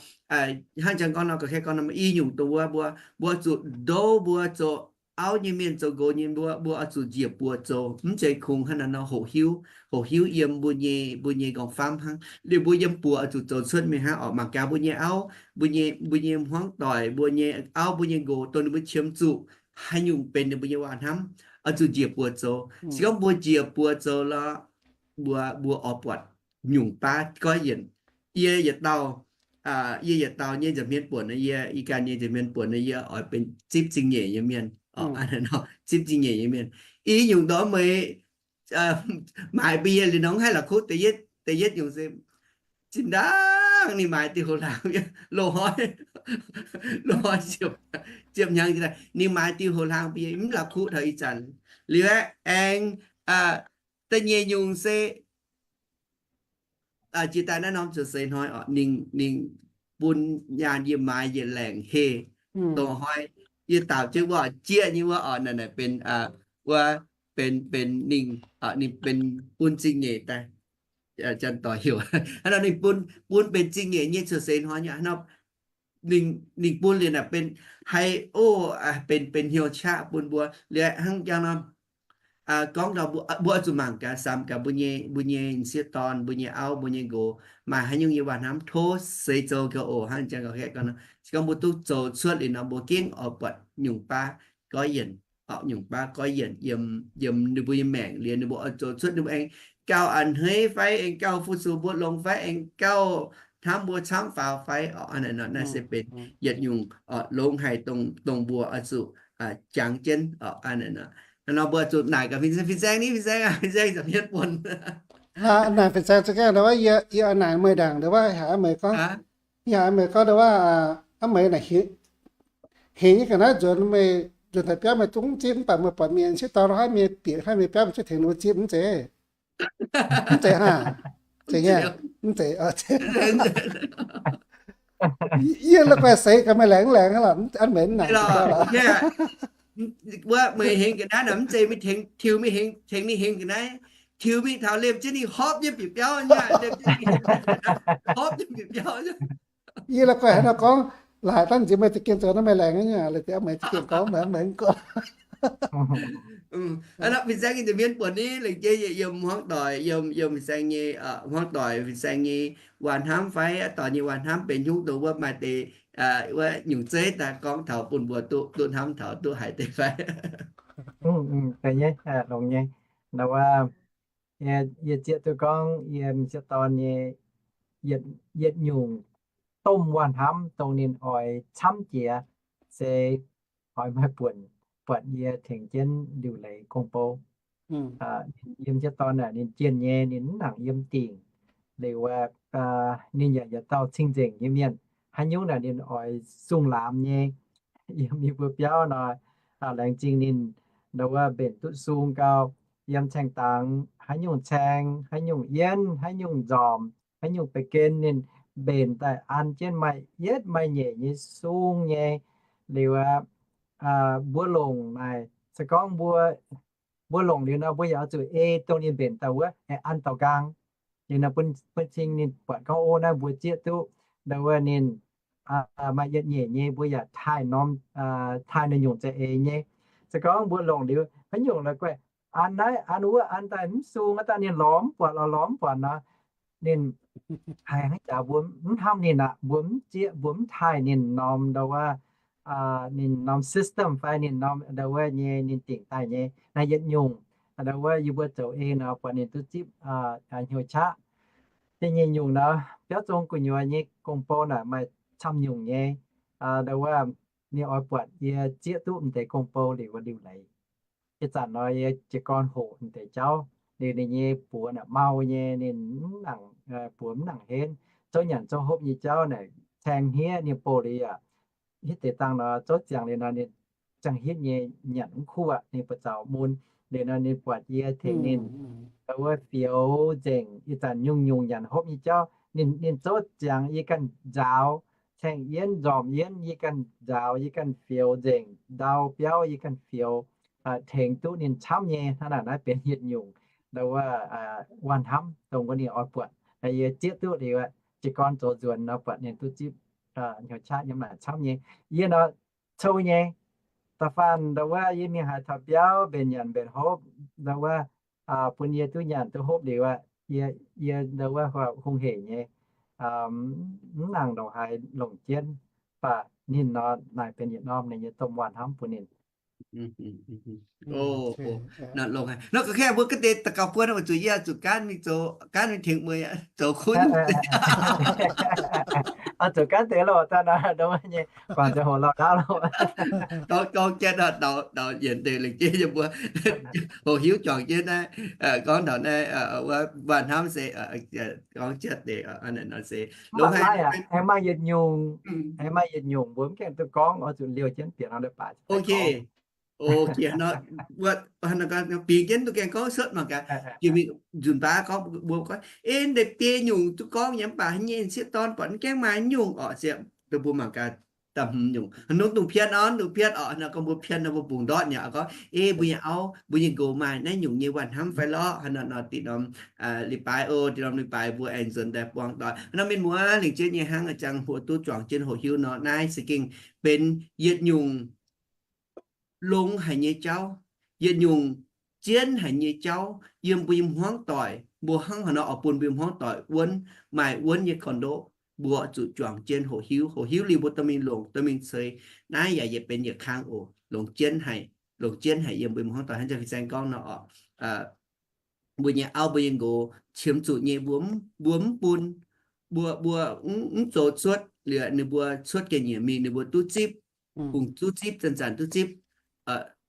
hnangv jang gorngv nor, ga'kengx gorngv nor, i nyungc dongh wuov mbuo, mbuo zuqc ndouv mbuo zoux auv nyei mienh, zoux nqox nyei mbuo, mbuo oix zuqc njiec buoz zoux, mv zeiz kungx hnangv naaiv nor hoqc hiuv, hoqc hiuv yiem mbuo nyei, mbuo nyei nqorngv-famv hnangv. Liuz mbuo yiem buoz oix zuqc zoux cuotv mingh hnangv oc. Mangc gaax mbuo nyei auv, mbuo nyei, mbuo nyei hmuangv doic, mbuo nyei auv, mbuo nyei nqox, dongh ninh mbuo qiemx zuqc haaix nyungc benx ninh mbuo nyei waac-hnamv, oix zuqc njiec buoz zoux. Se gorngv mbuo njiec buoz zoux lorqc, mbuo, mbuo oix buatc nyungc baav goiv yienc. Yie yietc dauh, yie yietc dauh nyei nza'hmien buonc nor, yie, yie ganh nyei nza'hmien buonc nor, yie oix benx zipv zingh nyeic nyei mienh, zipv zingh nyeic nyei mienh. I nyungc ndorm meih maaiz bun yie liuz nor, haih la'kuqv da'yietv, da'yietv nyungc se zinh ndaangc ninh maaiz diuh houx hlaang, loz-hnoi, loz-hnoi ziepc hnyangx, ninh maaiz diuh houx hlaang bun yie, mv la'kuqv taux ih zanc. Liuz aeqv, aengx da'nyeic nyungc se jiex daaih naaiv norm cuotv seix hnoi oc, ninh, ninh bun nyaanh yie maaiz yietc laengc heh, dongh hnoi yie daaux jienv wuov jieqv nyei wuov oc, naaic naaic benx, wuov benx, benx ninh, ninh benx bun zingh nyeic daaih. Janx-doic heuc hnangv nor, ninh bun, bun benx zingh nyeic nyei cuotv seix hnoi nyei hnangv nor, ninh, ninh bun liuz naaic benx haiz, o, benx, benx hnyouv qaqv bun mbuo. Liuz hnangv jang nor, gorngv taux mbuo, mbuo oix zuqc mangc gaax, samx gaax mbuo nyei, mbuo nyei m'sieqv dorn, mbuo nyei auv, mbuo nyei nqox maaih haaix nyungc nyei waac-hnamv tov seix zoux gauh oc. Hnangv jang gauh haeqv gorngv nor, se gorngv mbuo duqv zoux cuotv liuz nor, mbuo gengh oix buatc nyungc baav goiv yienc, nyungc baav goiv yienc yiem, yiem ninh mbuo nyei maengc liuz, ninh mbuo oix zoux cuotv, ninh mbuo aengx gauh a'hneiv fai aengx gauh fu-sux mbuo longx fai aengx gauh hnamv mbuo camv faaux fai oc. Naaiv se benx yietc nyungc longx haic dongh, dongh mbuo oix zuqc jangx jienv oc. Hnangv nor mbuo zuqc naaic gaax fin-saeng, fin-saeng ni, fin-saeng aac, fin-saeng nza'hmien buonc. Naaic fin-saeng za'gengh ndau wuov, yie, yie naaic meih ndaangc ndau wuov, haiz meih gorngv, yie haiz meih gorngv ndau wuov, aav, meih naaic hingx nyei ga'naaiv nzuonx, meih nzuonx daaih biauv meih zungv zipv, mv baac meih buatc mienh sieqv dorn hnangv, mienh bieqc hnangv, mienh biauv meih zungv tengx ninh mbuo zipv, mv zeiz, mv zeiz hnangv, zeiz nyei, mv zeiz. Yie la'guaih seix gaax meih laengz laengz lorqc, an meih mv nangc lorqc. Wuov meih hingx ga'naaiv naaic mv zeiz mingh tengx, tiux mingh hingx, tengx ninh hingx ga'naaiv, tiux mingh taux liemh jienv ninh hopv nyei bieqc biauv nyei, liemh jienv ninh hingx ga'naaiv hopv nyei bieqc biauv. Yie la'guaih haaix nor gorngv, laaix dangh nziex meih za'gengh zoux naaiv meih laengz nyei, laaix deix meih za'gengh gorngv meih mv gorngv. Hnangv nor fin-saeng nyei nza'hmien buonc ni, lengc jeiv yiem hmuangv doic, yiem, yiem fin-saeng nyei, hmuangv doic fin-saeng nyei waac-hnamv fai aa doic nyei waac-hnamv benx hnyouv dongh wuov maaih deix wuov nyungc zeiv daaih gorngv taux bun mbuo duqv, duqv hnamv taux duqv haiz deix fai? Deix nyei, longx nyei. Ndau wuov, yie zieqv duqv gorngv yie m'sieqv dorn nyei yietc nyungc domh waac-hnamv dongh ninh oix camv jiex se oix maaih buonc buatc yie tengx jienv liuc leiz gong-bou. Yie m'sieqv dorn naaic ninh jienh nyei, ninh mv nangc yiem dingc. Liuz ninh yaac yietc dauh cing-nzengc nyei mienh. Haaix nyungc naaic ninh oix sung laamx nyei. Yiem yie mbuo biauv nor, laengz zingh ninh ndau wuov mbenc duqv sung gau. Yiem caeng dangx haaix nyungc caeng, haaix nyungc yienv, haaix nyungc nzormc, haaix nyungc baeqv gen ninh mbenc daaih an jienv maaih yietv maaih nyeic nyei sung nyei. Liuz aqv, mbuo longc naaic se gorngv mbuo, mbuo longc liuz nor mbuo yaac oix zuqc ei dongh ninh mbenc dauh wuov aengx an dauh nqaang. Liuz nor bun, bun cing ninh buatc gorngv, o, naaiv mbuo zieqv duqv ndau wuov ninh maaih yietv nyeic nyei, mbuo yaac taaih norm, taaih naaiv nyungc za'eix nyei. Se gorngv mbuo longc liuz haaix nyungc la'guaih an naaiv an wuov an daaih mv sung, aav dangh ninh lorz mv buatc, lorz lorz mv buatc nor, ninh haiz haaix jaax mbuo mv hnamv ninh aqv, mbuo mv zieqv, mbuo mv taaih ninh norm ndau wuov, ninh norm system fai ninh norm ndau wuov nyei ninh dingc daaih nyei naaiv yietv nyungc. Ndau wuov yie mbuo zoux ei nor buatc ninh duqv zipv hnyouv qaqv. Da'nyeic nyungc nor, biauv zong gu'nyuoz nyei gong-bou naaic maaih camv nyungc nyei. Ndau wuov ninh oix buatc yie zieqv duqv m'deix gong-bou liuz wuov liuc leiz. Ih zanc nor yie jiez gorn hoqc m'deix jauv, liuz ninh nyei buoz naaic mau nyei, ninh mv nangc, buoz mv nangc henv. Zouv nyanc zouv hopv nyei jauv naaic caeng hniev ninh bouh liuz yaac hitv deix dangh nor zouv ziangx liuz nor ninh ziangh hitv nyei nyanc mv kuv aqv. Ninh buatc zaux mun liuz nor ninh buatc yie tengx ninh wuov fioux nzengc. Ih zanc nyungc-nyungc nyanc hopv nyei jauv ninh, ninh zouv ziangx yie ganh nzaaux, caeng yienv nzormc yienv yie ganh nzaaux, yie ganh fioux nzengc, ndau biauv yie ganh fioux, tengx duqv ninh camv nyei. Hnangv naaic naaiv benx yietc nyungc ndau wuov waac hnamv dongh wuov ninh oix buatc. Yie zieqv duqv liuz, jiez gorn zoux nzuonx nor buatc ninh duqv zipv hnyouv qaqv yiem naaic camv nyei. Yie nor cou nyei. Da'faanh ndau wuov yie mingh haaix taux biauv mbenc nyanc mbenc hopv, ndau wuov bun yie duqv nyanc duqv hopv liuz aqv, yie, yie ndau wuov hungh hec nyei, mv nangc ndongc haaix longc jienv. Baac ninh nor naaic benx yietc norm ninh nyei domh waac hnamv bun ninh. Nor longx haic. Nor ga'kengh mbuo ga'deix daux gaux guon weic zuqc yie zuqc gaanv mingh zoux, gaanv mingh tengx mueiz zoux kuv nyungc. Oix zuqc gaanv deix loh, daaih nor, dongh nyei, guangc ziangh hoc lauh ndaauv loh. Gorngv, gorngv jienv nor, daux, daux yienc deix lengc jeiv yie mbuo hoqc hiuv juangc jienv naaiv, gorngv taux naaiv wuov waac hnamv se gorngv jienv deix nor se longx haic. Aengx maaih yietc nyungc, aengx maaih yietc nyungc mbuo mv gaengh duqv gorngv, oix zuqc liouh jienv bieqc nor leiz baac. Ok. Ok, nor, bingx jienv duqv gaengh gorngv cuotv mangc gaax. Jiex mingh nzunc baav gorngv mbuo gorngv, ei, deix biei nyungc duqv gorngv nyei mv baac haaix nyungc sieqv dorn buatc mv gaengh maaih nyungc orqc, sieqv, mbuo mangc gaax, da'hmz nyungc. Haaix norm dungz pienv orqc, dungz pienv orqc, nor gorngv mbuo pienv nor mbuo bungx ndortv nyei orqc, gorngv, ei, mbuo nyei auv, mbuo nyei nqox maaih naaiv nyungc nyei waac hnamv fai lorqc, hnangv nor nor diqc norm leiz-baaix oc, diqc norm leiz-baaix mbuo aengx nzuonx daaih buangh doic. Nor mienh muoz, lengc jeiv nyei hnangv a'jang mbuo duqv juangc jienv hoqc hiuv nor, naaiv se gengh benx yietc nyungc longx haic nyei jauv, yietc nyungc jienv haic nyei jauv yiem mbuo nyei hmuangv doic. Mbuo hnangv haaix nor oix bun mbuo nyei hmuangv doic wuonv, maaih wuonv nyei condo, mbuo zuqc juangc jienv hoqc hiuv. Hoqc hiuv liuz mbuo dorh mingh longc, dorh mingh ceix. Naaiv yaac yietc benx yietc kang oc. Longx jienv haic, longx jienv haic yiem mbuo nyei hmuangv doic. Hnangv jang fin-saeng gorngv nor oc, mbuo nyei auv, mbuo nyei nqox qiemx zuqc nyei, mbuo mv, mbuo mv bun, mbuo, mbuo mv zoux cuotv liuz, ninh mbuo cuotv ga'nyiec mingh, ninh mbuo duqv zipv, kungx duqv zipv, zanc-zanc duqv zipv,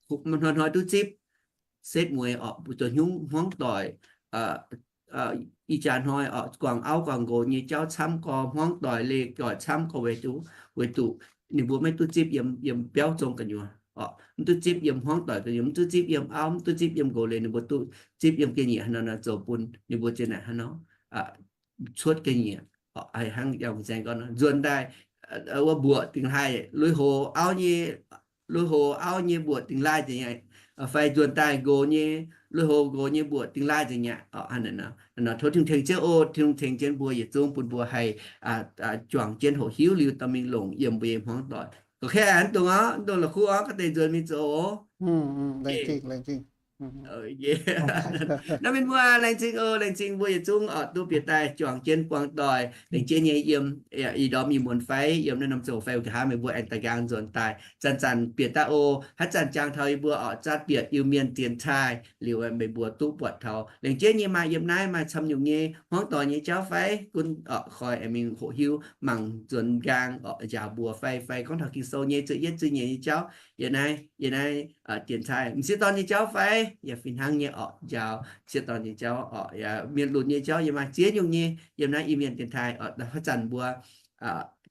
hnoi-hnoi duqv zipv, setv mueiz orqc, zoux hnyungv hmuangv doic, ih jaax hnoi orqc, guangc auv guangc nqox nyei jauv camv gorx, hmuangv doic leih doic camv gorx, weic zuqc, weic zuqc ninh mbuo maiv duqv zipv yiem, yiem biauv zong gu'nyuoz orqc, mv duqv zipv yiem hmuangv doic gu'nyuoz, mv duqv zipv yiem auv, mv duqv zipv yiem nqox liuz, ninh mbuo duqv zipv yiem ga'nyiec haaix nor nor zoux bun ninh mbuo ziex naaic haaix nor cuotv ga'nyiec. Hnangv yangh fin-saeng gorngv nor, nzuonx daaih wuov mbuoqc dingx hlaaix, lui-houx auv nyei, lui-houx auv nyei mbuoqc dingx hlaaix nzengc aqv, fai nzuonx daaih nqox nyei, lui-houx nqox nyei mbuoqc dingx hlaaix nzengc aqv. Tov Tin-Hungh tengx Ziouv oc. Tin-Hungh tengx jienv mbuo yietc zungv bun mbuo haih juangc jienv hoqc hiuv liuz dorh mingh longc yiem mbuo nyei hmuangv doic. Gorngv kaaix aqv, dongh orqc, dongh la'kuqv orqc, ga'deix nzuonx mingh zoux oc. Naaiv mienh muoz, laengz zingh oc. Laengz zingh mbuo yietc zungv oc, duqv bieqc daaih juangc jienv buangh doic. Laengz jienv nyei yiem ih ndorm ih muonz fai yiem naaiv norm ziangh hoc fai wuov nqa'haav meih mbuo aengx daaih nqaang nzuonx daaih. Zanc-zanc bieqc daaih oc. Haaix zanc jangx taux yie mbuo oc, zatv bieqc Iu-Mienh dienx taaih liuz, meih mbuo duqv buatc taux laengz jienv nyei maaih yiem naaiv maaih camv nyungc nyei hmuangv doic nyei jauv fai, gunv oc koi aengx mingh hoqc hiuv mangc nzuonx nqaang oc, njaaux mbuo fai, fai gorngv taux Ging-Sou nyei zuqc yietv zuqc nyeic nyei jauv, yiem naaiv, yiem naaiv dienx taaih m'sieqv dorn nyei jauv fai, yaac fih hnangv nyei oc, njaaux sieqv dorn nyei jauv oc, yaac mienh lunx nyei jauv yaac maaih ziex nyungc nyei yiem naaiv Iu-Mienh dienx taaih oc. Haaix zanc mbuo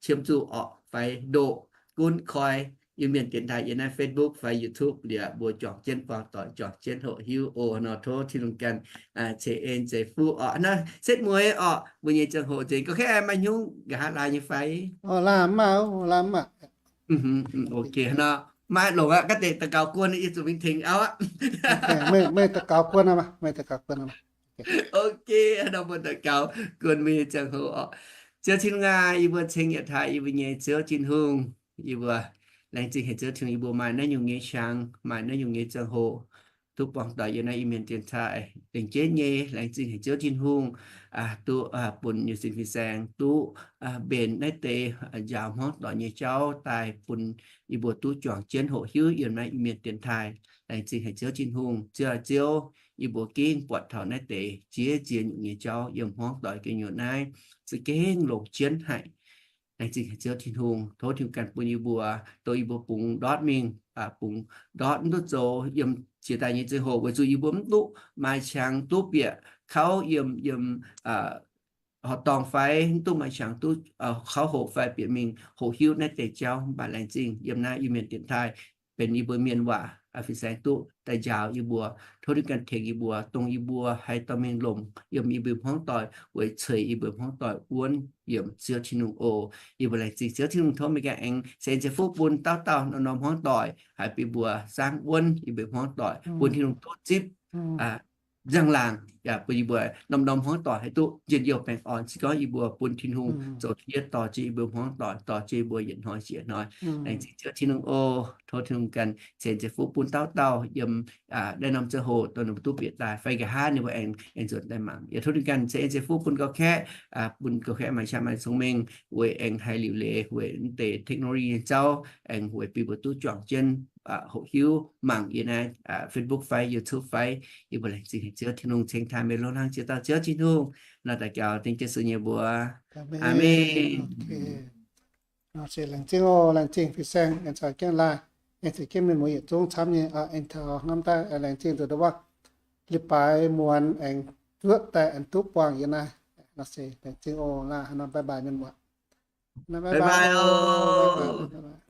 qiemx zuqc oc fai ndoqc gunv koi Iu-Mienh dienx taaih yiem naaiv Facebook fai YouTube liuz, mbuo juangc jienv buangh doic, juangc jienv hoqc hiuv oc. Nor tov Tin-Hungh ganh ceix en ceix fuqv oc. Naaiv setv mueiz oc, mbuo nyei ziangh hoc nzengc. Gorngv kaaix maaih hnyungv nqa'haav laai nyei fai? Laai mv maaih, laai mv maaih. Ok, nor maaih longc aqv, ga'deix daux gaux guon yie zuqc mingh tengx auv aqv. Meih daux gaux guon, meih daux gaux guon. Ok, nor mbuo daux gaux guon mbuo nyei ziangh hoc oc. Ziouv Tin-Hungh aac, yie mbuo ceng yietc taaih yie mbuo nyei Ziouv Tin-Hungh. Yie mbuo laengz zingh haic Ziouv Tin-Hungh, yie mbuo maaih naaiv nyungc nyei qangx, maaih naaiv nyungc nyei ziangh hoc, duqv buangh doic yiem naaiv Iu-Mienh dienx taaih. Laengz jienv nyei laengz zingh haic Ziouv Tin-Hungh, duqv bun nyei sin fin-saeng duqv mbenc naaiv deix njaaux hmuangv doic nyei jauv daaih bun yie mbuo duqv juangc jienv hoqc hiuv yiem naaiv Iu-Mienh dienx taaih. Laengz zingh haic Ziouv Tin-Hungh. Ziouv, Ziouv, yie mbuo gengh buatc taux naaiv deix jiex ziex nyungc nyei jauv yiem hmuangv doic gu'nyuoz naaiv, za'gengh longc jienv haic. Laengz zingh haic Ziouv Tin-Hungh. Tov Tin-Hungh ganh bun yie mbuo, dongh yie mbuo bungx ndortv mingh, bungx ndortv mv duqv zoux yiem jiex daaih nyei ziangh hoc, weic zuqc yie mbuo mv duqv maaih qangx duqv bieqc kauv yiem, yiem horqc dorngh fai mv duqv maaih qangx duqv kauv hoqc fai bieqc mingh hoqc hiuv naaiv deix jauv. Mv baac laengz zingh yiem naaiv Iu-Mienh dienx taaih benx yie mbuo mienh waac fin-saeng duqv daaih njaaux yie mbuo. Tov ninh ganh tengx yie mbuo, dongh yie mbuo haaix dauh mingh longc yiem yie mbuo hmuangv doic, weic ceix yie mbuo hmuangv doic wuonv yiem Ziouv Tin-Hungh oc. Yie mbuo laengz zingh Ziouv Tin-Hungh. Tov meih ganh aengx ceix en ceix fuqv bun dauh dauh norm-norm hmuangv doic, haih bun mbuo zangv wuonv yie mbuo hmuangv doic, bun Tin-Hungh duqv zipv nzangc-laangc, yaac bun yie mbuo norm-norm hmuangv doic haih duqv njien-youh baengh orn. Se gorngv yie mbuo bun Tin-Hungh zoux diev dorh jienv yie mbuo hmuangv doic, dorh jienv yie mbuo yietc hnoi yietc hnoi. Laengz zingh Ziouv Tin-Hungh oc. Tov Tin-Hungh ganh ceix en ceix fuqv bun dauh dauh yiem naaiv norm ziangh hoc, dongh ninh mbuo duqv bieqc daaih fai nqa'haav ninh mbuo aengx, aengx nzuonx daaih mangc. Yaac tov ninh ganh ceix en ceix fuqv bun gauh kaeqv, bun gauh kaeqv maaih qaqv maaih cong-mengh weic aengx haih liuc leiz weic mv deix technology nyei jauv, aengx weic bun mbuo duqv juangc jienv hoqc hiuv mangc yiem naaiv Facebook fai YouTube fai. Yie mbuo laengz zingh Ziouv Tin-Hungh, ceng taaih meih longx hlang jiex dauh Ziouv Tin-Hungh. Nor daux gaux dengv Yesu nyei mbuox. Aamen. Nor se laengz zingh oc. Laengz zingh fin-saeng aengx caux jienv laaih, aengx caux jienv mienh muoz yietc zungv camv nyei, aengx taux hnamv daaih laengz zingh nduqc ndongc wuov leiz-baaix muonz aengx zuotv daaih aengx duqv buangh yiem naaiv. Nor se laengz zingh oc. Laaih haaix norm bye bye mienh muoz. Bye bye oc.